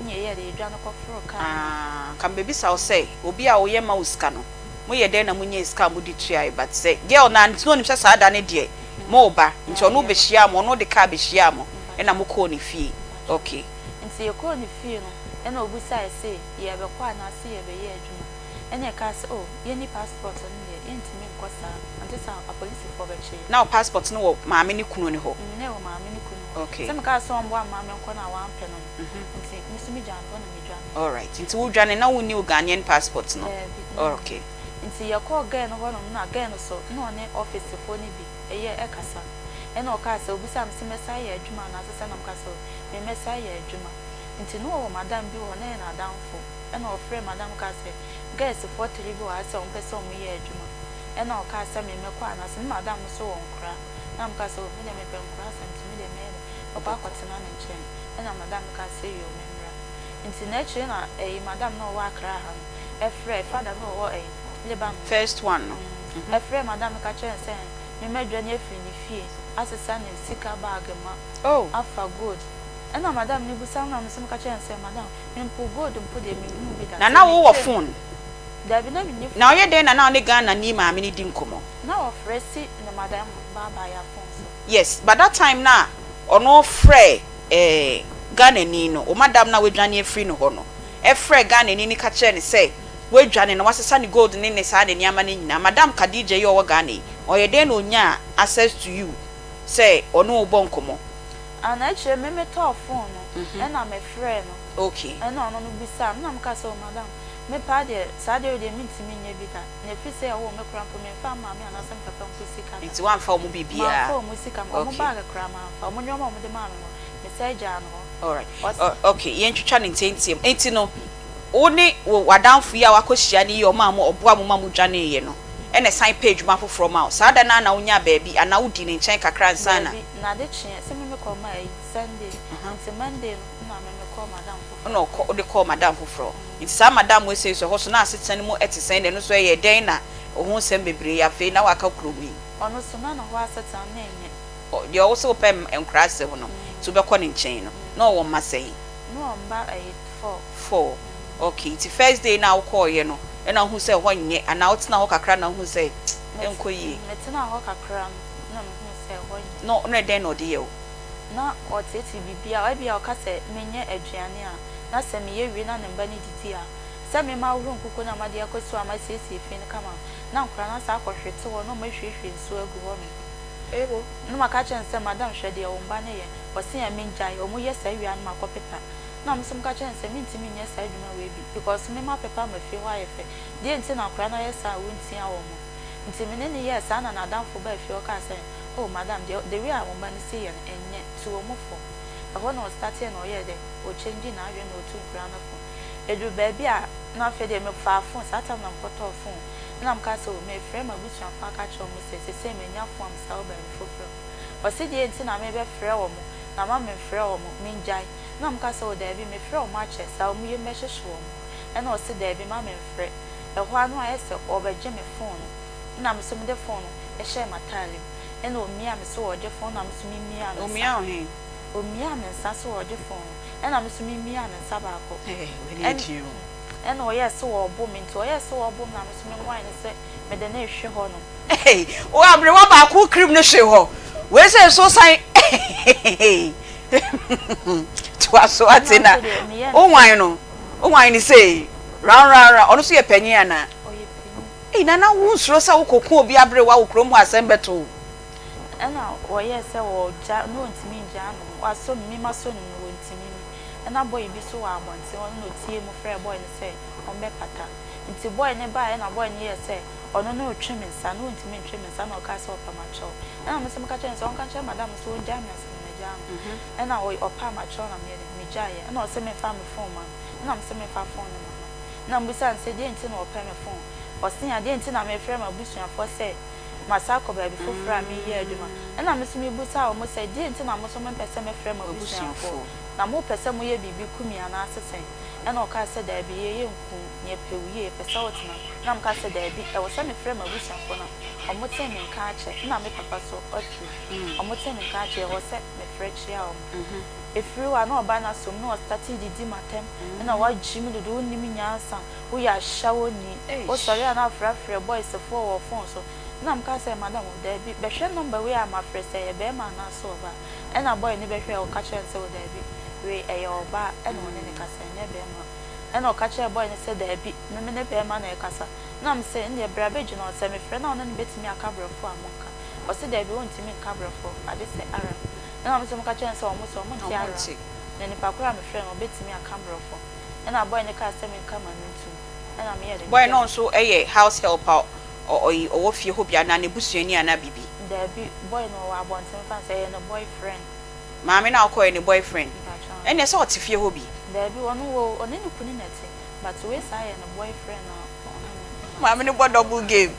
ɛna yɛyɛɛ dɛn, yɛdwane kɔforoo kaa no mu. Ah, nka mebɛbisa wo sɛ, obi a woyɛ ma wo sika no, moyɛ dɛn na monyaa sika a mode tuaeɛ? But sɛ girl no ara nti na ɔnim sɛ saa da no deɛ moreba, nti ɔno bɛhyiaa mo, ɔno de kaa bɛhyiaa mo. Ɛna mo kɔɔ ne fie ok. Nti yɛkɔɔ ne fie no ɛna ɔbisaeɛ se yɛɛbɛkɔ anaa se yɛɛbɛyɛ adwuma. Ɛna yɛkaa sɛ oh yɛnni passport no deɛ yɛntumi nkɔ saa, ante saa a apolisifoɔ bɛkye yɛn. Na wo passport no wɔ maame ne kunu no hɔ? Mm, na ɛwɔ maame ne kunu hɔ. Okay. Sɛ mekaa sɛ ɔmmoa mma menkɔ no a wampɛ no no, nti me nso megyaa no hɔ na medwaneeɛ. Alright, nti wodwane na wonni wo Ghanaian passport no? Daabi, na menni. Okay. Nti yɛkɔɔ girl no hɔnom na girl no so na ɔne office foɔ no bi yɛ ɛkasa. Ɛna ɔkaa sɛ, ɔbisaa me sɛ mɛsan ayɛ adwuma anaasɛ sɛn na mekaa sɛ oh, me mɛsan ayɛ adwuma. Nti na ɔwɔ madam bi wɔ hɔ na ɛyɛ n'adamfo. Ɛna ɔfrɛɛ madam kaa sɛ girls foɔ three bi wɔ ha sɛ wɔn pɛ sɛ wɔn yɛ adwuma. Ɛna ɔkaa sɛ me mɛkɔ anaasɛ ne madam no nso wɔ nkora. Ɛna mekaa sɛ oh me deɛ mepɛ nkora asɛm nti me deɛ mɛyɛ dɛn mɛkɔ akɔtena ne nkyɛn. Ɛna madam no kaa sɛ yoo me mmra. Nti n'akyire na ɛyi madam no a ɔwɔ Accra ha no ɛfrɛɛ father no a ɔwɔ ɛyi Lebanon no. First one no. Ɛfrɛɛ madam no ka kyerɛɛ no sɛ me mɛdwane afiri ne fie asesa ne sika bag ma afa gold. Ɛna madam no bisa me na me nso meka kyerɛɛ no sɛ madam me mpo gold mpo deɛ menhuu bi da Na sɛ na wowɔ metwam phone? Dabi na menni Na phone. ɔyɛ dɛn na na ɔne Ghana ni maame no di nkɔmmɔ? Na ɔfrɛ si ne madam baabaya phone so. Yes but that time no a ɔno frɛ eh Ghana ni no, wo madam no a wadwane afiri no hɔ no frɛɛ Ghana ni no ka kyerɛɛ no sɛ wadwane na wasesa ne gold ne ne saa ne nneɛma no nyinaa. Madam Khadija yi a ɔwɔ Ghana yi, ɔyɛ dɛn na ɔnyaa access to you sɛ ɔne wo bɔ nkɔmmɔ? Ana akyire me me tɔɔ phone no ɛna me frɛɛ no Okay. ɛna ɔno no bisaa me na me kaa sɛ oh madam me paa deɛ saa adeɛ wei deɛ me ntumi nyɛ bi da na ɛfiri sɛ ɛwoo me koraa mpo me nfaa maame anaasɛ me papa mpo sika da Nti woamfa wɔn biribiara? Manfa wɔn sika wɔn Okay. bag koraa manfa wɔn nnoɔma a wɔn de maa me no me san gyaa no hɔ. Alright Ɔs. Okay yɛntwitwa no ntiantiam nti no wo ne wo w'adamfo yi a woakɔhyia no yi a ɔmaa mo ɔboa mo ma mo dwaneeɛ no ɛna ɛsan pɛɛ adwuma foforɔ maa wo saa da no ara na wonyaa baabi anaa wodii ne nkyɛn kakra ansa na. Daabi, na ade kyeeɛ sɛ me mekɔɔ ma ayi Sunday nti Monday no na me mekɔɔ madam foforɔ. Ɛna ɔkɔ wode kɔɔ madam foforɔ nti saa madam wei sei nso ɛhɔ so na asetena no mu ɛte sɛn na ɛno nso ɛyɛɛ dɛn na wo ho nsɛm bebree afei na waka kurom yi. Ɔno nso na ne hɔ asetena no ɛnyɛ. Deɛ ɔwo sɛ wopɛ nkora asɛm no nti wobɛkɔ ne nkyɛn no na ɔwɔ mma sɛn? Na ɔwɔ mma ɛyɛ four. Four okay nti first day no a wokɔɔeɛ no ɛna wohu sɛ ɛhɔ nyɛ anaa wotena hɔ kakra na wohu sɛ ɛnkɔ yie? Metenaa hɔ kakra no na mehuu sɛ ɛhɔ nyɛ. Na na ɛdɛn na ɔde yɛ wo? Na ɔteetee biribiara, ebia ɔka sɛ menyɛ aduane a, na sɛ meyɛ wie na ne mma no didi a, sɛ me mahohoro nkukuo no a made akɔsi hɔ a masiesie fie no kama no, na nkwadaa no asan akɔhwete hɔ na wɔahwiehwie nsuo agu hɔnom. Na maka akyerɛ no sɛ, Madam hwɛ deɛ wo mma no yɛ. Ɔse ɛ mengyae, wɔyɛ saa wie a na makɔpepa. Na me nso meka kyerɛɛ no sɛ mentumi nyɛ saa adwuma wei bi because me mapepa ama fie hɔ ayɛ fɛ, deɛ nti na akwadaa no ayɛ saa a wontia wɔn? Nti me ne no yɛɛ saa na n'adamfo baa fie hɔ kaa sɛ oh madam deɛ the way a wo mma no si yɛ no ɛnyɛ, tu wɔn fo. Ɛhɔ na ɔstarteɛ na ɔyɛɛ dɛ, ɔchangee n'adwene na ɔtuu nkwadaa no fo. Ɛduru baabi a na afei deɛ mefaa phone, saa time na mekɔtɔɔ phone, ɛna mekaa sɛ oh merefrɛ m'abusuafoɔ aka akyerɛ wɔn sɛ seesei manya phone a mesan wɔ baabi foforɔ. Ɔse deɛ nti na merebɛfrɛ wɔn na ma memfrɛ wɔn, mengyae. Ɛna meka sɛ, O daabi, mefrɛ wɔn akyɛ, saa wɔn yam bɛhyehye wɔn. Ɛna ɔse, Daabi, ma memfrɛ. Ɛhɔ ara na wayɛ sɛ ɔrebɛgye me fon no. Ɛna me nso mede fon no hyɛɛ m'ataade mu. Ɛna ɔmiaa me sɛ ɔregye fon no, ɛna me nso memiaa ne nsa. Ɔmiaa wo he? Ɔmiaa me nsa sɛ ɔregye fon no, ɛna me nso memiaa ne nsa baako. Ɛɛ, wei deɛ ɛden o. Ɛna ɔyɛɛ sɛ ɔrebo me, nti ɔyɛɛ sɛ ɔrebo me na me nso menwae no sɛ mede no rehwe hɔnom. Hey, wo aberewa baako kirim no hwee hɔ. Wei sɛ nso san hey. Toa so ate na wo wan no, wo wan no sei round round round. Ɔno nso yɛ panyin anaa? Ɔyɛ panyin. Ei nana wo nsuro sɛ wo kɔku obi aberewa wɔ kurom hɔ asɛm bɛto wo? Ɛna wɔyɛɛ sɛ wɔgya na ɔntumi ngyaa ne ho, wasɔ ne mu, me masɔ ne mu no wɔntumi mi. Ɛna boy bi nso wɔ abɔnten hɔ no na ɔteaa mu frɛɛ boy no sɛ ɔmbɛpata. Nti boy no baeɛ na boy no yɛɛ sɛ ɔno no retwe me nsa na ɔntumi ntwe me nsa na ɔkaa sɛ ɔpɛ m'akyɛw. Ɛna me nso meka kyerɛɛ no sɛ ɔnka nkyerɛ madam sɛ ɔngyae me ansa na magyaa no. Ɛna ɔpaa m'akyɛw na meyɛ dɛn, megyaeɛ. Ɛna ɔse memfa me phone ma no. Ɛna mese memfa phone no ma no. Ɛna mebisaa no sɛ deɛn nti na ɔpɛ me phone. Ɔse adeɛn nti na merefrɛ m'abusuafoɔ sɛ masan akɔ baabi foforɔ a mereyɛ adwuma. Ɛna me nso mebisaa wɔn sɛ deɛn nti na mo nso mompɛ sɛ mɛfrɛ m'abusuafoɔ. Na mopɛ sɛ moyɛ biribi ku me anaase sɛn? Ɛna ɔkaa sɛ daabi yɛnku wo, yɛpɛ wo yie, yɛpɛ sɛ wotena. Ɛna mekaa sɛ daabi, ɛwɔ sɛ mefrɛ m'abusuafoɔ na wɔte me nka akyɛ. Ɛna me papa nso afiri mu, wɔte me nka akyɛ, ɛwɔ sɛ mefrɛ kyea wɔn. Ɛfiri hɔ a na ɔba no asom na ɔstartee didi m'atɛm, ɛna wagye me dodo, wonnim nyansa, woyɛ ahyɛwoni, wosɔre a na afrɛfrɛ boys foɔ wɔ phone so. Ɛna mekaa sɛ madam daabi, bɛhwɛ number wei a mafrɛ sɛ ɛyɛ bɛɛma anaasɛ ɔbaa. Ɛna boy no bɛhwɛɛ ɔka kyerɛɛ no sɛ o daabi, wei ɛyɛ ɔbaa ɛna ɔne no kasa ɛnyɛ bɛɛma. Ɛna ɔka kyerɛɛ boy no sɛ daabi, me me ne bɛɛma na ɛkasa. Ɛna me se ɛndeɛ bra bɛgyina hɔ, sɛ mefrɛ no a ɔne no bɛtumi aka brɔfo a monka. Ɔse daabi ɔntumi nka brɔfo, agye sɛ Arab. Ɛna me nso meka kyerɛɛ no sɛ ɔmo se ɔmo nte Arab, na nipa koro a mefrɛ no ɔbɛtumi aka brɔfo. Ɛna boy no kaa sɛ menka m'ano ntom. Ɛna meyɛɛ dɛ Boy no megyae. nso yɛ house help a ɔwɔ fie hɔ bi anaa n'abusuani anaa biribi? Daabi, boy no ɔwɔ abɔnten, mefa no sɛ ɛyɛ ne boyfriend. Maame no a ɔkɔeɛ ne boyfriend? Mpakyɛw. Ɛnneɛ sɛ ɔte fie hɔ bi? Daabi, ɔno wɔ ɔne ne kunu na ɛte, but wei saa yɛ ne boyfriend a ɔne no. Maame no bɔ double game.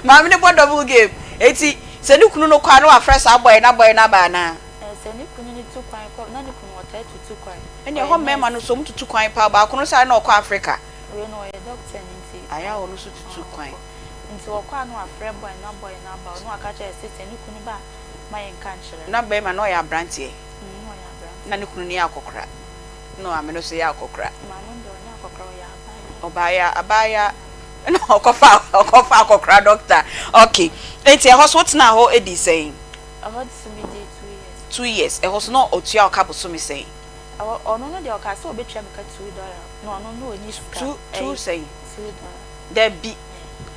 Maame no bɔ double game. Enti sɛ ne kunu no kɔ a na wafrɛ saa boy no na boy no aba anaa? Ɛɛ sɛ ne kunu no tu kwan kɔ, na ne kunu ɔtaa tutu kwan. Ɛnneɛ Ɔyɛ ɛhɔ mmarima no nurse. nso wɔtutu kwan paa, baako no saa na ɔkɔ Africa. Wei no ɔyɛ doctor no nti. Ayɛ a ɔno nso tutu kwan. Ɔkɔ. Nti ɔkɔ a na wafrɛ boy no na boy no aba, ɔno waka kyerɛ no sɛ sɛ ne kunu ba a ma yɛnka nkyerɛ no. Na barima no ɔyɛ abranteɛ. Mm, na ɔyɛ abranteɛ. Na ne kunu no yɛ akɔkora. Na maame no nso yɛ akɔkora. Maame no deɛ ɔnyɛ akɔkora, ɔyɛ abaayewa. Ɔbaayewa, abaayewa na ɔkɔfa ɔkɔfa akɔkora doctor. Okay, enti ɛhɔ so wotenaa hɔ dii sɛn? Ɛhɔ nso medii 2 years. 2 years, ɛhɔ so na ɔtua wo ka bosome sɛn? Ɛhɔ, ɔno no deɛ ɔkaa sɛ ɔbɛtua me ka $2, na ɔno na ɔnni sika. Two, two Ɛyɛ sɛn? $2. Dabi.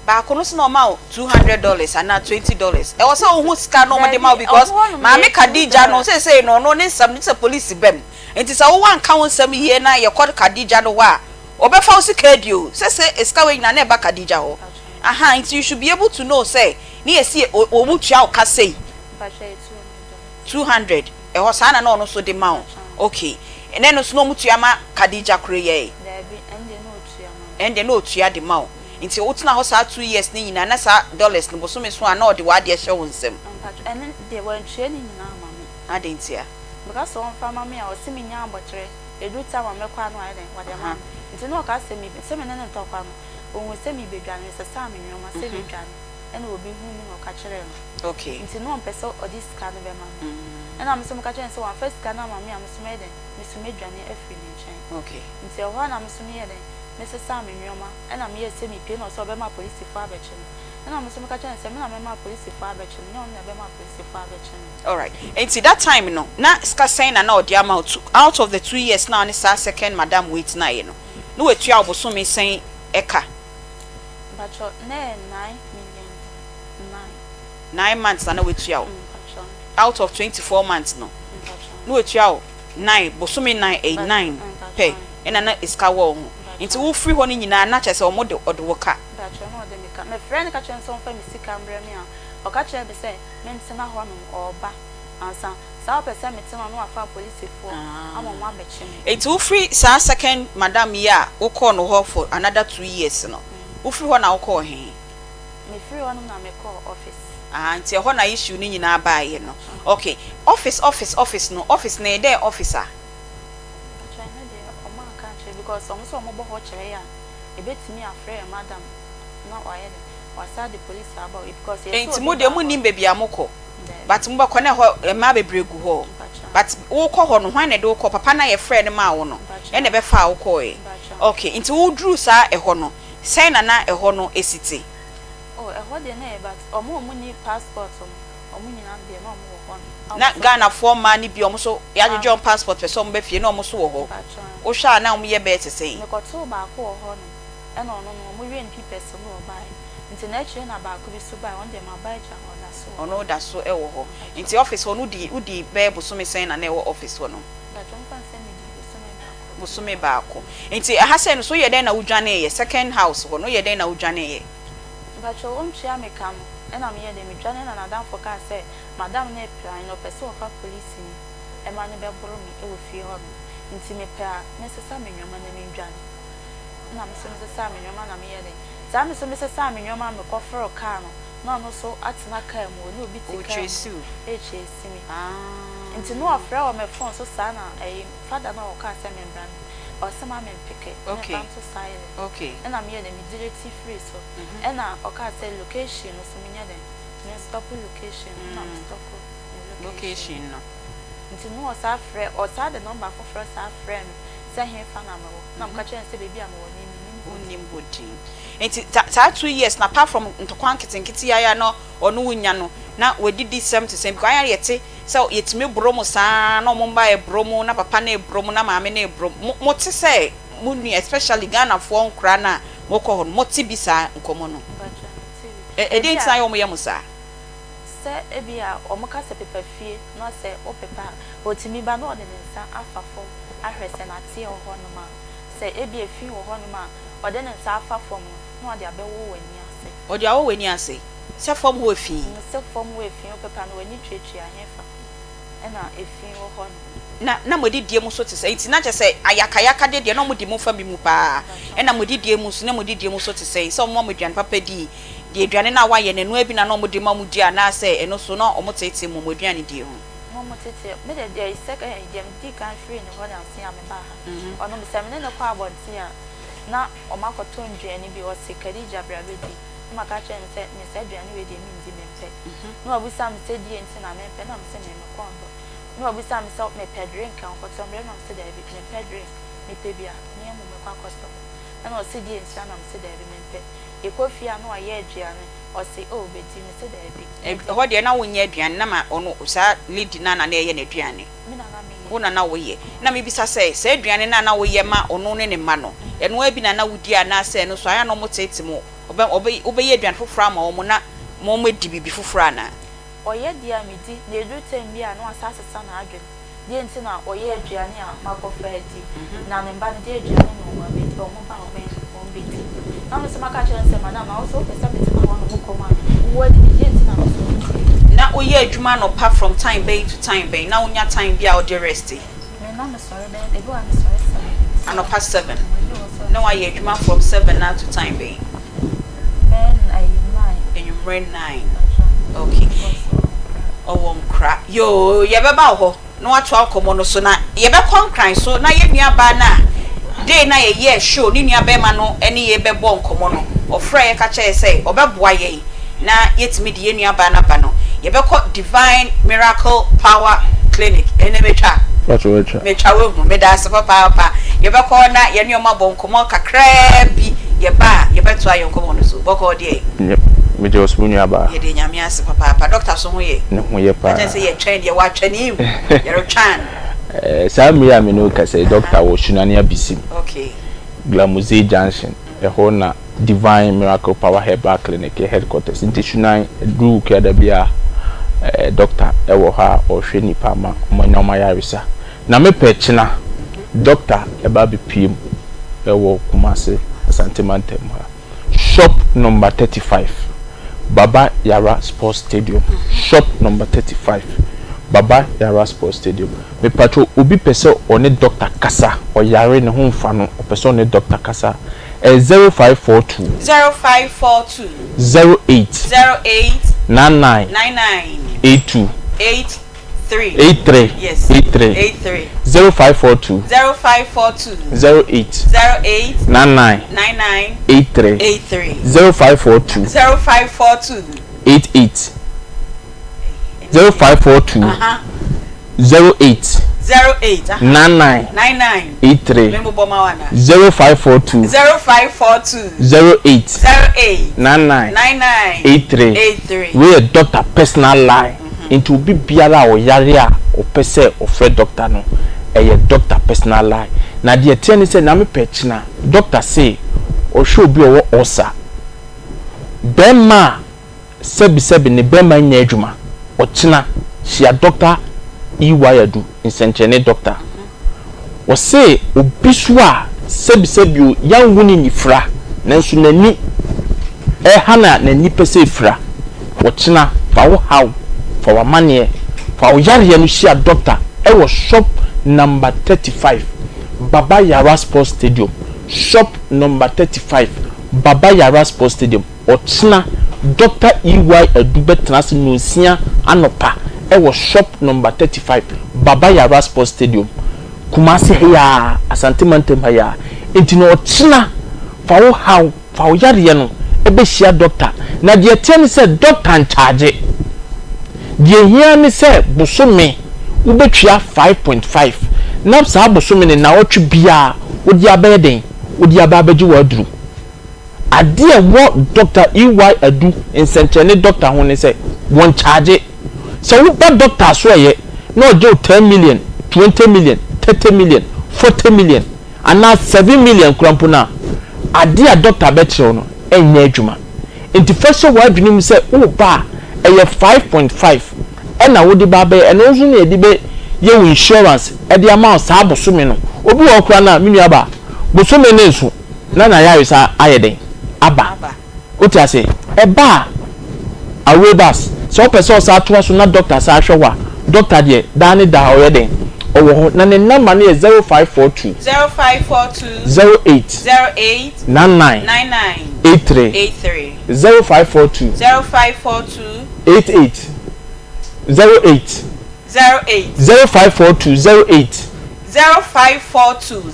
Baako no so na ɔma wo $200 anaa $20. Ɛwɔ sɛ wohu sika no wɔde ma wo Dabi, because ɔmo hɔnom Maame yɛ two Khadija no dollar. seesei no ɔno ne nsɛm no sɛ polisi ba mu. Nti sɛ wo wanka wo nsɛm yie na yɛkɔ Khadija no hɔ a, ɔbɛfa wo sika adi o. Sese sika wei nyinaa na ɛba Khadija hɔ. Aha, nti you should be able to know sɛ ne yɛsi wɔn tua wo ka sei. Mpakyɛ yɛ $200. 200, ɛhɔ saa na na ɔno nso de ma wo. Okay, ɛnna ɛno nso na wɔn tua ma Khadija koro yɛe. Dabi, ɛnde na ɔtua ma me. Ɛnde na ɔtua de ma wo. Nti wotena hɔ saa 2 years no nyinaa na saa dollars no bosome so a na ɔde w'adeɛ hyɛ wo nsam? Mpakyɛ, ɛno deɛ wantua ne nyinaa ama me. Adɛn ntia? Meka sɛ ɔmfa ma me a, ɔse menya abɔkyerɛ, ɛduru time a mɛkɔ a na wayɛ dɛn, wɔde ama me. Nti na ɔka sɛ me, sɛ me ne no ntɔkwa no, ɔhuu sɛ merebɛdwane, mesesaa me nnoɔma sɛ medwane, ɛna obi huu me na ɔka kyerɛɛ no. Nti na ɔmpɛ sɛ ɔde sika no bɛma me. Ɛna me nso meka kyerɛɛ no sɛ wamfa sika no amma me a, me nso mɛyɛ dɛn, me nso mɛdwane afiri ne nkyɛn. Nti ɛhɔ ara na me nso meyɛɛ dɛn, mesesaa me nnoɔma, ɛna meyɛɛ sɛ mepue na ɔsɛ ɔbɛma apolisifoɔ abɛkye me. Ɛna me nso meka kyerɛɛ no sɛ me na mɛma apolisifoɔ abɛkye no, nyɛ ɔno na ɛbɛma apolisifoɔ abɛkye me. Alright, nti that time no na sika sɛn na na ɔde ama wo to out of the 2 years na ɔne saa second madam wei tenaeɛ no, na watua wo bosome sɛn ɛka? Mpakyɛ na ɛyɛ 9 million 9. 9 months na na watua wo? Mpakyɛ. Out of 24 months no? Mpakyɛ. Na watua wo nine bosome nine, ɛyɛ nine pɛ ɛna na sika wɔ wo ho, nti wofiri hɔ no nyinaa na kyerɛ sɛ ɔmo de ɔde wo ka? Mpakyɛ, na ɔde me ka. Mefrɛ no ka kyerɛ no sɛ ɔmfa me sika mbrɛ me a, ɔka kyerɛ me sɛ mentena hɔnom, ɔɔba ansa. Saa ɔpɛ sɛ metena hɔ na wafa apolisifoɔ ama ɔmo abɛkye me. Nti wofiri saa second madam yi a wokɔɔ no hɔ for another 2 years no, wofiri hɔ na wokɔɔ he? Mefiri hɔnom na mekɔɔ office. Ah, nti ɛhɔ na issue no nyinaa baeɛ no. Okay, office, office, office no, office no ɛyɛ dɛn office a? Mpakyɛ, ɛno deɛ ɔmo anka ankyerɛ because ɔmo sɛ ɔmo bɔ hɔ kyerɛ yɛ a, ebetumi afrɛ yɛ madam na wayɛ dɛ wasa de police aba o because yɛsɛ Nti obi mo deɛ ba hɔ. monnim baabi a mokɔ? Daabi. But mobɛkɔ na ɛhɔ mmaa bebree gu hɔ? Mpakyɛ. But wokɔ hɔ no, hwan na ɛde wo kɔ? Papa no a yɛfrɛɛ no maa wo no Mpakyɛ. ɛna ɛbɛfaa wo kɔɔɛ? Mpakyɛ. Okay, nti woduruu saa ɛhɔ no, sɛn na na ɛhɔ no si te? Oh, ɛhɔ deɛ na ɛyɛ, but ɔmo a ɔmo nni passport no, ɔmo nyinaa deɛ na ɔmo wɔ hɔ no. Na Ghanafoɔ mmaa no bi a ɔmo nso yɛagyegye wɔn passport pɛ sɛ ɔmo ba fie na ɔmo nso wɔ hɔ? Mpakyɛ. Wohwɛ a na ɔmo yɛ bɛyɛ te sɛn? Mekɔtoo baako wɔ hɔ nom, ɛna ɔno no ɔmo wiee ne papers no na ɔbaeɛ. Nti n'akyire na baako bi nso baeɛ, ɔno deɛ maba agya no, ɔda so wɔ hɔ. Ɔno da so wɔ hɔ. Nti office hɔ no wodii wodii bɛyɛ bosome sɛn na na ɛwɔ office hɔ no? Mpakyɛ, mfa no sɛ medii bosome baako. Bosome baako. Nti ɛha sɛn no so woyɛ dɛn na wodwaneeɛ? Second house hɔ no woyɛ dɛn na wodwaneeɛ? Mpakyɛ, ɔntua me ka no ɛna meyɛɛ dɛn medwane na n'adamfo kaa sɛ madam no replan na ɔpɛ sɛ ɔfa polisini ma no bɛboro me wɔ fie hɔ nom nti mepɛ a mensesa me nnoɔma na mendwane. Ɛna me nso mesesaa me nnoɔma na meyɛɛ dɛn saa me nso mesesaa me nnoɔma a mekɔforoo kaa no na ɔno nso atena kaa mu ɔne obi te kaa mu rekyesi me nti na ɔfrɛ wɔ me phone so saa na ɛyi father no a ɔkaa sɛ membra no ɔse ma mempeke memfa nto silent ɛna meyɛɛ dɛn me delete firii so ɛna ɔkaa sɛ location no so menyɛ dɛn me stop location no na me stop me location no nti na ɔsaa frɛ ɔsaa de number foforɔ saa frɛɛ me sɛ hefa na mewɔ na meka kyerɛɛ no sɛ baabi a mewɔ no mennim hɔ din. Wonnim hɔ din. Nti saa 2 years no, apart from ntɔkwa nketenkete yi ara na ɔne wo nya no, na wadidi sɛm te sɛn? Because ayɛ a yɛte sɛ yɛtumi boro mo saa na wɔn mma ɛboro mo, na papa no ɛboro mo, na maame no ɛboro mo. Mo te sɛ mo nua especially Ghanafoɔ nkoraa no a mokɔ hɔ no mote bi saa nkɔmmɔ no? Mpakyɛ mete bi. Ɛ ɛdeɛn nti na ayɛ wɔn yɛ mo saa? Sɛ ebia wɔn ka sɛ pepa fie na sɛ wo pepa a, ɔtumi ba na ɔde ne nsa afa fam ahwɛ sɛ nateɛ wɔ hɔ nom a, sɛ ebia efi wɔ hɔ nom a, ɔde ne nsa afa fam no na ɔde abɛwɔ w'ani ase. Ɔde awɔ w'ani ase? Sɛ fam hɔ efi? Sɛ fam hɔ efi, wo pepa no w'ani tuatua hefa ɛna efi wɔ hɔ nom. Na na mo adidie mu nso te sɛn? Nti na kyerɛ sɛ ayakayakadeɛ deɛ na wɔdi mo fa bi mu paa. Ɛna mo adidie mu nso, na mo adidie mu nso te sɛn? Sɛ wɔma mo aduane papa di, deɛ aduane no a wɔayɛ no, ɛno ara bi na na wɔde ma mo di anaasɛ ɛno nso na wɔteetee mo mo aduane die ho? Na wɔtetee, me deɛ deɛ second deɛ medii kan firii ne hɔ nansa yi a mebaa ha, ɔno sɛ me ne no kɔ abɔnten a, na wɔakɔtɔ nnuane bi, ɔse Khadija bra bɛdi, na maka akyerɛ no sɛ me saa aduane wei deɛ mendi, mempɛ. Na wabisa me sɛ deɛ nti na mempɛ, na mese me mekɔn dɔ. Na wabisa me sɛ mepɛ drink a ɔnkɔtɔ mbrɛ na mese daabi mempɛ drink, mepɛ bi a me mmom mɛkɔ akɔtɔ. Ɛna ɔse deɛ nti a na mese daabi mempɛ. Yɛkɔ fie a na wayɛ aduane, ɔse oh bɛdi, mese daabi. Ɛhɔ deɛ na wonyɛ aduane na ma ɔno saa lady no a na na ɛyɛ n'aduane. Me na na meyɛ. Wo na na woyɛ. Na mebisa sɛ, saa aduane no a na woyɛ ma ɔno ne ne mma no, ɛno ara bi na na wodi anaasɛ ɛno nso ayɛ a na wɔteete mo, ɔbɛ, ɔbɛ, wobɛyɛ aduane foforɔ ama wɔn na wɔadi biribi foforɔ anaa? Ɔyɛ deɛ a medi, na ɛduru tɛm bi a na wasan asesa n'adwene. Deɛ nti na ɔyɛ aduane a makɔfa adi, na ne mba no deɛ aduane na wɔn abɛdi, wɔn ba a wɔbɛyɛ no wɔn bɛdi. Na me nso maka akyerɛ no sɛ, Madam, na wo nso wopɛ sɛ metena hɔ nom kɔm a, wo adidi, deɛ nti na me nso medi? Na woyɛ adwuma anɔpa from time bɛn to time bɛn? Na wonya time bi a wode rest? Me na mesɔre bɛyɛ, ebi wɔ hɔ a mesɔre seven. Anɔpa seven? Ebi wɔ hɔ nso a. Na woayɛ adwuma from seven no ara to time bɛn? Bɛyɛ ayi nine. Anwummerɛ nine. Okay. Ɔwɔ nkra. Yoo, yɛbɛba wo hɔ na woatoa nkɔmmɔ no so na yɛbɛkɔ nkran so na yɛn nua baa no a day no a yɛyɛɛ show ne nua bɛrima no ne yɛn bɛbɔɔ nkɔmmɔ no, ɔfrɛɛ yɛn ka kyerɛɛ yɛn sɛ ɔbɛboa yɛn na yɛatumi de yɛn nua baa no aba no. Yɛbɛkɔ Divine Miracle Power Clinic. Ɛnnɛ metwa? Pacho watwa. Metwa wahu. Meda ase papaapa. Yɛbɛkɔ hɔ na yɛne wɔn abɔ nkɔmmɔ kakraa bi. Yɛba a, yɛbɛtoa yɛn nkɔmmɔ no so. Bɔkɔɔ deɛ? Yep. Megye wo so me nua baa. Yɛde Nyame ase papaapa. Doctor so ho yɛ? Ne ho yɛ paa. Ɛkyɛn sɛ yɛtwɛn deɛ watwɛn im. Yɛretwɛn. Eh, saa mmere a me ne wo kasa yi, doctor wɔ Sunani Abisim. Okay. Glamoze Junction, ɛhɔ na Divine Miracle Power Herbal Clinic yɛ headquarters. Nti Sunan, ɛduru Wukuada bi a, eh, doctor ɛwɔ hɔ a ɔhwɛ nnipa ma wɔanya wɔn ayaresa. Na me pɛ kyena doctor ɛba abɛpue mu ɛwɔ Kumasi Asante mantam ha shop number 35 Baba Yara Sports Stadium shop number 35 Baba Yara Sports Stadium mepatwo obi pɛ sɛ ɔne doctor kasa ɔyare ne ho nfa no ɔpɛ sɛ ɔne doctor kasa ɛyɛ 0542. 0542. 08. 08. 99. 99. 82. 8. 3. 83. Yes. 83. 83. 0542. 0542. 08. 08. 99. 99. 83. 83. 0542. 0542. 88. 0542. Uh-huh. 08. 08. Uh-huh. 99. 99. 83. Memo bɔ ma wa na. 0542. 0542. 08. 08. 99. 99. 83. 83. Wei yɛ doctor personal line. Nti obi biara a ɔyare a ɔpɛ sɛ ɔfrɛ doctor no, ɛyɛ doctor personal line. Na deɛ ɛteɛ ne sɛ, Nyame pɛ kyena, doctor se ɔhwɛ obi a ɔwɔ ulcer, bɛɛma a sɛbi sɛbi ne bɛɛma nyɛ adwuma, ɔkyena hyia Doctor EY Adu, nsɛnkyerɛnne doctor. Ɔse obi so a sɛbi sɛbi o, yanwo no nyifra, nanso n'ani ɛha no a n'ani pɛ sɛ efira, ɔkyena fa wo haw, fa w'amaneɛ, fa wo yareɛ no hyia doctor ɛwɔ shop number 35, Baba Yara Sports Stadium, shop number 35, Baba Yara Sports Stadium. Ɔkyena, Dɔkta EY Adu bɛtena ase nnɔnsia anɔpa wɔ Shop Number 35, Baba Yara Sports Stadium, Kumasi ha yi ara, Asante Mantam ha yi ara. Enti no ɔkyena, fa wo haw, fa wo yareɛ no bɛhyia dɔkta. Na deɛ ɛteɛ ne sɛ, dɔkta nkyagye. Deɛ ɛhia ne sɛ bosome wobɛtua 5.5, na saa bosome no nnawɔtwe biara wode abɛyɛ dɛn? Wode aba abɛgye w'aduro. Adeɛ a ɛwɔ Dɔkta EY Adu nsɛnkyerɛnne dɔkta ho ne sɛ, wɔnkyagye. Sɛ woba dɔkta asoɛeɛ na ɔgye wo ten million, twenty million, thirty million, forty million. anaa 7 million koraa mpo no a, adeɛ a dɔkta bɛkyerɛ wo no ɛnyɛ adwuma. Nti fa hyɛ w'adwene mu sɛ woreba a, ɛyɛ 5.5 ɛna wode ba abɛyɛ, ɛno nso na yɛde bɛyɛ wo insurance de ama wo saa bosome no. Obi wɔ hɔ koraa no a, me nuabaa, bosome no nso na n'ayaresa ayɛ dɛn? Aba. Wote ase? Ɛba a, away bus, sɛ wopɛ sɛ ɔsan toa so na dɔkta san hwɛ wo a, dɔkta deɛ, daa ne daa ɔyɛ dɛn? Ɔwɔ hɔ. Na ne number no yɛ 0542. 0542. 08. 08. 99. 99. 83. 83. 0542. 0542. 88. 08. 08. 0542 08. 0542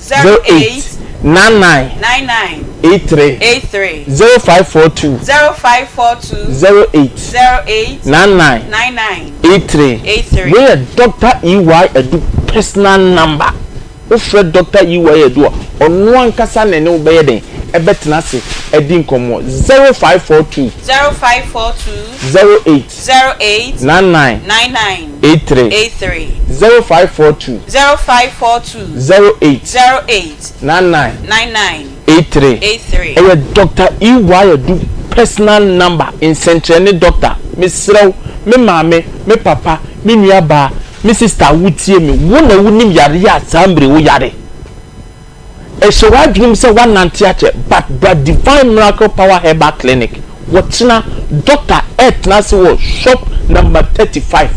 08. 99. 99. 83. 83. 0542. 0542. 08. 08. 99. 99. 83. 83. Wei yɛ Doctor EY Adu personal number. Wofrɛ Doctor EY Adu a, ɔno ankasa na ɛne wo bɛyɛ dɛn? Ɛbɛtena ase adi nkɔmmɔ. 0542. 0542. 08. 08. 99. 99. 83. 83. 0542. 0542. 08. 08. 99. 99. 83. 83. Ɛyɛ Doctor EY Adu personal number, nsɛnkyerɛnne doctor. Mesrɛ wo, me maame, me papa, me nua baa, me sister a wotie me, wo na wonim yareɛ a saa mmerɛ yi woyare. Ɛhyɛ w'adwene mu sɛ woanante akyɛ but bra Divine Miracle Power Herbal Clinic wɔkyena doctor ɛretena ase wɔ shop number 35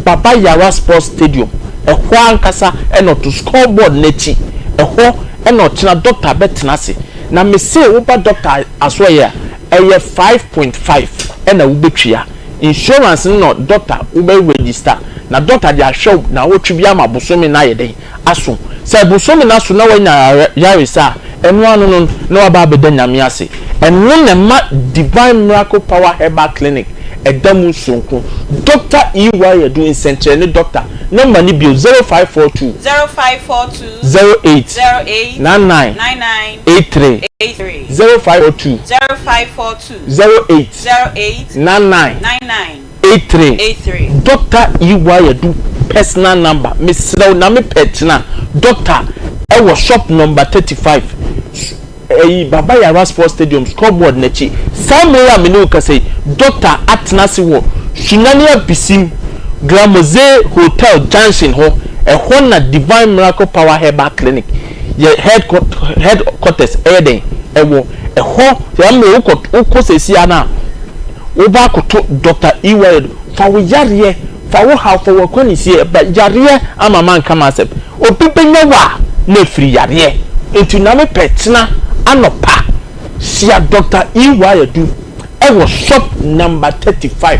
Baba Yara Sports Stadium ɛhɔ ankasa ɛna ɔto score board no akyi ɛhɔ ɛna ɔkyena doctor bɛtena ase na mese woba doctor asoɛyɛ a ɛyɛ 5.5 ɛna wobɛtua insurance no na doctor wobɛ register na doctor de ahwɛ wo naawɔtwe bi ama bosome no ayɛ dɛn aso. Sɛ bosome no aso na wanya yaresa a, ɛno ano no na waba abɛda Nyame ase. Ɛno na ɛma Divine Miracle Power Herbal Clinic ɛda mu soronko. Doctor EY Adu, nsɛnkyerɛnne doctor, number no bio, 0542. 0542. 08. 08. 99. 99. 83. 83. 0542. 0542. 08. 08. 99. 99. 83. 83. Doctor EY Adu personal number, mesrɛ wo na mepɛ kyena doctor ɛwɔ shop number 35 ɛyi Baba Yara Sports Stadium scoreboard n'akyi. Saa mmerɛ yi a me ne wo kasa yi, doctor atena ase wɔ Sunyani Apisim Glamoze Hotel junction hɔ, ɛhɔ na Divine Miracle Power Herbal Clinic yɛ headquarters ɛyɛ dɛn ɛwɔ ɛhɔ. Saa mmerɛ wokɔ wokɔ sɛsi ara no a, Woba akoto Dɔkta EY do, fa wo yareɛ, fa wo haw, fa w'akwannisie ba. Yareɛ ama manka m'asɛm. Obi bɛnya wo a, na ɛfiri yareɛ. Nti na mepɛ kyena anɔpa, hyia Dɔkta EY Adu wɔ shop number 35,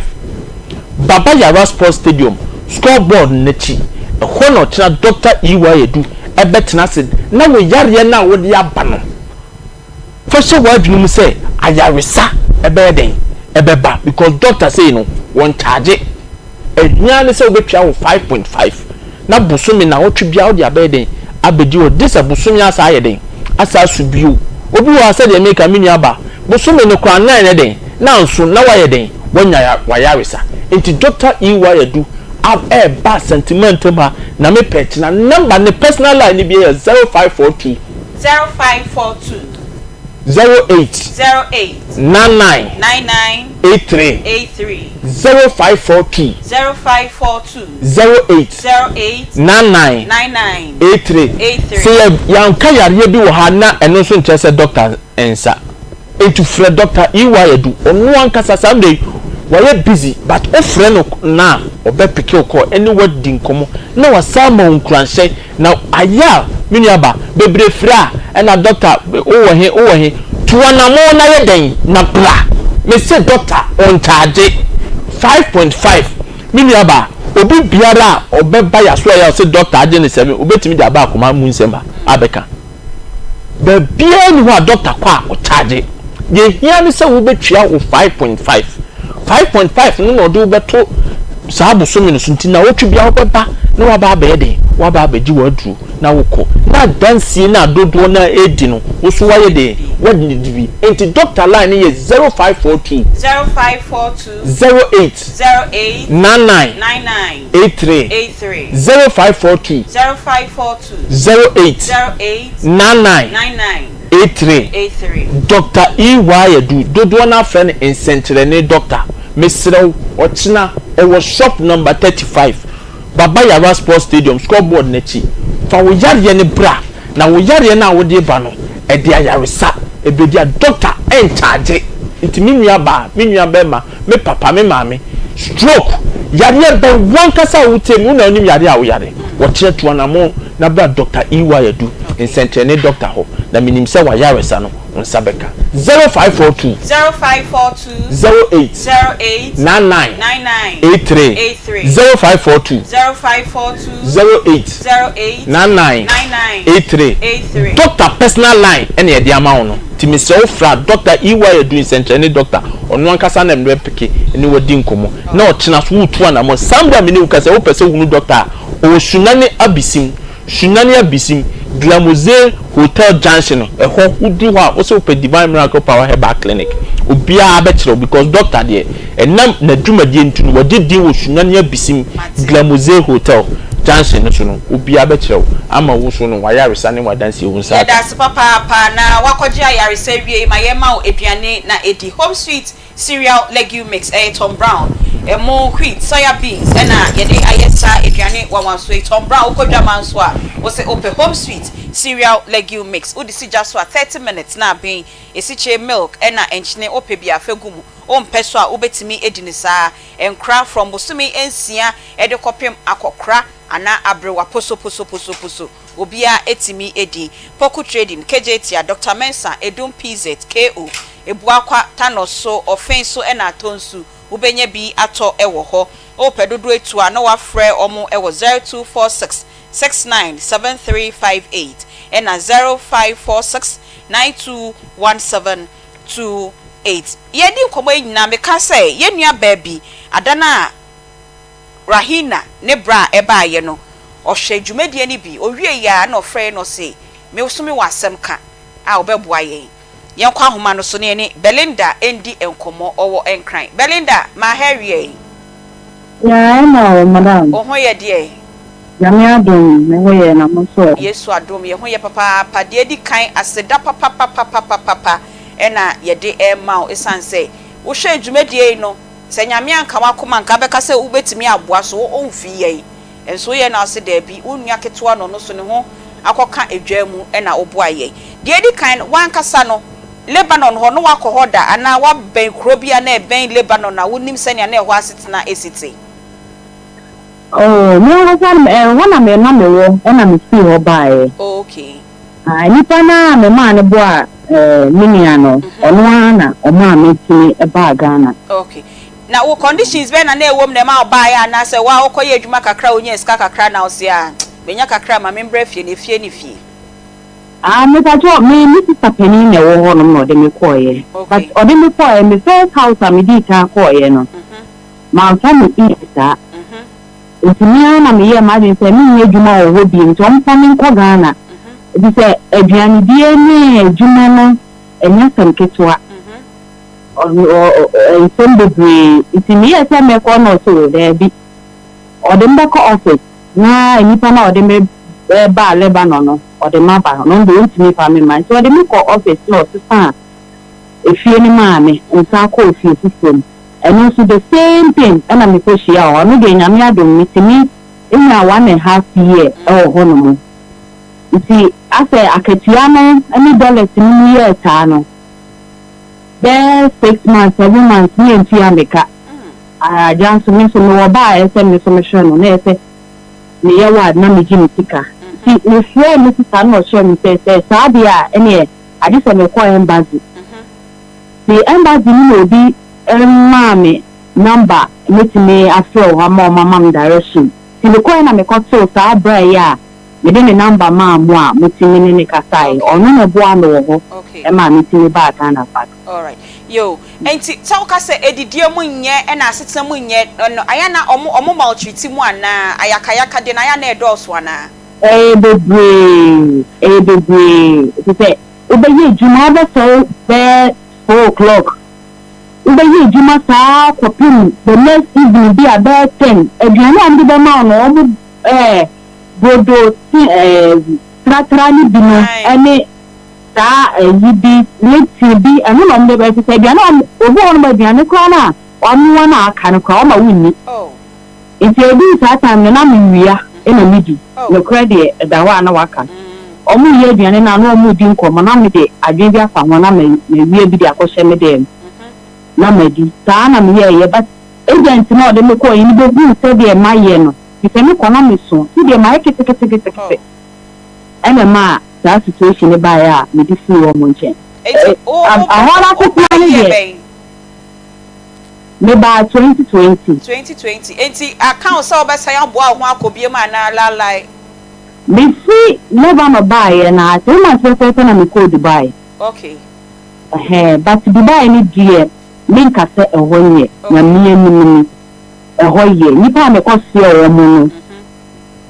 Baba Yara Sports Stadium, score board no akyi. Ɛhɔ na ɔkyena Dɔkta EY Adu bɛtena ase na wo yareɛ no a wode aba no, Fa hyɛ w'adwene mu sɛ ayaresa ɛbɛyɛ dɛn? Ɛbɛba because doctor sei no wɔn charge. Ɛhia ne sɛ wobɛtua wo 5.5 na bosome nawɔtwe biara wode abɛyɛ dɛn? Abɛgye hɔ gye sɛ bosome asa ayɛ dɛn? Asa aso bio. Obi wɔ ha sɛdeɛ meka me nua ba bosome no koraa na ɛnyɛ dɛn? Na anso na wayɛ dɛn? Wanya wayaresa. Nti Doctor EY Adu ɛɛba Asanteman ntam ha na mepɛ kyena number ne personal line no bi yɛ 0542. 0542. 08. 08. 99. 99. 83. 83. 0542. 0542. 08. 08. 99. 99. 83. 83. Sɛ yɛ yɛanka yareɛ bi wɔ ha na ɛno nso nkyerɛ sɛ dɔkta nsa. Nti frɛ Dɔkta EY Adu, ɔno ankasa saa mmerɛ yi wayɛ busy but wo frɛ no na a ɔbɛ picke wo call ɛne wo adi nkɔmmɔ na wasan ama wo nkuranhyɛ na ayɛ a me nua ba bebree frɛ a ɛna dɔkta wo wɔ he wo wɔ he tu anamɔn na yɛ dɛn na bra me se dɔkta ɔnkyagye 5.5 me nua ba obi biara a ɔbɛba yasoɛeɛ a ɔse dɔkta agye ne 7 obetumi de aba akoma mu nsɛm ha abɛka. Baabiara nni hɔ a dɔkta kɔ a ɔkyagye. Deɛ ɛhia ne sɛ wobɛtua wo 5.5. 5.5 no na ɔde wo bɛto saa bosome no so nti nnawɔtwe biara wobɛba na woaba abɛyɛ dɛn? Woaba abɛgye w'aduro. na wokɔ. Na adansie no a dodoɔ no ara redi no, wo nso woayɛ dɛn? Woadi bi. Enti doctor line no yɛ 0542. 0542. 08. 08. 99. 99. 83. 83. 0542. 0542. 08. 08. 99. 99. 83. 83. Doctor EY Adu, dodoɔ no ara frɛ no nsɛnkyerɛnne doctor. Mesrɛ wo, ɔkyena ɔwɔ shop number 35. Baba Yara Sports Stadium score board no akyi. Fa wo yareɛ no bra, na wo yareɛ no a wode reba no, ɛde ayaresa ɛbɛdi a doctor ɛnkyagye. Nti me nua baa, me nua bɛrima, me papa, me maame, stroke, yareɛ bɛn, wo ankasa a wotie me, wo na wonim yareɛ a woyare. Wɔkyerɛ tu anamon na bra Doctor EY Adu, nsɛnkyerɛnne doctor hɔ, na menim sɛ w'ayaresa no, wo nsa bɛka. 0542. 0542. 08. 08. 99. 99. 83. 83. 0542. 0542. 08. 08. 99. 99. 83. 83. Doctor personal line ɛna yɛde ama wo no nti mesrɛ wo fra Doctor EY Adu nsɛnkyerɛnne doctor ɔno ankasa na mmerɛ peke ne wadi nkɔmmɔ na ɔkyena so woretu anamɔ saa mmerɛ a me ne wo kasa yi wopɛ sɛ wohunu doctor a ɔwɔ Sunyani Abisim Sunyani Abisim, Glamoze Hotel Junction no, ɛhɔ, woduru hɔ a, wose wopɛ Divine Miracle Power Herbal Clinic. Obiara bɛkyerɛ wo because doctor deɛ, ɛnam n'adwumadie nti no, wagye din wɔ Sunyani Abisim, Glamoze Hotel Junction no so no, obiara bɛkyerɛ wo ama wo nso no, w'ayaresa ne w'adansie wo nsa aka. Yɛda ase papaapa na woakɔgye ayaresa awie yi ma yɛma wo aduane na edi. Home Sweet Cereal legume mix, ɛyɛ Tom Brown, ɛmo, wheat, soya beans ɛna yɛde ayɛ saa aduane nwanwansoɔ yi. Tom Brown, wokɔ dwaman nso a, wose wopɛ Home Sweet Cereal legume mix. Wode si gya so a, 30 minutes na aben. Esikyire, milk, ɛna nkyene, wopɛ bi a, fa gu mu. Wompɛ so a, wobɛtumi adi no saa. Nkora from bosome nsia de kɔpem akɔkora anaa aberewa posoposoposoposo. Obiara tumi di. Poku Trading, Kejetia, Doctor Mensah, Edum PZ, KO, Ebuakwa, Thanos so, Ɔfen so na Atonsu, wobɛnya bi atɔ wɔ hɔ. Wopɛ dodoɔ atu a na woafrɛ wɔn wɔ 0246 69 7358 ɛna 0546 92 1728. Yɛredi nkɔmmɔ yi nyinaa meka sɛ yɛn nua baa bi, Adan a Rahina ne bra a ɛbaeɛ no, ɔhwɛɛ dwumadie no bi, ɔwieeɛ ara na ɔfrɛeɛ na ɔse, Me nso mewɔ asɛm ka a ɔbɛboa yɛn. Yɛnkɔ ahoma no so na yɛne Belinda ndi nkɔmmɔ, ɔwɔ Nkran. Belinda, ma ha awiei. Yeah, ɛna o, madam. Wo ho yɛ deɛ? Nyame adom, me ho yɛ, na mo nso ɛ? Yesu adom, yɛn ho yɛ papaapa. Deɛ edi kan, aseda papapapapapapa na yɛde rema wo, esiane sɛ wohwɛɛ dwumadie yi no, Sɛ Nyame anka w'akoma anka wobɛka sɛ wobɛtumi aboa so wo omfii yɛn nso woyɛ na wose daabi wo nua ketewa no ɔno so ne ho akɔka edwaa mu na woboa yɛn. Deɛ edi kan no w'ankasa no Lebanon hɔ no woakɔ hɔ da anaa woabɛn kuro bi a na ɛbɛn Lebanon a wonim sɛnea na ɛhɔ asetena si te? Oh, me ankasa no ɛhɔ na me na mewɔ ɛna me fii hɔ baeɛ. Oh, okay. Ah, nipa no a me maa no boaa eh, me nua no, ɔno ara na ɔmaa me tumi baa Ghana. Okay. Na wo conditions bɛn na na ɛwɔ mu na ɛma wo baeɛ anaasɛ wo a wokɔyɛ adwuma kakra a wonyaa sika kakra na wose ah, manya kakra a ma membra fie na efie ne fie? Ah, mepakyɛw, me me sista panin na ɛwɔ hɔnom na ɔde me kɔeɛ. But ɔde me kɔeɛ, me first house a medii kan kɔeɛ no, mamfa no easy saa. Nti me ara na meyɛɛ m'adwene sɛ menyɛ adwuma wɔ hɔ bio nti wɔmfa me nkɔ Ghana efisɛ aduanedie ne adwuma no ɛnyɛ asɛm ketewa, nsɛm bebree nti meyɛɛ sɛ mɛkɔ na ɔse o daabi ɔde me bɛkɔ office na nnipa no a ɔde me baa Lebanon no ɔde m'aba ɔno deɛ ɔntumi mfa me mma nti ɔde me kɔ office na ɔsesaa efie no maa me nsan kɔɔ fie foforɔ mu. Ɛno nso the same thing ɛna me kɔ hyia wɔ hɔ, ɛno deɛ Nyame adom me tumi nyaa one and half year ɛwɔ hɔ nom, nti asɛ akatua no ɛne dollars no mu yɛɛ saa no bɛyɛ six months seven months ne yɛntua me ka, agya nso me nso me wɔ ba a ɛsɛ me nso me hwɛ no na ɛsɛ me yɛ ward na me gye me sika, nti me frɛɛ me sista no na ɔkyerɛ me sɛ sɛ saa deɛ a ɛneɛ agye sɛ me kɔ embassy. Me embassy no na obi maa me number mɛtumi afrɛ wɔ hɔ ama wɔn ama me direction. Nti mekɔɛ na mekɔtoo saa bra yi a mede ne number maa mo a motumi ne no kasaeɛ. Ɔno na ɛboaa me wɔ hɔ maa metumi baa Ghana back. Alright. Yoo. Nti sɛ woka sɛ adidie mu nyɛ ɛna asetena mu nyɛ no ayɛ a na ɔmo ɔmo maltreat mo anaa? Ayakayakadeɛ no ayɛ a na ɛdɔɔso anaa? Ɛyɛ bebree, ɛyɛ bebree. Efisɛ wobɛyɛ adwuma, wobɛsɔre bɛyɛ 4 o'clock. Wobɛyɛ adwuma saa kɔpem the next evening bi a bɛyɛ 10. Aduane a wɔde bɛma wo no, wɔn brodo ti tratra ne bi no ɛne saa ɛyi bi, Lipton bi, ɛno na wɔde bɛ efisɛ aduane a wɔn, obi wɔ hɔnom aduane koraa no a wɔanoa no a aka no koraa wɔma wonni. Nti ɛduu saa time no na mewia na medi, nokorɛ deɛ ɛda hɔ a na waka. Wɔreyɛ aduane no a na wɔredi nkɔmmɔ na mede adwene bi afa ho na mawia bi de akɔhyɛ me dan mu na madi. Saa na meyɛeɛ but agent no a ɔde me kɔeɛ no bɛhuu sɛdeɛ mayɛ no, firi sɛ mekɔ na meso nti deɛ mayɛ keteketekete ɛna ɛmaa saa situation no baeɛ a mede firii wɔn nkyɛn. Nti wo Ɛhɔ no asetena wobaeɛ no year deɛ. bɛn? Mebaa 2020. 2020, enti aka wo sɛ wobɛsan aboa wo ho akɔ biom anaa laalae? Mefiri Lebanon baeɛ no ara, 3 months pɛpɛɛpɛ na mekɔɔ Dubai. Okay. Ɛhɛɛ, but Dubai no deɛ menka sɛ ɛhɔ nyɛ, Nyame anim ni, ɛhɔ yɛ. Nnipa a mekɔsoɛɛ wɔn no,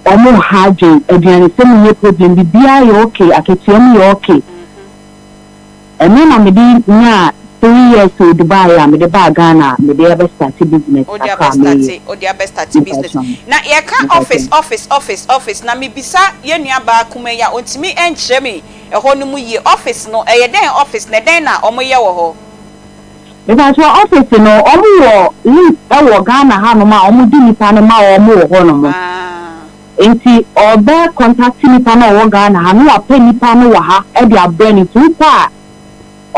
wɔn nha adwen, aduanesɛm nyɛ problem, biribiara yɛ okay, akatua mu yɛ okay. Ɛno na mede nyaa 3 years wɔ Dubai a mede baa Ghana a mede abɛ starte business Wode kakra abɛ a meyɛ. starte, wode abɛ starte business. Mepakyɛw. Na yɛka Mepakyɛw. office, office, office, office, na mebisa yɛn nua baa kumaa yi a ɔntumi nkyerɛ me ɛhɔ no mu yie. Office no, ɛyɛ dɛn office na ɛdɛn na wɔyɛ wɔ hɔ? Mepakyɛw, office no, wɔn wɔ list wɔ Ghana hanom a wɔn de nipa no ma wɔn wɔ hɔ nom. Nti ɔbɛ contact nipa no a ɔwɔ Ghana ha na wapɛ nipa no wɔ ha de abrɛ no, nti wokɔ a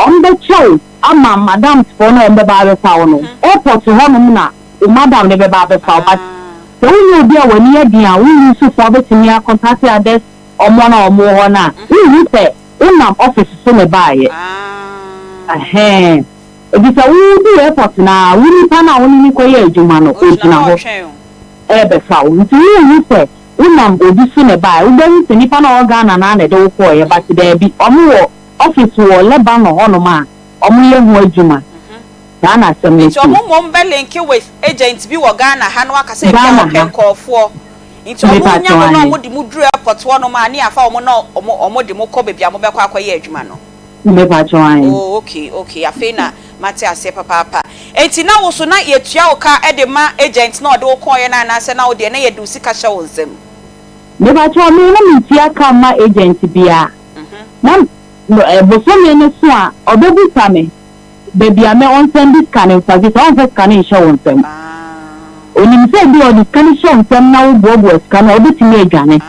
wɔn bɛkyɛ wo ama madams foɔ no a wɔn bɛba abɛfa wo no, airport hɔ nom na wo madam no bɛba abɛfa wo, but sɛ wonyɛ obi a w'ani yɛ den a wo use phone wobɛtumi a contact others wɔn a wɔn wɔ hɔ no a, wonhu sɛ wonam office so na ɛbaayɛ. Ɛhɛn, efisɛ wodu airport no a, wo nipa no a wo ne no kɔyɛ adwuma no ogyina hɔ rebɛfa wo, nti wonhu sɛ wonam obi so na ɛbaeɛ, wobɛhu sɛ nipa no a ɔwɔ Ghana no ara na ɛde wo kɔeɛ, but daabi, wɔn wɔ office wɔ Lebanon hɔnom a wɔyɛ ho adwuma. Saa na asɛm no Nti te. ɔmo mmom bɛ linke with agent bi wɔ Ghana ha na waka sɛ ebia Ghana ɔpɛ ha. nkorɔfoɔ. Nti ɔmo Mepa nya kyɛw mo na aane. ɔmo de mo duru airport hɔ nom a ne yɛafa ɔmo na ɔmo ɔmo de mo kɔ baabi a mo bɛkɔ akɔyɛ adwuma no. Mepa kyɛw aane. Oh okay okay afei na mate aseɛ papaapa. Nti na wo so na yɛtua wo ka de ma agent na ɔde wo kɔɔeɛ no anaasɛ na wo deɛ na yɛde wo sika hyɛ wo nsam? Mepa kyɛw me na mentua ka mma agent biara. Na bosome no so a ɔbɛbusa me baabi a mɛ ɔnsɛnde sika no mfa efisɛ ɔmfa sika no nhyɛ wo nsam. Onim sɛ ebia ɔde sika no hyɛ wo nsam na woboaboa sika no a wobɛtumi adwane.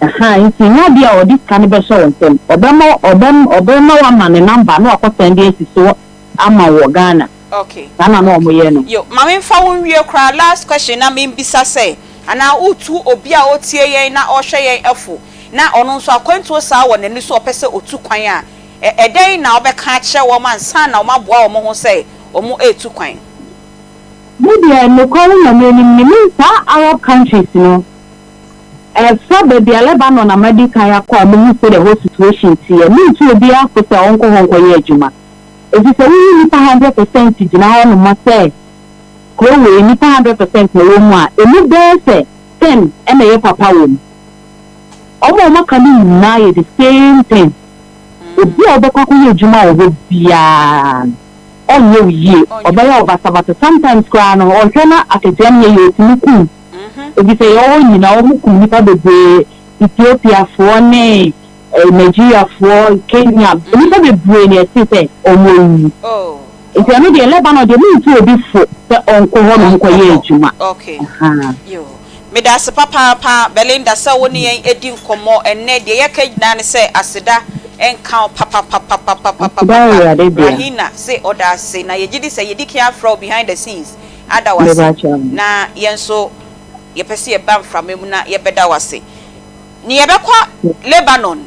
Ahaa nti nyɛ adeɛ a ɔde sika no bɛhyɛ wo nsam. Ɔbɛma ɔbɛm ɔbɛma woama ne number na wakɔ sɛnde asi so ama wo wɔ Ghana. Okay. Saa na na wɔyɛ no. Yo, ma memfa wo nwie koraa, last question na membisa sɛ, anaa wotu obi a ɔretie yɛn na ɔrehwɛ yɛn fo na ɔno nso akwantuo saa wɔ n'ani so ɔpɛ sɛ ɔtu kwan a, ɛ ɛdɛn na wobɛka akyerɛ wɔn ansa na wɔaboa wɔn ho sɛ wɔretu kwan? Me deɛ nokware Nyame anim ni, me saa Arab countries no, ɛfa baabi a Lebanon na madi kan akɔ a mehu sɛdeɛ hɔ situation teɛ, mentu obiara fo sɛ ɔnkɔ hɔ nkɔyɛ adwuma. Efisɛ woyi nnipa 100% gyina hɔ nom sɛ kuro wei nnipa 100% na ɛwɔ mu a, ɛmu bɛyɛ sɛ 10 na ɛyɛ papa wɔ mu. Wɔn a wɔaka no nyinaa yɛ the same thing. Obi a wobɛkɔ akɔyɛ adwuma wɔ hɔ biara no, ɔnyɛ wo yie, ɔbɛyɛ wo basabasa. Sometimes koraa no, ɔhwɛ na akatua no nyɛ yie a, ɔtumi ku wo. Efisɛ yɛwɔ hɔ nyinaa, wɔkum nnipa bebree, Ethiopiafoɔ ne Nigeriafoɔ, Kenya, nnipa bebree na yɛte sɛ wɔn awuwu. Nti ɛno deɛ Lebanon deɛ mentu obi fo sɛ ɔnkɔ hɔ nom nkɔyɛ adwuma. Okay. Ahaa. Yoo. Medase papaapa Belinda sɛ wo ne yɛn adi nkɔmmɔ ɛnnɛ. Deɛ yɛka nyinaa ne sɛ aseda nka wo Aseda papapapapapapapa. Awurade dea. Rahina se ɔda ase na yɛgye di sɛ yɛdi kan afrɛ wo behind the scenes ada wo ase Mebakyɛw. na yɛn nso yɛpɛ sɛ yɛba mframa mu na yɛbɛda wo ase. Ne yɛbɛkɔ Lebanon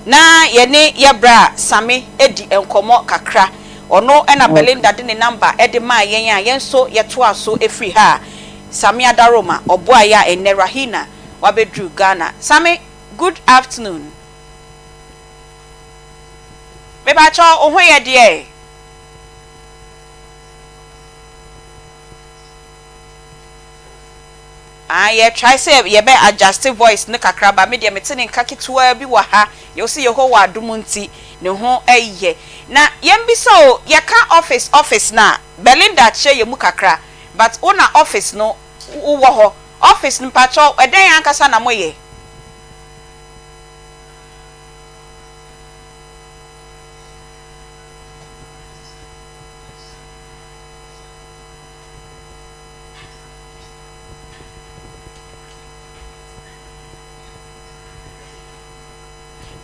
na yɛne yɛ bra Same adi nkɔmmɔ kakra. Ɔno na Belinda de ne number de maa yɛn a yɛn nso yɛtoaa so firi ha a Same Adaroma ɔboaa yɛn a ɛnnɛ Rahina wabɛduru Ghana. Same, good afternoon. Mepakyɛw wo ho yɛ deɛ? Aah yɛ try sɛ yɛbɛ adjuste voice no kakra but me deɛ mete ne nka ketewaa bi wɔ ha. Yɛwɔ sɛ Yehowa adom nti ne ho yɛ. Na yɛmbisa o, yɛka office office no a, Belinda kyerɛ yɛn mu kakra but wo na office no wowɔ hɔ. Office no mpakyɛw ɛdɛn ankasa na moyɛ?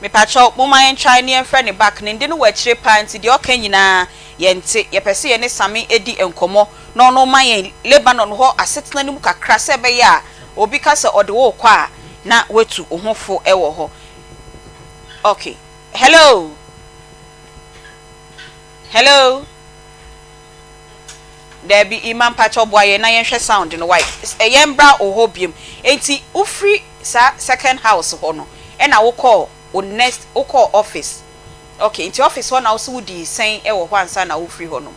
Mepakyɛw momma yɛn try ne yɛnfrɛ no back, ne nde no wɔ akyire paa nti deɛ ɔka nyinaa yɛnte, yɛpɛ sɛ yɛne Same di nkɔmmɔ na ɔno ma yɛn Lebanon hɔ asetena no mu kakra sɛ ɛbɛyɛ a obi ka sɛ ɔde wo rekɔ a na woatu wo ho fo wɔ hɔ. Ok, hello, hello. Daabi Emma mpakyɛw boa yɛn na yɛnhwɛ sound no wai yɛn bra wo hɔ biom enti wo firi saa second house hɔ no ɛna wo kɔɔ wo next wo kɔɔ office ok nti office hɔ na wo se wo dii sɛn wɔ hɔ ansa na wo firi hɔ nom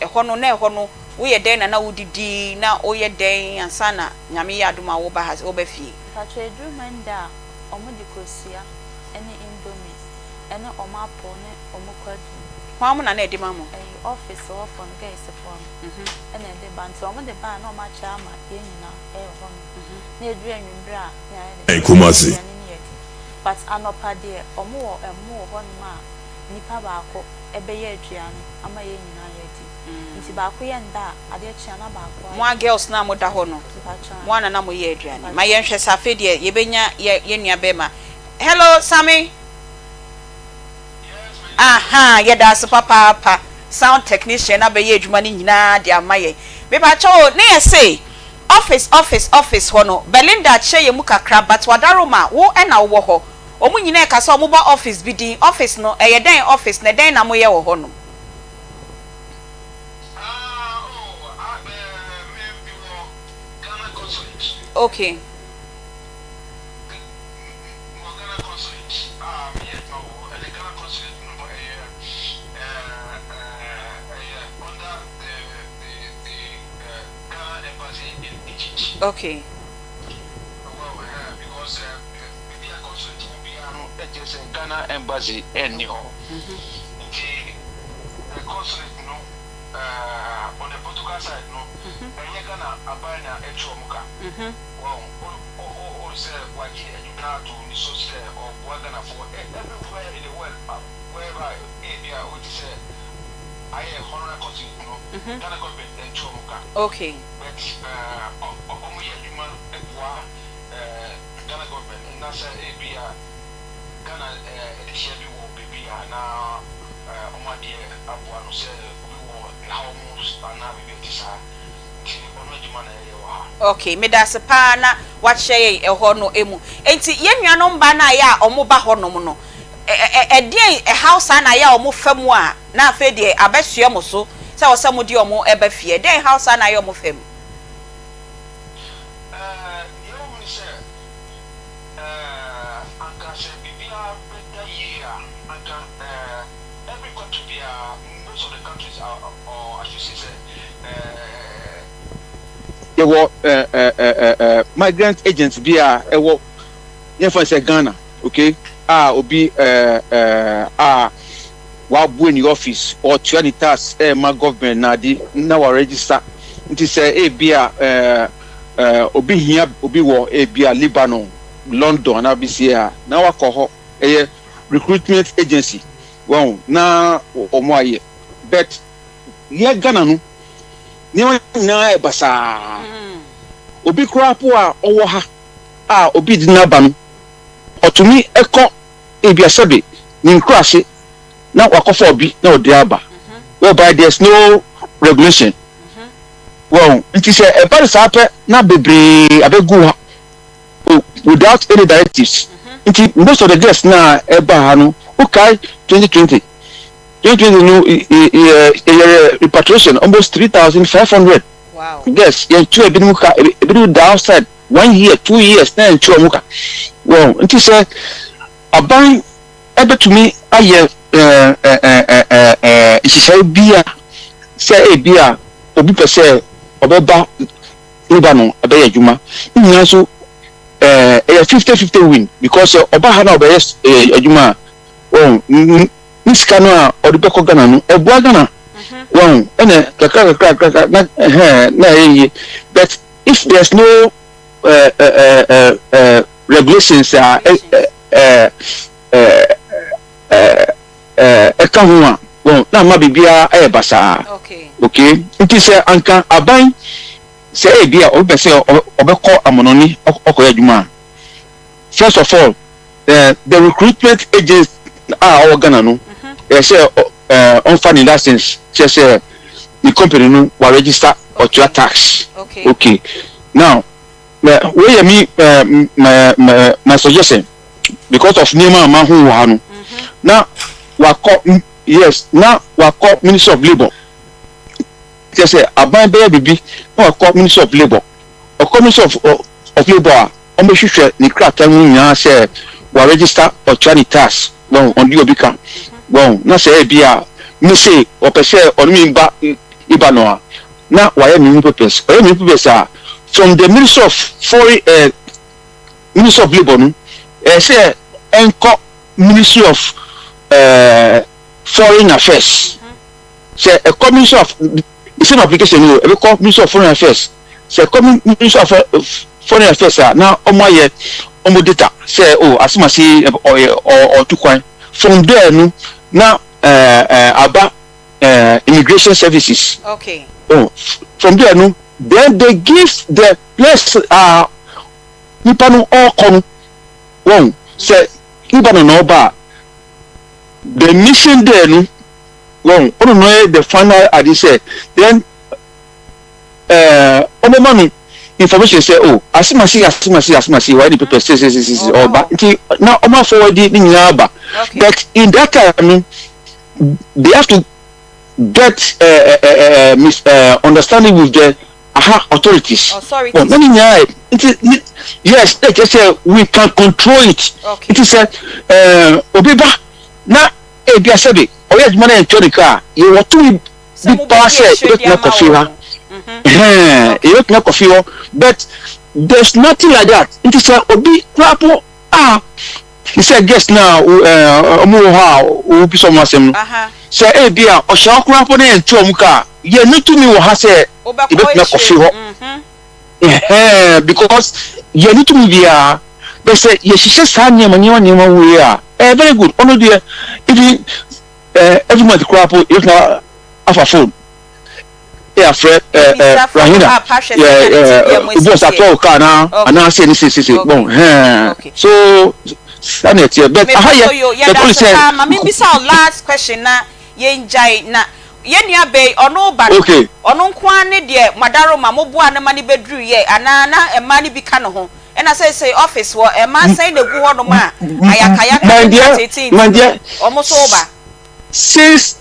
ɛhɔ no na ɛhɔ no wo yɛ dɛn na na wo didi na wo yɛ dɛn ansa na Nyame yɛ adom a wo ba ha wo ba fie. Mpakyɛw eduru Monday a ɔmo de kosua ɛne indomie ɛne ɔmo apɔw ne ɔmo kwadu. Hwan mo na na ɛde ma mo? Ɛyi office hɔ foɔ no girls foɔ no ɛna ɛde ba nti ɔmo de ba a na ɔmo akyɛ ama yɛn nyinaa ɛwɔ hɔ nom na ɛduru anwummerɛ a na yɛayɛ dɛ Kumasi. aduane no yɛadi but anɔpa deɛ ɔmo wɔ ɛmo wɔ hɔ nom a nipa baako ɛbɛyɛ aduane ama yɛn nyinaa yɛadi nti baako yɛ nda a adeɛ kye a na baako Mo a ayɛ. girls no a mo da hɔ no Mpakyɛw mo a na na mo yɛ aduane ma yɛn hwɛ sɛ afei deɛ yɛbɛnya yɛ yɛn nua bɛɛma hello Sammy. Ahaa yɛdaase papaapa sound technician no abɛyɛ adwuma no nyinaa de ama yɛn. Mepakyɛw o ne yɛse office office office hɔ no Belinda akyerɛ yɛn mu kakra but Wadaroma wo na wowɔ hɔ wɔn nyinaa ɛka sɛ wɔbɔ office bi din office no ɛyɛ dɛn office na ɛdɛn na moyɛ wɔ hɔ nom. Okay. Mewɔ Ghana consulate a meyɛ adwuma wɔ hɔ ɛne Ghana consulate no ɛyɛ ɛyɛ under the the the Ghana embassy in Egypt. Okay. Well ɛhɛn because baabi a consulate wɔ biara no ɛkyerɛ sɛ Ghana embassy ɛnni hɔ nti the consulate no on the protocol side no ɛnyɛ Ghana aban na ɛtua wɔn ka. Wahu? O, o, o, o, sɛ wagye adwuma ato ne so sɛ ɔreboa Ghanafoɔ e, everywhere in the world, a, wherever ebia wote sɛ ayɛ honorary consulate no, Ghana government ntua wɔn ka. Okay. But eh, ɔ, ɔ, wɔyɛ adwuma boa eh, Ghana government, na sɛ ebia Ghana eh, adehyeɛ bi wɔ baabi a na eh, wɔn adeɛ aboa no, sɛ obi wɔ haw mu anaa biribi a ɛte saa. Nti ɔno adwuma na yɛyɛ wɔ ha. Ok medase paa na wakyerɛ yɛn ɛhɔ no mu. Enti yɛn nuanom mmaa no a ɛyɛ a wɔn ba hɔ nom no ɛdeɛn ɛhaw saa na ɛyɛ a wɔn fa mu a na afei deɛ abɛsoɛ mo so sɛ ɛwɔ sɛ mo de wɔn ba fie? Ɛdeɛn haw saa na ɛyɛ wɔn fa mu? Ɛɛ deɛ ɛwɔ mu ne sɛ ɛɛ anka sɛ biribiara bɛda yie a anka ɛɛ every country biara most of the countries or I should say sɛ Yɛwɔ migrant agent bi a ɛwɔ yɛmfa no sɛ Ghana okay a obi a wabue ne office ɔtua ne tax ɛma government na ade na wa register nti sɛ ebi a obi hia obi wɔ ebi a Lebanon, London anaa bisi a na wakɔ hɔ ɛyɛ recruitment agency wɔn na wɔn ayɛ but Yɛ Ghana no nneɛma nyinaa yɛ basaa. Obi koraa po a ɔwɔ ha a obi de no aba no, ɔtumi kɔ ebia sɛbe ne nkuraase na wakɔfa obi na ɔde aba. Whereby there's no regulation. Wɔn nti sɛ ɛba no saa pɛ na bebree abɛgu ha without any directives. Nti most of the girls na ɛba ha no, wokae 2020 2020 no yɛyɛ repatriation almost 3500 girls yɛntua ebinom ka ebinom da outside one year 2 years na yɛntua wɔn ka wɔn. Nti sɛ aban ɛbɛtumi ayɛ nhyehyɛe bi a sɛ ebi a obi pɛ sɛ ɔbɛba. Lebanon ɛbɛyɛ adwuma. Ne nyinaa nso ɛɛ ɛyɛ 50-50 win because sɛ ɔba ha na ɔbɛyɛ ɛɛ adwuma a, wɔn ne sika no a ɔde bɛkɔ Ghana no ɛboa Ghana, wɔn ɛna kakra kakra kakra na ɛhɛn na ɛyɛ yie. But if there's no ɛɛ ɛɛ ɛɛ regulations a ɛɛ ɛɛ ɛɛ ɛɛ ɛka ho a, wɔn na ama biribiara ɛyɛ basaa. Okay, nti sɛ anka aban sɛ ebi a ɔbɛpɛ sɛ ɔbɛkɔ amanɔne ɔkɔyɛ adwuma a, first of all, the recruitment agent a ɔwɔ Ghana no ɛyɛ sɛ ɔnfa ne license kyerɛ sɛ ne company no wa register, ɔtua tax. Okay, now wei yɛ mi my suggestion because of nneɛma a ma ho wɔ ha no, na wakɔ, yes, na wakɔ Ministry of Labour, kyerɛ sɛ aban bɛyɛ bibi na wakɔ Ministry of Labour. Ɔkɔ Ministry of Labour a, wɔbɛhwehwɛ ne krataa mu nyinaa sɛ wa register, ɔtua ne tax, wɔn ɔde obi ka wɔn na sɛ ebi a me se ɔpɛ sɛ ɔne mi ba iba no a, na wayɛ ne ho papers. Ɔyɛ ne ho papers a, from the Ministry of Foreign Ministry of Labour no, ɛyɛ sɛ ɛnkɔ Ministry of Foreign Affairs. Sɛ ɛkɔ Ministry of, the same application no ɛbɛkɔ Ministry of Foreign Affairs. Sɛ ɛkɔ Ministry of Foreign Affairs a, na ɔmo ayɛ ɔmo data sɛ o asemase ɔyɛ ɔtu kwan. From there no na ɛɛ ɛɛ aba Immigration Services. Oh, from there no, then they give the place a nipa no ɔrekɔ no. Wɔn sɛ nipa no na ɔba a, the mission there no, wɔn ɔno no yɛ the final ade sɛ then ɔbɛma no information sɛ o asemase asemase asemase wɔayɛ ne paper sɛ sɛ sɛ sɛ ɔba, nti na ɔmo afɔwɔdi ne nyinaa ba. But in that time no, they have to get mis understanding with the aha authorities. Authorities. Well, na ne nyinaa nti, yes, na kyerɛ sɛ we can control it. Nti sɛ obi ba na ebi asɛbe ɔyɛ adwuma na yɛntua ne ka a, yɛwɔ tumi Sɛ bi paa mobɛdi sɛ akyire de yɛbɛtumi ama akɔ fie wɔn ha. no. Ɛhɛn, yɛbɛtumi akɔ fie hɔ, but there's nothing like that. Nti sɛ obi koraa po a te sɛ guest na ɔmo wɔ hɔ a wɔbisa ɔmo asɛm no, sɛ ebi a ɔhyɛ hɔ koraa po na yɛntua ɔmo ka a, yɛn no tumi wɔ ha sɛ Wobɛkɔ yɛbɛtumi akɔ fie akyire. hɔ. Ɛhɛn, because yɛn no tumi biara bɛ sɛ yɛhyehyɛ saa nneɛma nneɛma nneɛma wei a, ɛyɛ very good. Ɔno deɛ, even every month koraa po yɛbɛtumi afa phone yɛafrɛ Ebisa follow Rahina up ahwɛ sɛnea ne tebea mu obi asi ɔsɛ teɛ. atɔ wo car na anaasɛ ne sesese bon hɛn. So saa na ɛteɛ, but aha yɛ Mepatɔ yo, but yɛda only ase sɛ paa. Ma membisa wo last question na yɛngyae. Na yɛn nua bɛ yi, ɔno ba no, ɔno nko ara ne deɛ Madaroma moboaa no ma no bɛduruiɛ anaa na mmaa no bi ka ne ho? Ɛna seesei office hɔ, mmaa sɛn na ɛgu hɔnom a ayakayaka My ne dear, nkateetee my nti no, dear, wɔn nso reba? Since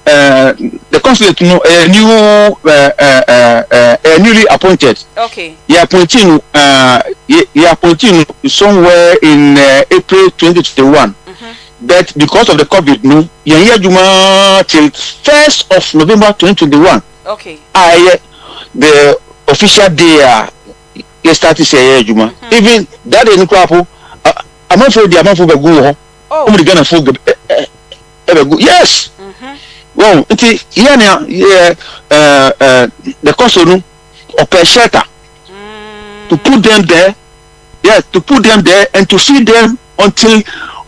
the consulate no ɛyɛ new ɛyɛ newly appointed. Yɛ appointee no yɛ yɛ appointee no somewhere in April 2021. But because of the COVID no, yɛn yɛ adwuma till 1st of November 2021 a ɛyɛ the official day a yɛ start sɛ yɛyɛ adwuma. Even that day no koraa po, amanfoɔ di amanfoɔ bɛgu wɔ hɔ. Wɔn de Ghanafoɔ ɛbɛgu, yes. Wɔn nti yɛ nea yɛ the consul no ɔpɛ shelter to put them there, yes, to put them there and to feed them until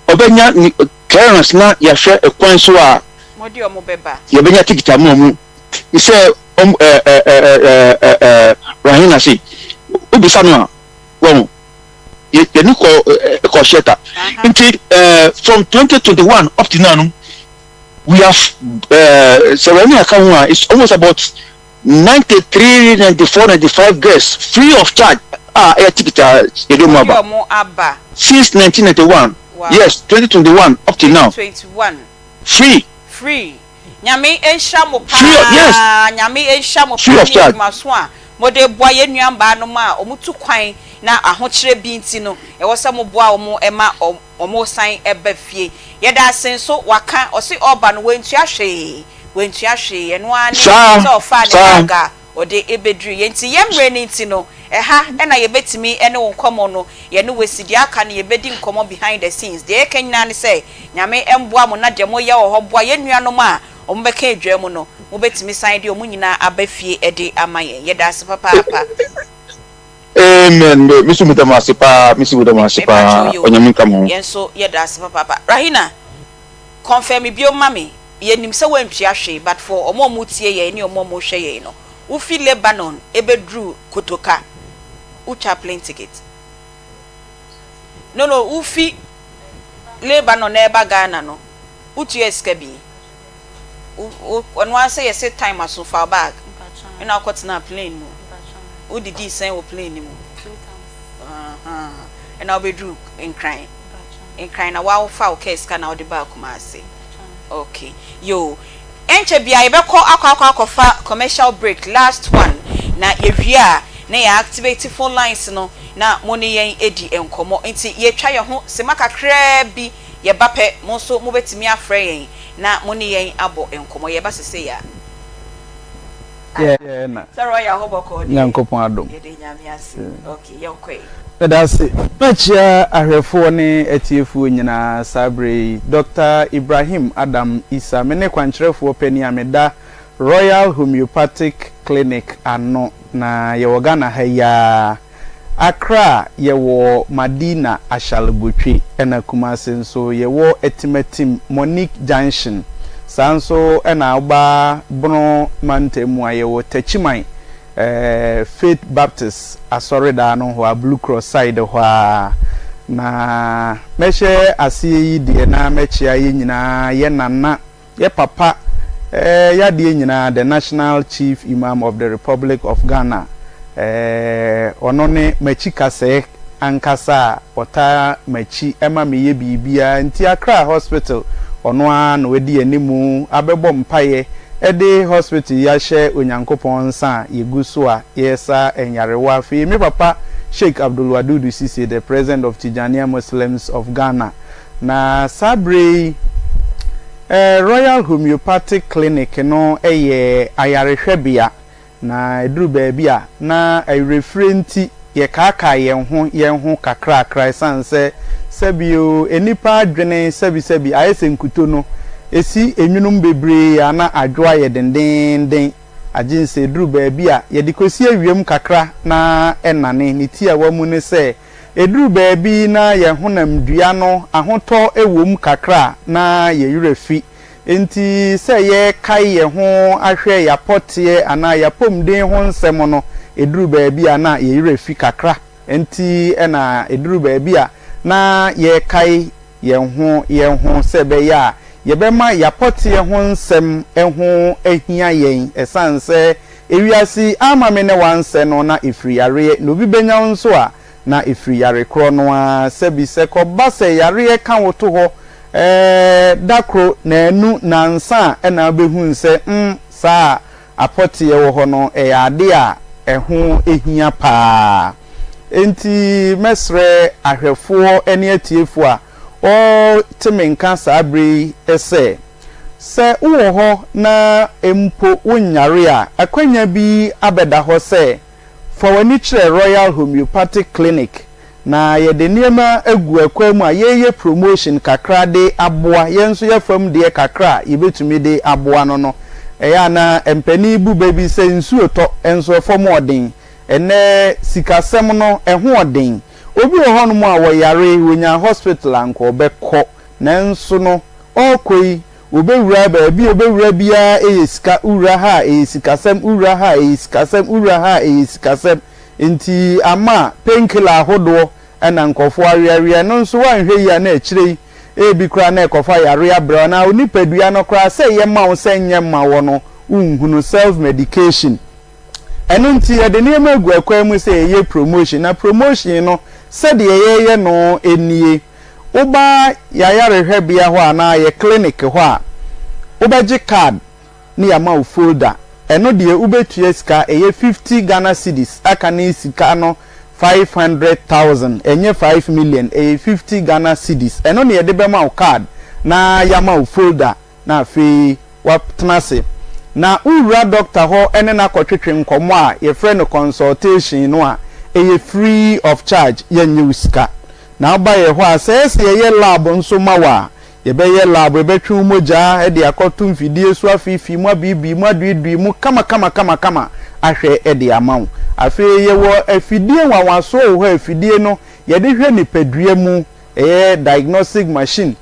ɔbɛnya ne clearance na yɛahwɛ ɛkwan so a Mode wɔn bɛba. yɛbɛnya ticket ama ɔmo sɛ ɔmo ɛɛ ɛɛ ɛɛ ɛɛ Rahina se wobisa no a, wɔn yɛ yɛne kɔ ɛɛ kɔ shelter. Nti from 2021 up to now no, we have sɛ Rahina ka ho a, it's almost about 93, 94, 95 girls free of charge a ɛyɛ ticket a yɛde ɔmo Mode aba wɔn aba. Since 1991. Yes, 2021 up to now. 2021. Free. Free. Nyame nhyira mo Free of, yes. paa. Nyame nhyira mo Free paa of ne charge. adwumaso a mode boa yɛn nua mbaa nom a ɔmo tu kwan na ahokyerɛ bi nti no ɛwɔ sɛ mo boa ɔmo ma ɔmo san ba fie. Yɛda ase nso waka ɔse ɔba no wantua hwee, wantua hwee, ɛno ara ne Saa sɛ ɔfaa ne saa. bag a ɔde bɛduru yɛn. Nti yɛn mmerɛ no nti no, ɛha na yɛbɛtumi ne wo nkɔmmɔ no, yɛne wo asi. Deɛ aka no yɛbɛdi nkɔmmɔ behind the scenes. Deɛ yɛka nyinaa ne sɛ, Nyame mmoa mo na deɛ moyɛ wɔ hɔ boa yɛn nuanom a wɔbɛka adwa mu no, mobɛtumi san de wɔn nyinaa aba fie de ama yɛn. Yɛda ase papaapa. Amen me me so meda mo ase paa me so meda mo ase paa Mepakyɛw yoo. Onyame nka mo ho. Yɛn nso yɛda ase papaapa. Rahina, confirm bio ma me, yɛnim sɛ woantua hwee but for wɔn a wɔretie yɛn ne wɔn a wɔrehwɛ yɛn no, wofi Lebanon bɛduru Kotoka, wotwaa plane ticket? No no, wofi Lebanon reba Ghana no, wotuaa sika bi? Wo wo ɔno ara sɛ yɛse time aso fa wo bag ɛna wokɔ tenaa plane mu. Wo didii sɛn wɔ plane no mu? Ahaa ɛna wobɛduru Nkran. Nkran na wa wofa wo kaa sika na wode baa Kumasi. Okay yoo ɛnkyɛ biara yɛbɛkɔ akɔ akɔ akɔfa commercial break last one na yɛwie a na yɛ activate phone lines no na mo ne yɛn adi nkɔmmɔ nti yɛtwa yɛn ho sima kakraa bi yɛba pɛ mo nso mobɛtumi afrɛ yɛn na mo ne yɛn abɔ nkɔmmɔ. Yɛba sesei a. Yɛ na. Sɛ Royal hɔ bɔkɔɔ deɛ. Nyankopɔn adom. Yɛda Nyame ase. Ok, yɛnkɔ ɛ. Meda ase. Mɛkyea ahwɛfoɔ ne atiefoɔ nyinaa saa berɛ yi. Dɔkta Ibrahim Adam Issah, me ne kwankyerɛfoɔ panin a meda Royal Homeopathic Clinic ano, na yɛwɔ Ghana ha yi ara. Accra yɛwɔ Madina Ashalebotwe ɛna Kumasi nso yɛwɔ Atimatim Monique Junction. Saa nso ɛna woba Bono mantam mu a yɛwɔ Takyiman Faith Baptist asɔredaa no hɔ a Blue Cross side hɔ ara. Na mɛhyɛ aseɛ yi deɛ na mɛkyea yɛn nyinaa yɛ Nana Yɛ papa eh yadeɛ nyinaa the national chief imam of the republic of Ghana eh ɔno ne makyi kasɛɛ ankasa a ɔtaa makyi ma meyɛ biribiara nti Accra hospital ɔno ara na wadi animu abɛbɔ mpaeɛ de hospital yi ahyɛ Onyankopɔn nsa a yɛgu so a yɛresa nyarewa afei me papa Sheikh Abdul Wadudu Sise the president of Tijaniya Muslims of Ghana Na saa berɛ yi, Royal Homeopathic Clinic no yɛ ayarehwɛbea, na ɛduru baabi a, na awerɛfire nti yɛkaakae yɛn ho yɛn ho kakrakra ɛsiane sɛ sɛbio nnipa adwene sɛbisɛbi ayɛ sɛ nkuto no, ɛsi enwunum bebree a na adwo ayɛ dendeenden, agye sɛ ɛduru baabi a yɛde kɔsi awiam kakra na ɛnane. Ne tiawa mu ne sɛ, Ɛduru baabi na yɛn honamdua no ahotɔ wom kakra a, na yɛn werɛ fi. Enti sɛ yɛrekae yɛn ho ahwɛ yɛn apɔteɛ anaa yɛn apɔmuden ho nsɛm no, ɛduru baabi a na yɛn werɛ fi kakra. Enti na ɛduru baabi a na yɛrekae yɛn ho yɛn ho sɛ ɛbɛyɛ a yɛbɛma yɛn apɔteɛ ho nsɛm ho ahia yɛn. Ɛsiane sɛ ewiase yi amma me ne wo ansɛ no, na ɛfiri yareɛ, na obi bɛnya wo nso a, na ɛfiri yare korɔ no ara. Sɛbi sɛ kɔba sɛ yareɛ ka wo to hɔ ɛɛ da koro, naanu, nansa a, ɛna wobɛhunu sɛ mm saa apɔteɛ wɔ hɔ no ɛyɛ adeɛ a ɛho hia pa ara. Enti mɛsrɛ ahwɛfoɔ ne atiefoɔ a wɔte me nka saa berɛ yi sɛ, sɛ wowɔ hɔ na mpo wonyare a, akwanya bi abɛda hɔ sɛ fa w'ani kyerɛ Royal Homeopathic Clinic na yɛde nneɛma agu akwan mu a yɛreyɛ promotion kakra de aboa yɛn nso yɛn fam deɛ kakra a yɛbɛtumi de aboa no no. Ɛyɛ a na mpanin bu bɛ bi sɛ nsuo tɔ nso ɛfam ɔden. Ɛnnɛ sikasɛm no ɛho ɔden. Obi wɔ hɔnom a wɔyare, wɔnya hospital a anka ɔbɛkɔ nanso no ɔrekɔ yi wɔbɛwura baabi a ɔbɛwura biara ɛyɛ sika, wowura ha a ɛyɛ sikasɛm, wowura ha a ɛyɛ sikasɛm, wowura ha a ɛyɛ sikasɛm. Enti ama painkiller ahodoɔ na nkurɔfoɔ aweawea. Ɛno nso woanhwɛ yie a na akyire yi ebi koraa na ɛkɔfa yareɛ abrɛ wo anaa wo nipadua no koraa sɛ ɛyɛ ma wo sɛ ɛnyɛ mma wɔ no wonhunu, self medication. Ɛno nti yɛde nneɛma agu akwan mu sɛ yɛyɛ promotion na promotion no sɛdeɛ yɛyɛ no nie. Woba yɛayarehwɛbea hɔ anaa yɛ clinic hɔ a, wobɛgye card ne yɛama wo folder. Ɛno deɛ wobɛtua sika, ɛyɛ 50 Ghana cedis, aka ne sika no 500,000, ɛnyɛ 5 million, ɛyɛ 50 Ghana cedis. Ɛno na yɛde bɛma wo card na yɛama wo folder na afei woatena ase. Na wowura dɔkta hɔ ne no akɔtwetwe nkɔmmɔ a yɛfrɛ no consultation no a, ɛyɛ free of charge, yɛnnye wo sika. Na woba yɛn hɔ a, sɛ ɛyɛ sɛ yɛyɛ lab nso ma wo a, yɛbɛyɛ lab, yɛbɛtwe wo mogya de akɔto mfidie so afeefee mu, abiibii mu, aduidui mu kamakamakamakama ahwɛ de ama wo. Afei yɛwɔ afidie nwanwasoɔ wɔ hɔ a afidie no yɛde hwɛ nipadua mu, ɛyɛ diagnostic machine.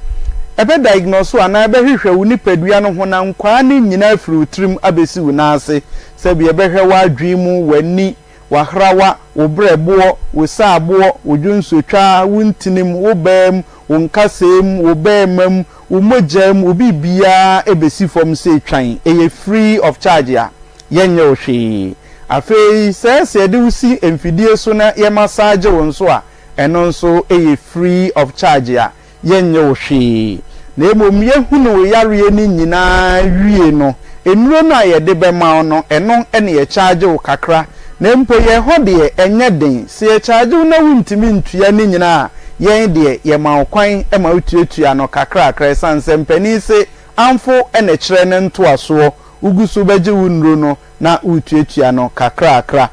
Ɛbɛ diagnose wo anaa ɛbɛhwehwɛ wo nipadua no honankwaa no nyinaa afiri wo tirim abɛsi wo nan ase. Sɛbi ɛbɛhwɛ w'adwene mu, w'ani, w'ahrawa, wo berɛboɔ, wo saaboɔ, wo dwonsotwa, wo ntinim, wo baa mu, wo nkasɛɛ mu, wo bɛɛma mu, wo mogya mu, wo biribiara ɛbɛsi fam sɛ twan. Ɛyɛ free of charge a yɛnyɛ wo hwee. Afei sɛ ɛsɛ yɛde wo si mfidie so na yɛ massage wo nso a, ɛno nso yɛ free of charge a yɛnnye wo hwee, na mmom yɛhunu wo yareɛ no nyinaa wie no, nnuro no a yɛde bɛma wo no, ɛno na yɛcharge wo kakra, na mpo yɛn hɔ deɛ ɛnyɛ den, sɛ yɛcharge wo na wontumi ntua ne nyinaa a, yɛn deɛ yɛma wo kwan ma wotuatua no kakrakra, ɛsiane sɛ mpanin se amfo na ɛkyerɛ ne ntoasoɔ, wogu so bɛgye wo nnuro no na woretuatua no kakrakra.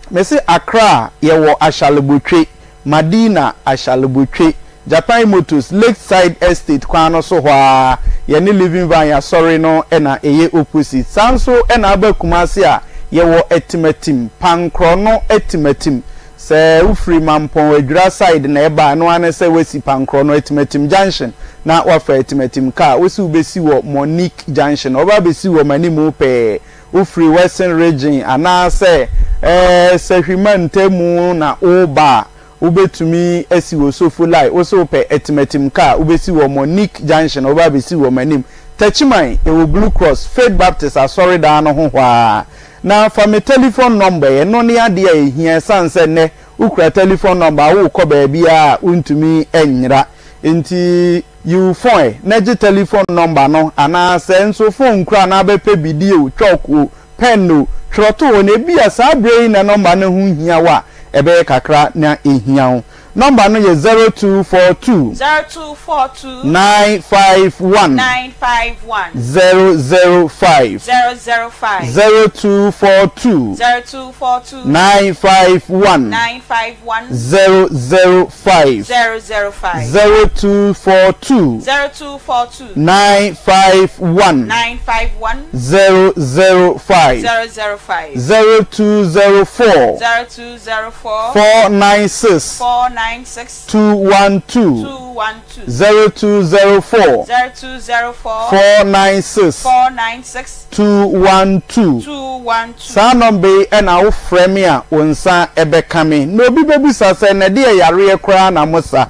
Mese Accra yɛwɔ Ashalebotwe, Madina Ashalebotwe, Japan Motors, Lakeside Estate kwan no so hɔ ara, yɛne Living Vine Asɔre no na ɛyɛ opposite. Saa nso na aba Kumasi a, yɛwɔ Atimatim, Pankrɔno Atimatim. Sɛ wofiri Mampɔn Adwira side na ɛba a, ɛno ara ne sɛ woasi Pankrɔno Atimatim junction na woafa Atimatim car. Wose wobɛsi wɔ Monique junction, wɔba abɛsi wɔ m'animu pɛɛ. Wofiri Western Region anaasɛ Sahwi mantamu na woreba a, wobɛtumi asi wɔ Sofo Lai. Wose wopɛ Atimatim car a, wobɛsi wɔ Monique junction, wɔba abɛsi wɔ m'anim. Techiman, yɛwɔ Blue Cross, Faith Baptist asɔredan no ho hɔ ara. Na fa me tɛlifon nɔmba yi, ɛno ne adeɛ a ɛhia ɛsiane sɛ nnɛ wokura tɛlifon nɔmba a worekɔ baabiara a wontumi nyera. Enti yi wo fon ɛ na gye tɛlifon nɔmba no anaa sɛ nso fon nkura na abɛpɛ bidie o, chalk o, pɛn o, twerɛ to hɔ na ebia saa berɛ yi na nɔmba no ho hia wo a, ɛbɛyɛ kakra na ɛhia wo. Nɔmba no yɛ 0242. 0242. 951. 951. 005. 005. 0242. 0242. 951. 951. 005. 005. 0242. 0242. 951. 951. 005. 005. 0204. 0204. 496. 496. 212. 212. 0204. 0204. 496. 496. 212. 212. Saa nɔmba yi na wofrɛ me a wo nsa bɛka me. Na obi bɛbisa sɛ, na ɛdeɛ yareɛ koraa na mosa?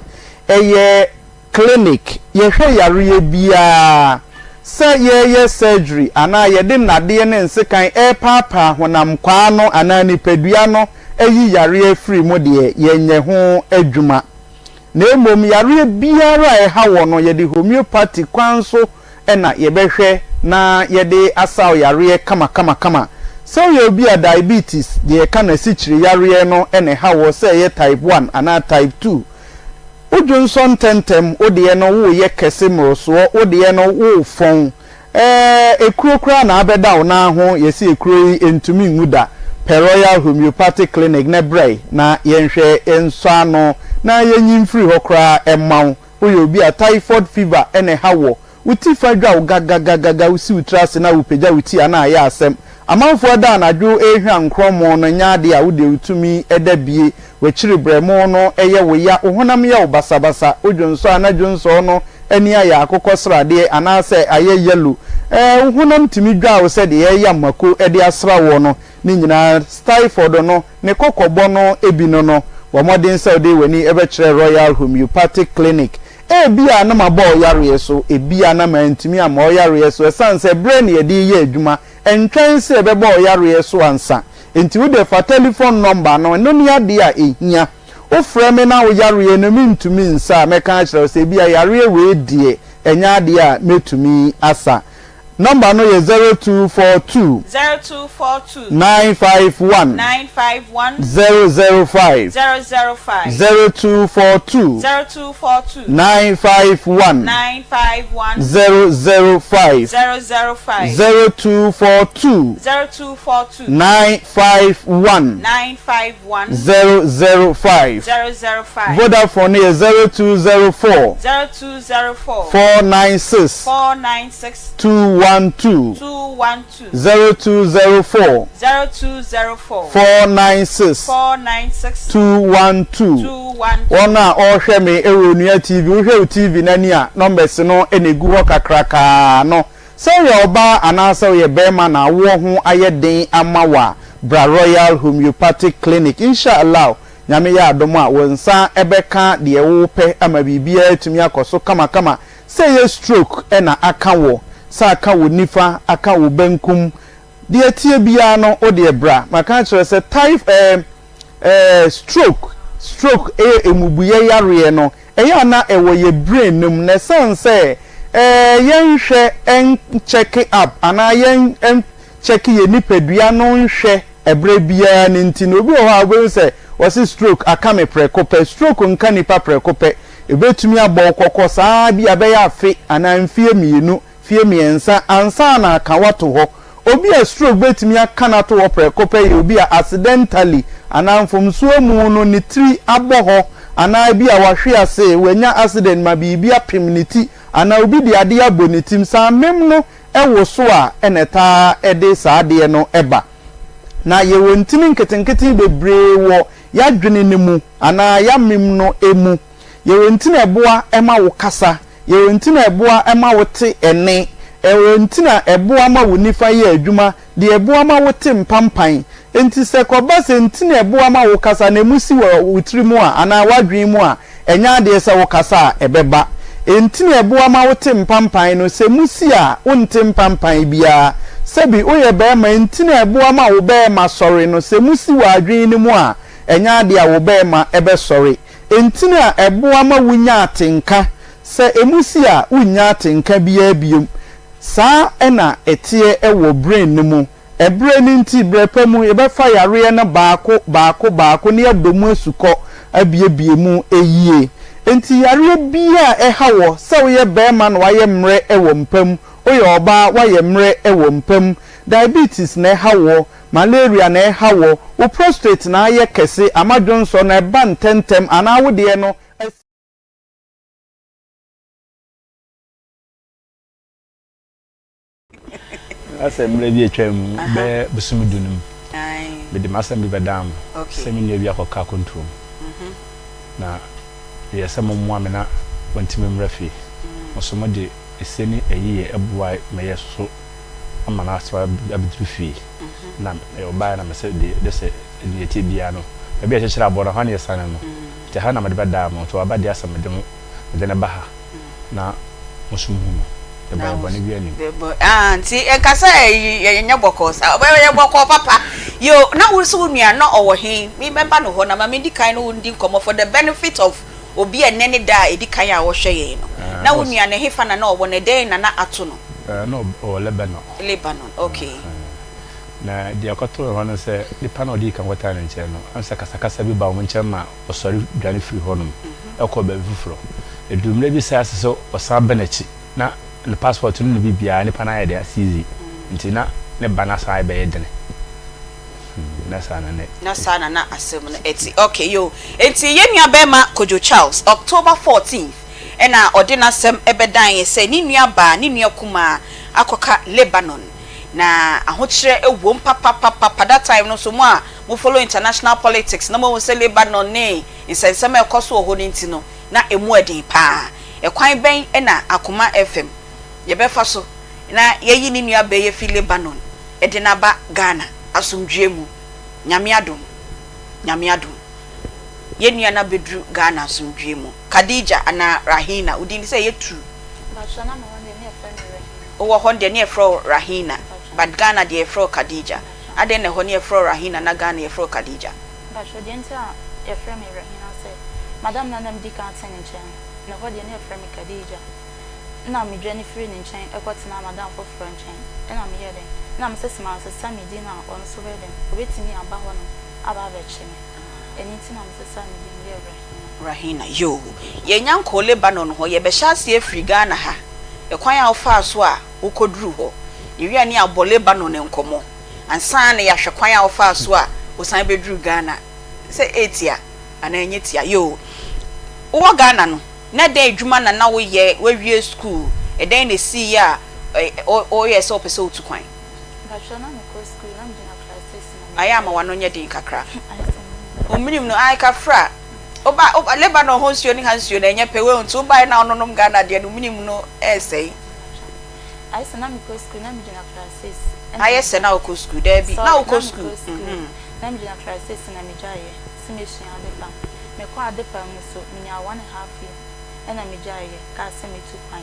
Ɛyɛ clinic, yɛhwɛ yareɛ biara. Sɛ yɛreyɛ surgery anaa yɛde nnadeɛ ne nsekan repaapaa honam kwaa no anaa nipadua no ayi yareɛ afiri mu deɛ, yɛnyɛ ho adwuma. Na mmom yareɛ biara a ɛha wɔ no, yɛde homeopathy kwan so na yɛbɛhwɛ na yɛde asa wo yareɛ kamakamakama. Sɛ woyɛ obi a diabetes, deɛ yɛka no asikyire yareɛ no na ɛha wɔ, sɛ ɛyɛ type one anaa type 2, Wo dwonsɔ ntɛmntɛm, wo deɛ no woreyɛ kɛse mmorosoɔ, wo deɛ no worefɔn. Ɛɛ, ekuro koraa na abɛda wo nan ho, yɛse ekuro yi ɛntumi nwu da. Pɛ Royal Homeopathic Clinic na brɛ na yɛnhwɛ nsɔ ano na yɛnyi mfiri hɔ koraa mma wo. Woyɛ obi a typhoid fever na ɛha woɔ, Wo ti fa dwa wo gagagagaga, wo si wo tiri ase na wo pagya wo ti a na ayɛ asɛm. Amanfoɔ da anadwo rehwa nkorɔmo no nyɛ adeɛ a wo deɛ wo tumi da bie. W'akyiri brɛmo no yɛ wo ya, wo honam yɛ wo basabasa, wo dwonsɔ a na dwonsɔɔ no ani ayɛ akokɔ sradeɛ anaasɛ ayɛ yellow. Ɛɛ wo honam tumi dwa wo sɛ deɛ yɛreyam mako de asra woɔ no. Ne nyinaa typhoid no ne kɔkɔbɔ no bi no no. Bɔ mmɔden sɛ wode w'ani bɛkyerɛ Royal Homeopathic Clinic. Ebia na mabɔ ɔyareɛ so, ebia na mantumi amma ɔyareɛ so, ɛsiane sɛ berɛ na yɛde reyɛ adwuma, ɛntwɛn sɛ yɛbɛbɔ ɔyareɛ so ansa. Enti wo deɛ fa tɛlifon nɔmba no, ɛno ne adeɛ a ɛhia. Wofrɛ me na wo yareɛ no mentumi nsa a, mɛka akyerɛ wo sɛ ebia yareɛ wei deɛ ɛnyɛ adeɛ a mɛtumi asa. Nɔmba no yɛ 0242. 0242. 951. 951. 005. 005. 0242. 0242. 951. 951. 005. 005. 0242. 0242. 951. 951. 005. 005. Vodafone no yɛ 0204. 0204. 496. 496. 212. 212. 0204. 0204. 496. 496. 212. 212. Wɔn a wɔrehwɛ me wɔ Onua TV, wohwɛ wo TV no ani a, numbers no na egu hɔ kakrakaa no. Sɛ woyɛ ɔbaa anaasɛ woyɛ barima na awoɔ ho ayɛ den ama wo a, bra Royal Homeopathic Clinic. Insha Allah, Nyame yɛ adom a, wo nsa bɛka deɛ wopɛ ama biribiara atumi akɔ so kamakama. Sɛ ɛyɛ stroke na aka wo, sɛ aka wo nifa, aka wo benkum, deɛ ɛteɛ biara no, wo deɛ bra. Maka akyerɛ wo sɛ typh ɛɛ ɛɛ stroke, stroke yɛ mmubuiɛ yareɛ no, ɛyɛ a na ɛwɔ yɛ brain no mu, na ɛsiane sɛ ɛɛ yɛnhwɛ nkyɛke up anaa yɛn nkyɛke yɛn nipadua no nhwɛ ɛberɛ biara no nti no, obi wɔ hɔ a wobɛhu sɛ wɔse stroke aka me prɛko pɛ. Stroke nka nipa prɛko pɛ. Ɛbɛtumi abɔ wo kɔkɔ saa ara bi a bɛyɛ afe anaa mfeɛ mmienu, mfeɛ mmiɛnsa ansa na aka wo ato hɔ. Obi a stroke bɛtumi aka no ato hɔ prɛko pɛ yɛ obi a accidentally anaa mfomsoɔ mu no ne tiri abɔ hɔ anaa ebia wahwe ase, wanya accident ma biribi apem ne ti anaa obi de adeɛ abɔ ne tim. Saa amem no woso a na ɛtaa de saa adeɛ no ba. Na yɛwɔ ntini nketenkete bebree wɔ y'adwene no mu anaa y'amem no mu. Yɛwɔ ntini a ɛboa ma wo kasa, yɛwɔ ntini a ɛboa ma wo te ɛnne, ɛwɔ ntini a ɛboa ma wo nifa yɛ adwuma, deɛ ɛboa ma wo te mpampan. Enti sɛ ɛkɔba sɛ ntini a ɛboa ma wo kasa no ɛmu si wɔ wo tiri mu a anaa w'adwene mu a, ɛnyɛ adeɛ sɛ wo kasa a ɛbɛba. Ntini a ɛboa ma wo te mpampan no, sɛ ɛmu si a, wonte mpampan biara. Sɛbi woyɛ barima, ntini a ɛboa ma wo barima sɔre no, sɛ ɛmu si wɔ adwene no mu a, ɛnyɛ adeɛ a wo barima bɛsɔre. Ntini a ɛboa ma wunya atenka, sɛ emu si a, wunnya atenka biara bio. Saa na ɛteɛ wɔ brain no mu. Ɛberɛ no nti, berɛ pa mu, yɛbɛfa yareɛ no baako baako baako na yɛadɔ mu asukɔ abiebie mu yie. Enti yareɛ biara a ɛha wɔ, sɛ woyɛ barima na woayɛ mmerɛ wɔ mpa mu, woyɛ ɔbaa woayɛ mmerɛ wɔ mpa mu, diabetes na ɛha woɔ, Malaria na ɛha wɔ, wo prostrate na ayɛ kɛse ama dwonsɔ no ɛba ntɛntɛm anaa wo deɛ no asi. Asɛ mmerɛ bi atwa mu bɛyɛ bosome du no mu mede m'asɛm bi bɛdaa mo sɛ me nua bi akɔka akɔntuo mu na meyɛ sɛ mommoa me na wantumi mmra fie mo so mode ɛse ne ayiyɛ boae meyɛ so ama no aso abɛduru fie na ɔbaeɛ na mesɛ deɛ de sɛ deɛ ɛteɛ biara no baabi a yɛkyekyere aboɔ no hɔ na yɛsane no nti ha na mede bɛdaa mo nti waba deɛ asɛ mede mo mede no ba ha na mo nso mohu no de bɔyɛ bɔne bi anim. Ah, nti ɛnka sɛ ɛnyɛ bɔkɔɔ saa ɔbɛyɛ bɔkɔɔ papa yo na wo sɛ wo nua na ɔwɔ he mebɛba no hɔ na ma medi kan no wo ndi nkɔmmɔ for the benefit of obi a ɛnnɛ ne da a ɛdi kan a ɔhwɛ yɛn no, na wo nua no, ɛhefa na na ɔwɔ, na ɛdɛn na na ato no? Na ɔwɔ Lebanon. Lebanon, okay. Na deɛ ɛkɔtoo hɔ ne sɛ, nipa no a ɔdii kan kɔtenaa ne nkyɛn no, ɛne sɛ kasakasa bi baa wɔn nkyɛn ma ɔsɔre dwane firii hɔnom kɔɔ baabi foforɔ. Ɛduruu mmerɛ bi saa ɛsɛ sɛ ɔsan ba n'akyi, na ne passport no ne biribiara, nipa no ayɛ dɛn, asiizi, nti na ne ba no asan rebɛyɛ dene. Hmm, na saa na ne. Na saa na na asɛm no ɛte. Okay, yo. Enti yɛn nua bɛrima Kojo Charles, October 14th ɛna ɔde n'asɛm ɛbɛdan yɛ sɛ ne nua baa, ne nua kumaa akɔka Lebanon. Na ahokyerɛ ɛwom papapapapa. That time no nso mo a mo follow international politics na moahu sɛ Lebanon ne nsɛnsɛm a ɛkɔ so wɔ hɔ no nti no, na ɛmu ɛden paa. Ɛkwan bɛn na Akoma FM yɛbɛfa so na yɛayi ne nua baa yi afi Lebanon de no aba Ghana asomdwoeɛ mu. Nyame adom, Nyame adom, yɛn nua no abɛduru Ghana asomdwoeɛ mu. Khadija anaa Rahina, wo din de sɛ ɛyɛ true? Mpakyɛ na mewɔ deɛ ne yɛfrɛ me Rahina. Wowɔ hɔ deɛ ne yɛfrɛ wo Rahina, but Ghana deɛ yɛfrɛ wo Khadija. Adɛn na ɛhɔ ne yɛfrɛ wo Rahina na Ghana yɛfrɛ wo Khadija? Mpakyɛ deɛ nti a yɛfrɛ me Rahina sɛ madam no a na medi kan te ne nkyɛn no, na ɛhɔ deɛ ne yɛfrɛ me Khadija. Nna medwane firii ne nkyɛn kɔtenaa madam foforɔ nkyɛn. Nna meyɛɛ dɛn? Nna mese sɛ mansesa me din a, ɔno nso bɛyɛ dɛn? Ɔbɛtumi aba hɔnom aba abɛkye me. Ɛno nti na mesesaa me din yɛɛ Rahina. Rahina, Yoo. Yɛnnya nkɔɔ Lebanon hɔ, yɛbɛhyɛ aseɛ afiri Ghana ha, ɛkwan a wofaa so a wokɔduruu hɔ. Yɛwie a ne yɛabɔ Lebanon nkɔmmɔ ansa na yɛahwɛ kwan a wofaa so a wosan bɛduruu Ghana. Sɛ ɛretia anaa ɛnyɛ tia. Yoo. Wowɔ Ghana no, na dɛn adwuma na na woyɛ? Woawie sukuu, ɛdɛn na ɛsiiɛ a woyɛɛ sɛ wopɛ sɛ wotu kwan? Mpakyɛw, na mekɔ sukuu, na megyina class six na Ayɛ ama w'ano nyɛ den kakra. Wo menim no, ae kafra. Woba, woba Lebanon hɔ nsuo ne ha nsuo no ɛnyɛ pɛ, woahu, nti wobaeɛ na wononom Ghana deɛ no, wo menim no ɛresɛe. Ayɛ sɛ na mekɔ sukuu, na megyina class six. Ayɛ sɛ na wokɔ sukuu, daabi, na Sorry, na wokɔ mekɔ sukuu, sukuu, mhm. na megyina class six na megyaeɛ sɛ mɛsua adepam. Mekɔɔ adepam mu so, menyaa one and half year ɛna megyaeɛ, kaa sɛ mɛtu kwan.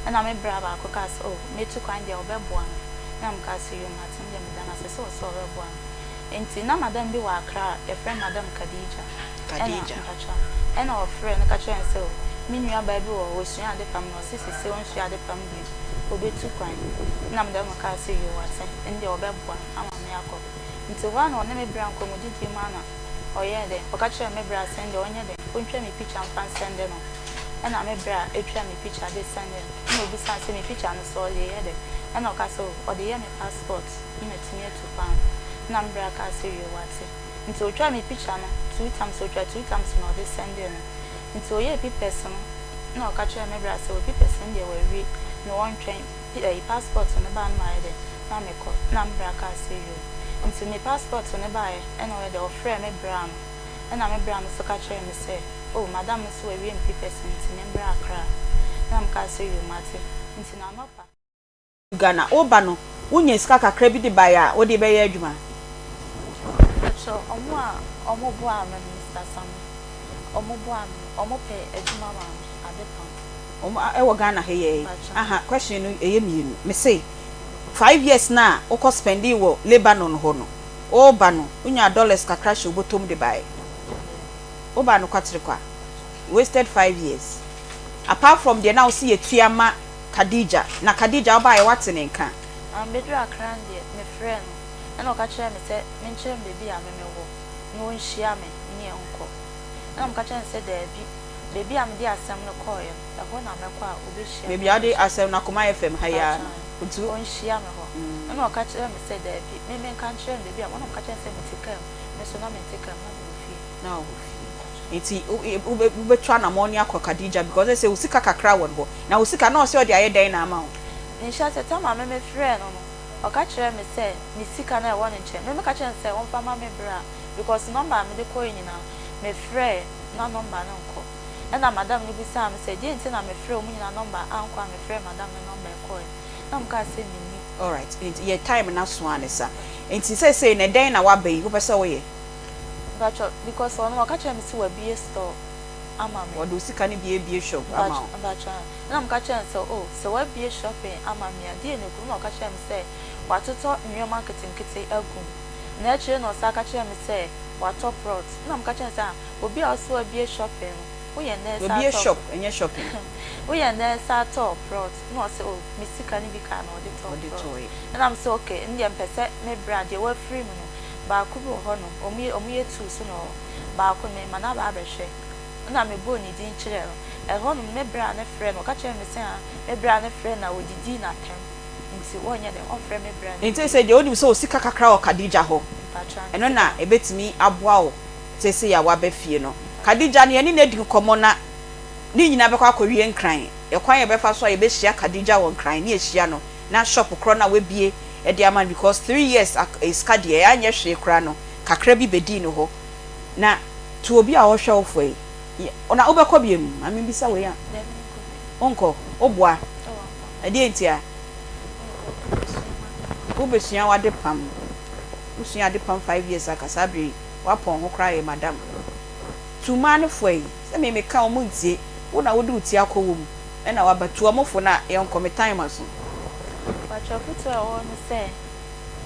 Ɛna me bra baako kaa sɛ oh, mɛtu kwan deɛ ɔbɛboa me. Ɛna mekaa sɛ yoo mate, me deɛ meda no ase sɛ ɔse ɔbɛboa me. Enti na madam bi wɔ Accra a yɛfrɛ no Madam Khadija. Ɛna, Khadija. mpakyɛw, ɛna ɔfrɛɛ no ka kyerɛɛ no sɛ oh, me nua baa bi wɔ hɔ, ɔsua adepam na ɔse seesei ɔnsua adepam bio, ɔbɛtu kwan. Ɛna madam no kaa sɛ yoo wate, ɛndeɛ ɔbɛboa me ama me akɔ. Nti hɔ ara na ɔne me bra nkɔmmɔdidie mu ara na ɔyɛɛ dɛn, ɔka kyerɛɛ me bra sɛ ɛndeɛ ɔnyɛ dɛn, ɔntwa me picture mfa nsɛnde no. Ɛna me bra twaa me picture de sɛndee no. Ɛna ɔbisaa no sɛ me picture no so ɔde yɛ dɛn? Ɛna ɔka sɛ oh, ɔde yɛ me passport na matumi atu kwan no. Ɛna me bra kaa sɛ yoo wate. Nti ɔtwaa me picture no two times, ɔtwaa two times na ɔde sɛndee no. Nti ɔyɛɛ pipɛs no na ɔka kyerɛɛ me bra sɛ oh pipɛs no deɛ wawie na ɔntwɛn ɛyi passport no ba no mayɛ dɛn na mekɔ. Ɛna me bra kaa sɛ yoo. Nti me passport no baeɛ ɛna ɔyɛ dɛn ɔfrɛɛ me bra no ɛna me bra no nso ka kyerɛɛ me sɛ oh madam no nso wawie me pipɛs no nti memmra Accra. Ɛna mekaa sɛ yoo mate. Nti n'anɔpa. Ghana. Woba no, wonya sika kakra bi de baeɛ a, wode bɛyɛ adwuma? Mpakyɛw, ɔmo a ɔmo boaa me no, Mister Sammy, ɔmo boaa me no, ɔmo pɛɛ adwuma maa me, ade pam. Ɔmo a ɛwɔ Ghana ha yi ɛɛ? Mpakyɛw. Aha, question no ɛyɛ mienu. Mese, five years no a wokɔ spendee wɔ Lebanon hɔ no, woreba no, wonyaa dollars kakra hyɛ wo bɔtɔm de baeɛ? Wobaa no kwaterekwa? Wasted five years. Apart from deɛ na wose yɛtua ma Khadija, na Khadija wobaeɛ woate ne nka? Na mebɛduruu Accra no deɛ, mefrɛɛ no, ɛna ɔka kyerɛɛ me sɛ menkyerɛ no baabi a me mewɔ na ɔnhyia me ne yɛnkɔ. Ɛna meka kyerɛɛ no sɛ daabi, baabi a mede asɛm no kɔeɛ no, ɛhɔ na mɛkɔ a ɔbɛhyia me Baabi a wɔ wode nkyɛn. asɛm no akoma FM ha yi ara no, Mpakyɛw, nti. ɔnhyia me hɔ. Ɛna ɔka kyerɛɛ me sɛ daabi, me menka nkyerɛ no baabi a, ɛna meka kyerɛɛ no sɛ mete kaa mu, me nso na mente kaa mu, na mewɔ fie. Na wowɔ fie. Nti wobɛtu anamɔn ne akɔ Khadija because ɛsɛ wo sika kakra wɔ ne hɔ. Na wo sika na ɔsɛ ɔde ayɛ dɛn na ama wo? Nhyɛase, tam a me mefrɛɛ no no, ɔka kyerɛɛ me sɛ ne sika no a ɛwɔ ne nkyɛn, me meka kyerɛɛ no sɛ ɔmfa ma me bra because number a mede kɔeɛ nyinaa, mefrɛɛ na number no nkɔ. Ɛna madam no bisaa me sɛ deɛn nti na mefrɛɛ wɔn nyinaa number ankɔ a mefrɛɛ madam no number ɛkɔeɛ. Na mekaa sɛ mennim. Alright, nti yɛ time no aso ara ne sa. Nti seesei no ɛdɛn na woaba yi wopɛ sɛ woyɛ? Mpakyɛw, because ɔno ɔka kyerɛɛ me sɛ wabue store ama me. Ɔde wo sika no bi abue shop ama wo. Mpakyɛw, ɛna meka kyerɛɛ no sɛ oh, sɛ wabue shopping ama me a, deɛ na ɛgu mu? Ɛna ɔka kyerɛɛ me sɛ watotɔ nnoɔma nketenkete agu mu. Na akyire no ɔsan ka kyerɛɛ me sɛ watɔ plot. Ɛna meka kyerɛɛ no sɛ ah, obi a ɔse wabue shopping no, woyɛ nnɛ san Wabue tɔ shop, ɛnyɛ shopping. Woyɛ nnɛ san tɔɔ plot. Ɛna ɔse oh, me sika no bi kaa na ɔde tɔɔ Ɔde plot. tɔeɛ. Ɛna mese okay, ɛndeɛ mpɛ sɛ me bra deɛ wafiri mu no, Baako bi wɔ hɔ nom, ɔmo yɛ ɔmo yɛ tuu so na ɔwɔ hɔ. Baako no, mema no aba abɛhwɛ. Nna mebɔɔ ne din kyerɛɛ no. Ɛhɔ nom, me bra no frɛɛ no, ɔka kyerɛɛ me sɛ ah, me bra no frɛɛ no na odidii no atɛm, nti ɔnyɛ dɛn, ɔmfrɛ me bra no Nti bio. seesei deɛ wonim sɛ wo sika kakra wɔ Khadija hɔ, Mpakyɛw, me ɛno sika. na ɛbɛtumi aboa wo seesei a woaba fie no. Khadija no, yɛne no adi nkɔmmɔ na ne nyinaa bɛkɔ akɔwie Nkran. Ɛkwan a yɛbɛfa so a yɛbɛhyia Khadija wɔ Nkran ne yɛahyia no na shop korɔ no a wabue de ama no because three years ak sika deɛ anyɛ hwee koraa no kakra bi bɛdii ne hɔ na to obi a ɔhwɛ wo fo yi na wobɛkɔ biom ma membisa wei a wonkɔ woboa ɛdeɛ ntia wobɛsua w'ade pam wosua ade pam five years aka saa bere yi woapɔn ho koraa yɛ madam tu mmaa no fo yi sɛ me meka wɔn ntie wo na wode wo ti akɔ wɔ mu ɛna waba tu wɔn fo na yɛnkɔ me time aso. Mpakyɛw afotu a ɛwɔ hɔ ne sɛ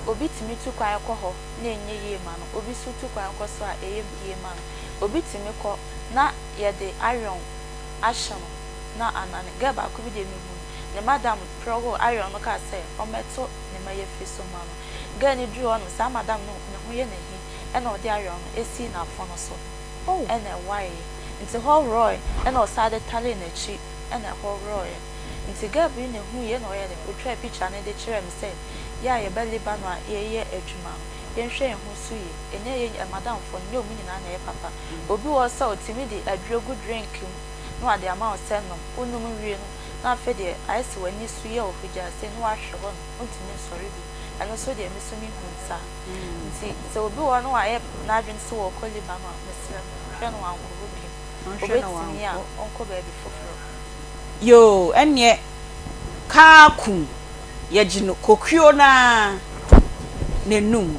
obi tumi tu kwan kɔ hɔ na ɛnyɛ yie ma no, obi nso tu kwan kɔ so a ɛyɛ yie ma no. Obi tumi kɔ na yɛde iron ahyɛ no na anane. Girl baako bi deɛ mehu no. Ne madam prɔgoo iron no kaa sɛ ɔmmɛto ne mayafi so mma no. Girl no duruu hɔ no, saa madam no ne ho yɛ no ahi ɛna ɔde iron no sii n'afono so ɛna ɛwaeɛ. Nti hɔ worɔɔe ɛna ɔsan de taree n'akyi ɛna ɛhɔ worɔɔeɛ. Nti girl bi na ɛhuiɛ na ɔyɛɛ dɛn, ɔtwaa picture no de kyerɛɛ me sɛ yɛ a yɛba Lebanon a yɛreyɛ adwuma no, yɛnhwɛ yɛn ho so yie. Ɛnyɛ yɛn madamfoɔ no, nyɛ wɔn nyinaa na ɛyɛ papa. Obi wɔ hɔ sɛ ɔtumi de aduro gu drink mu na wade ama wo sɛ nom, wonom wie no na afei deɛ ayɛ sɛ w'ani so yɛ wo hugyaa sei na wahwe hɔ nom, wontumi nsɔre bio. Ɛno nso deɛ me nso mehu saa. Nti sɛ obi wɔ hɔ na wayɛ n'adwene sɛ ɔrekɔ Lebanon a, mesrɛ no, hwɛ na wankɔ hɔ bio. Ɔnhwɛ na Ɔbɛtumi a, wankɔ. ɔnkɔ baabi foforɔ. Yoo ɛneɛ kaa kum yɛgye no kokuo no ara n'anum.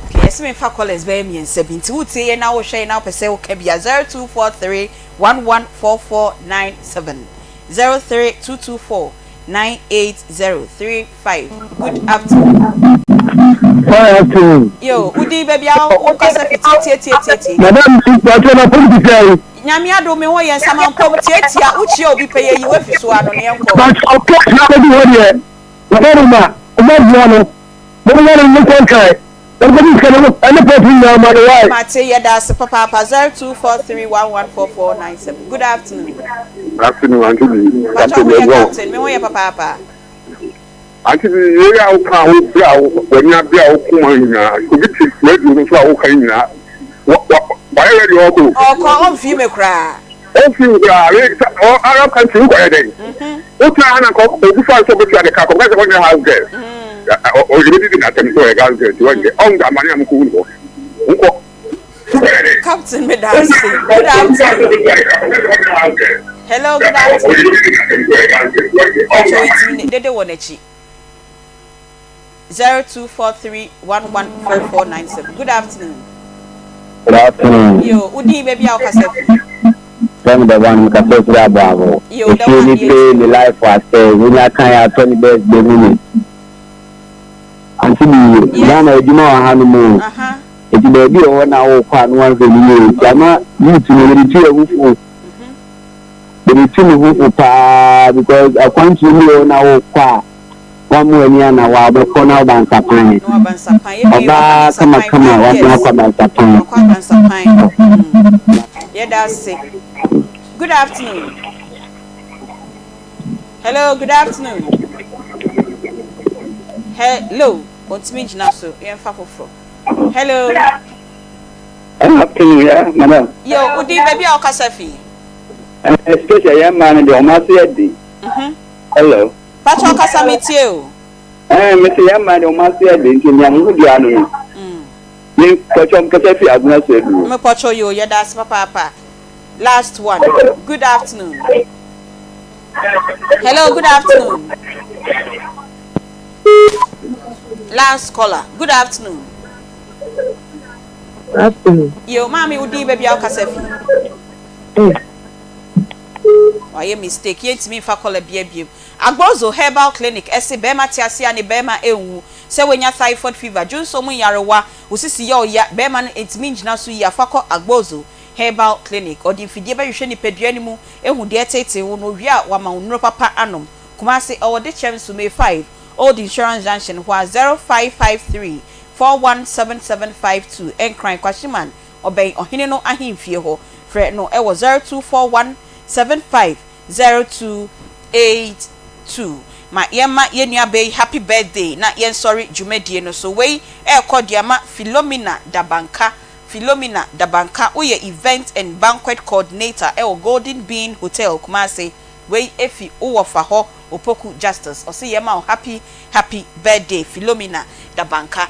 Okay yɛse memfa callers bɛyɛ mmiɛnsa bi nti wotie yɛn na wohwɛ yɛn na wopɛ sɛ woka bi a 0243 114497 03224 98035 Good afternoon. Good afternoon. Yo, wo din baabi a wo kasa fi tie tie tie tie. Madam, mpatsɔ na pɔm ti sɛ. Nyame adom me ho yɛ nsamampɔm tiatia wo kyia obi pɛ yɛ yi wo afi so ano ne yɛnkɔ. But ɔkɔ na bɛdu hɔ deɛ wɔbɛno ma ɔma boa no mo yɛ no ne kɔntrae wɔde bɛdi sika no ɛne pɔp nyinaa ma no why. Mate yɛda ase papaapa 0243114497 good afternoon. Afternoon auntie bi. Mpatsɔ ho yɛ captain me ho yɛ papaapa. Auntie bi yei a woka a wo brɛ a w'ani abere a wo koma nyinaa obi te radio no so a woka yi nyinaa wa wa wayɛ ready ɔɔkɔ o. Ɔɔkɔ ɔnfii me koraa. Ɔnfii wo koraa wei sɛ ɔ Arab country wokɔ yɛ dɛn wotena ha na nka obi fa sɛ ɔbɛtua ne ka kɔ bɛka sɛ ɔnyɛ house girl ɔ yɛbɛdidi n'atɛm sɛ ɔyɛ house girl nti ɔnyɛ ɔnga amane a mokɔ hu no hɔ wokɔ Captain me da ase. Good afternoon. Hello, good afternoon. Pacho itimi ne dede wɔ n'akyi. 0243114497. Good afternoon. Good afternoon. Yo, wodin baabi a wokasa fi. Fɛn the one mekasa firi aboabo. Yo, the Efie one ne yɛ pay tie. me life asɛ wonya kan atɔ ne best bɛhu me. Ante bi Yes. Ghana adwuma wɔ ha no mu o. Aha. Enti baabi wɔ hɔ na wokɔ a na woanhwɛ no yie. Nti ama youth no mede tu yɛn ho fo. Mede tu me ho fo paa because akwantuo bi wɔ hɔ na wokɔ a woamma w'ani anna hɔ a wobɛkɔ na woba nsapan. Na waba nsapan. Yɛn nua yi waba Ɔbaa nsapan kamakama five wasan years. akɔ abansapan. Wakɔ abansapan. Mm. Yɛda ase. Good afternoon. Hello, good afternoon. Hello. Ontumi ngyina so. Yɛmfa foforɔ. Hello. Good afternoon, yeah, madam. Yo, wodin baabi a wokasa fi. Especially yɛn mmaa no deɛ wɔn ase yɛ den. Hello. Pacho kasa mi tie o. Ɛɛ mese yɛn mmaa deɛ wɔn ase yɛ den nti nea mo ho biara no no. Me pɔtɔ mo kasa fi agona so aduro. Me pɔtɔ yo yɛda ase papaapa. Last one. Good afternoon. Hello, good afternoon. Last caller. Good afternoon. Afternoon. Yo, maame wo din baabi a wokasa fi. Wayɛ mistake. Yɛntumi mfa caller bia biem. Agbozo Herbal Clinic ɛse bɛrima te ase a ne bɛrima ɛnwu. Sɛ wanya typhoid fever, dwonsɔ mu nyarewa, wo sisi yɛ ɔya, bɛrima no ntumi ngyina so yie a fa kɔ Agbozo Herbal Clinic. Ɔde mfidie bɛhwehwɛ nipadua no mu ehu deɛ ɛteetee wo no owie a wama wo nnuro papa anom. Kumasi ɔwɔ Dekyɛm Sume 5, Old Insurance Junction hɔ a 0553 417752 Nkran Kwashiman ɔbɛn ɔhene no ahemfie hɔ. Frɛ no ɛwɔ 0241 750282. Ma yɛmma yɛn nua baa yi happy birthday na yɛnsɔre dwumadie no so. Wei ɛrekɔ de ama Philomena Dabanka. Philomena Dabanka, woyɛ event and banquet coordinator ɛwɔ Golden Bean Hotel Kumasi. Wei efi wo wɔfa hɔ Opoku Justice. Ɔse yɛma wo happy happy birthday Philomena Dabanka.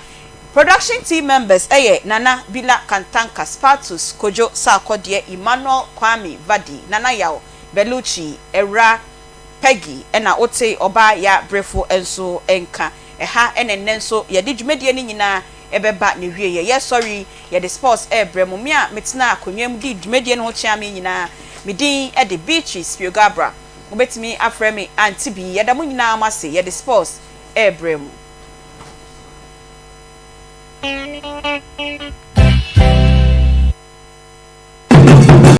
Production team members ɛyɛ Nana Bila Kantanka, Spartus Kojo Sarkodie, Emmanuel Kwame Vadi, Nana Yaw Belucci, Awura Peggy ɛna wote ɔbaa ya brefo nso nka. Ɛha ɛna nnɛ nso yɛde dwumadie no nyinaa ɛbɛba n'awieɛ. Yɛsɔre yi, yɛde sports ɛrebrɛ mo. Me a metenaa akonnwa mu dii dwumadie no ho kyeame nyinaa, me din de Beatrice Piogabra. Mobɛtumi afrɛ me Auntie Bee. Yɛda mo nyinaa mo ase. Yɛde sports ɛrebrɛ mo.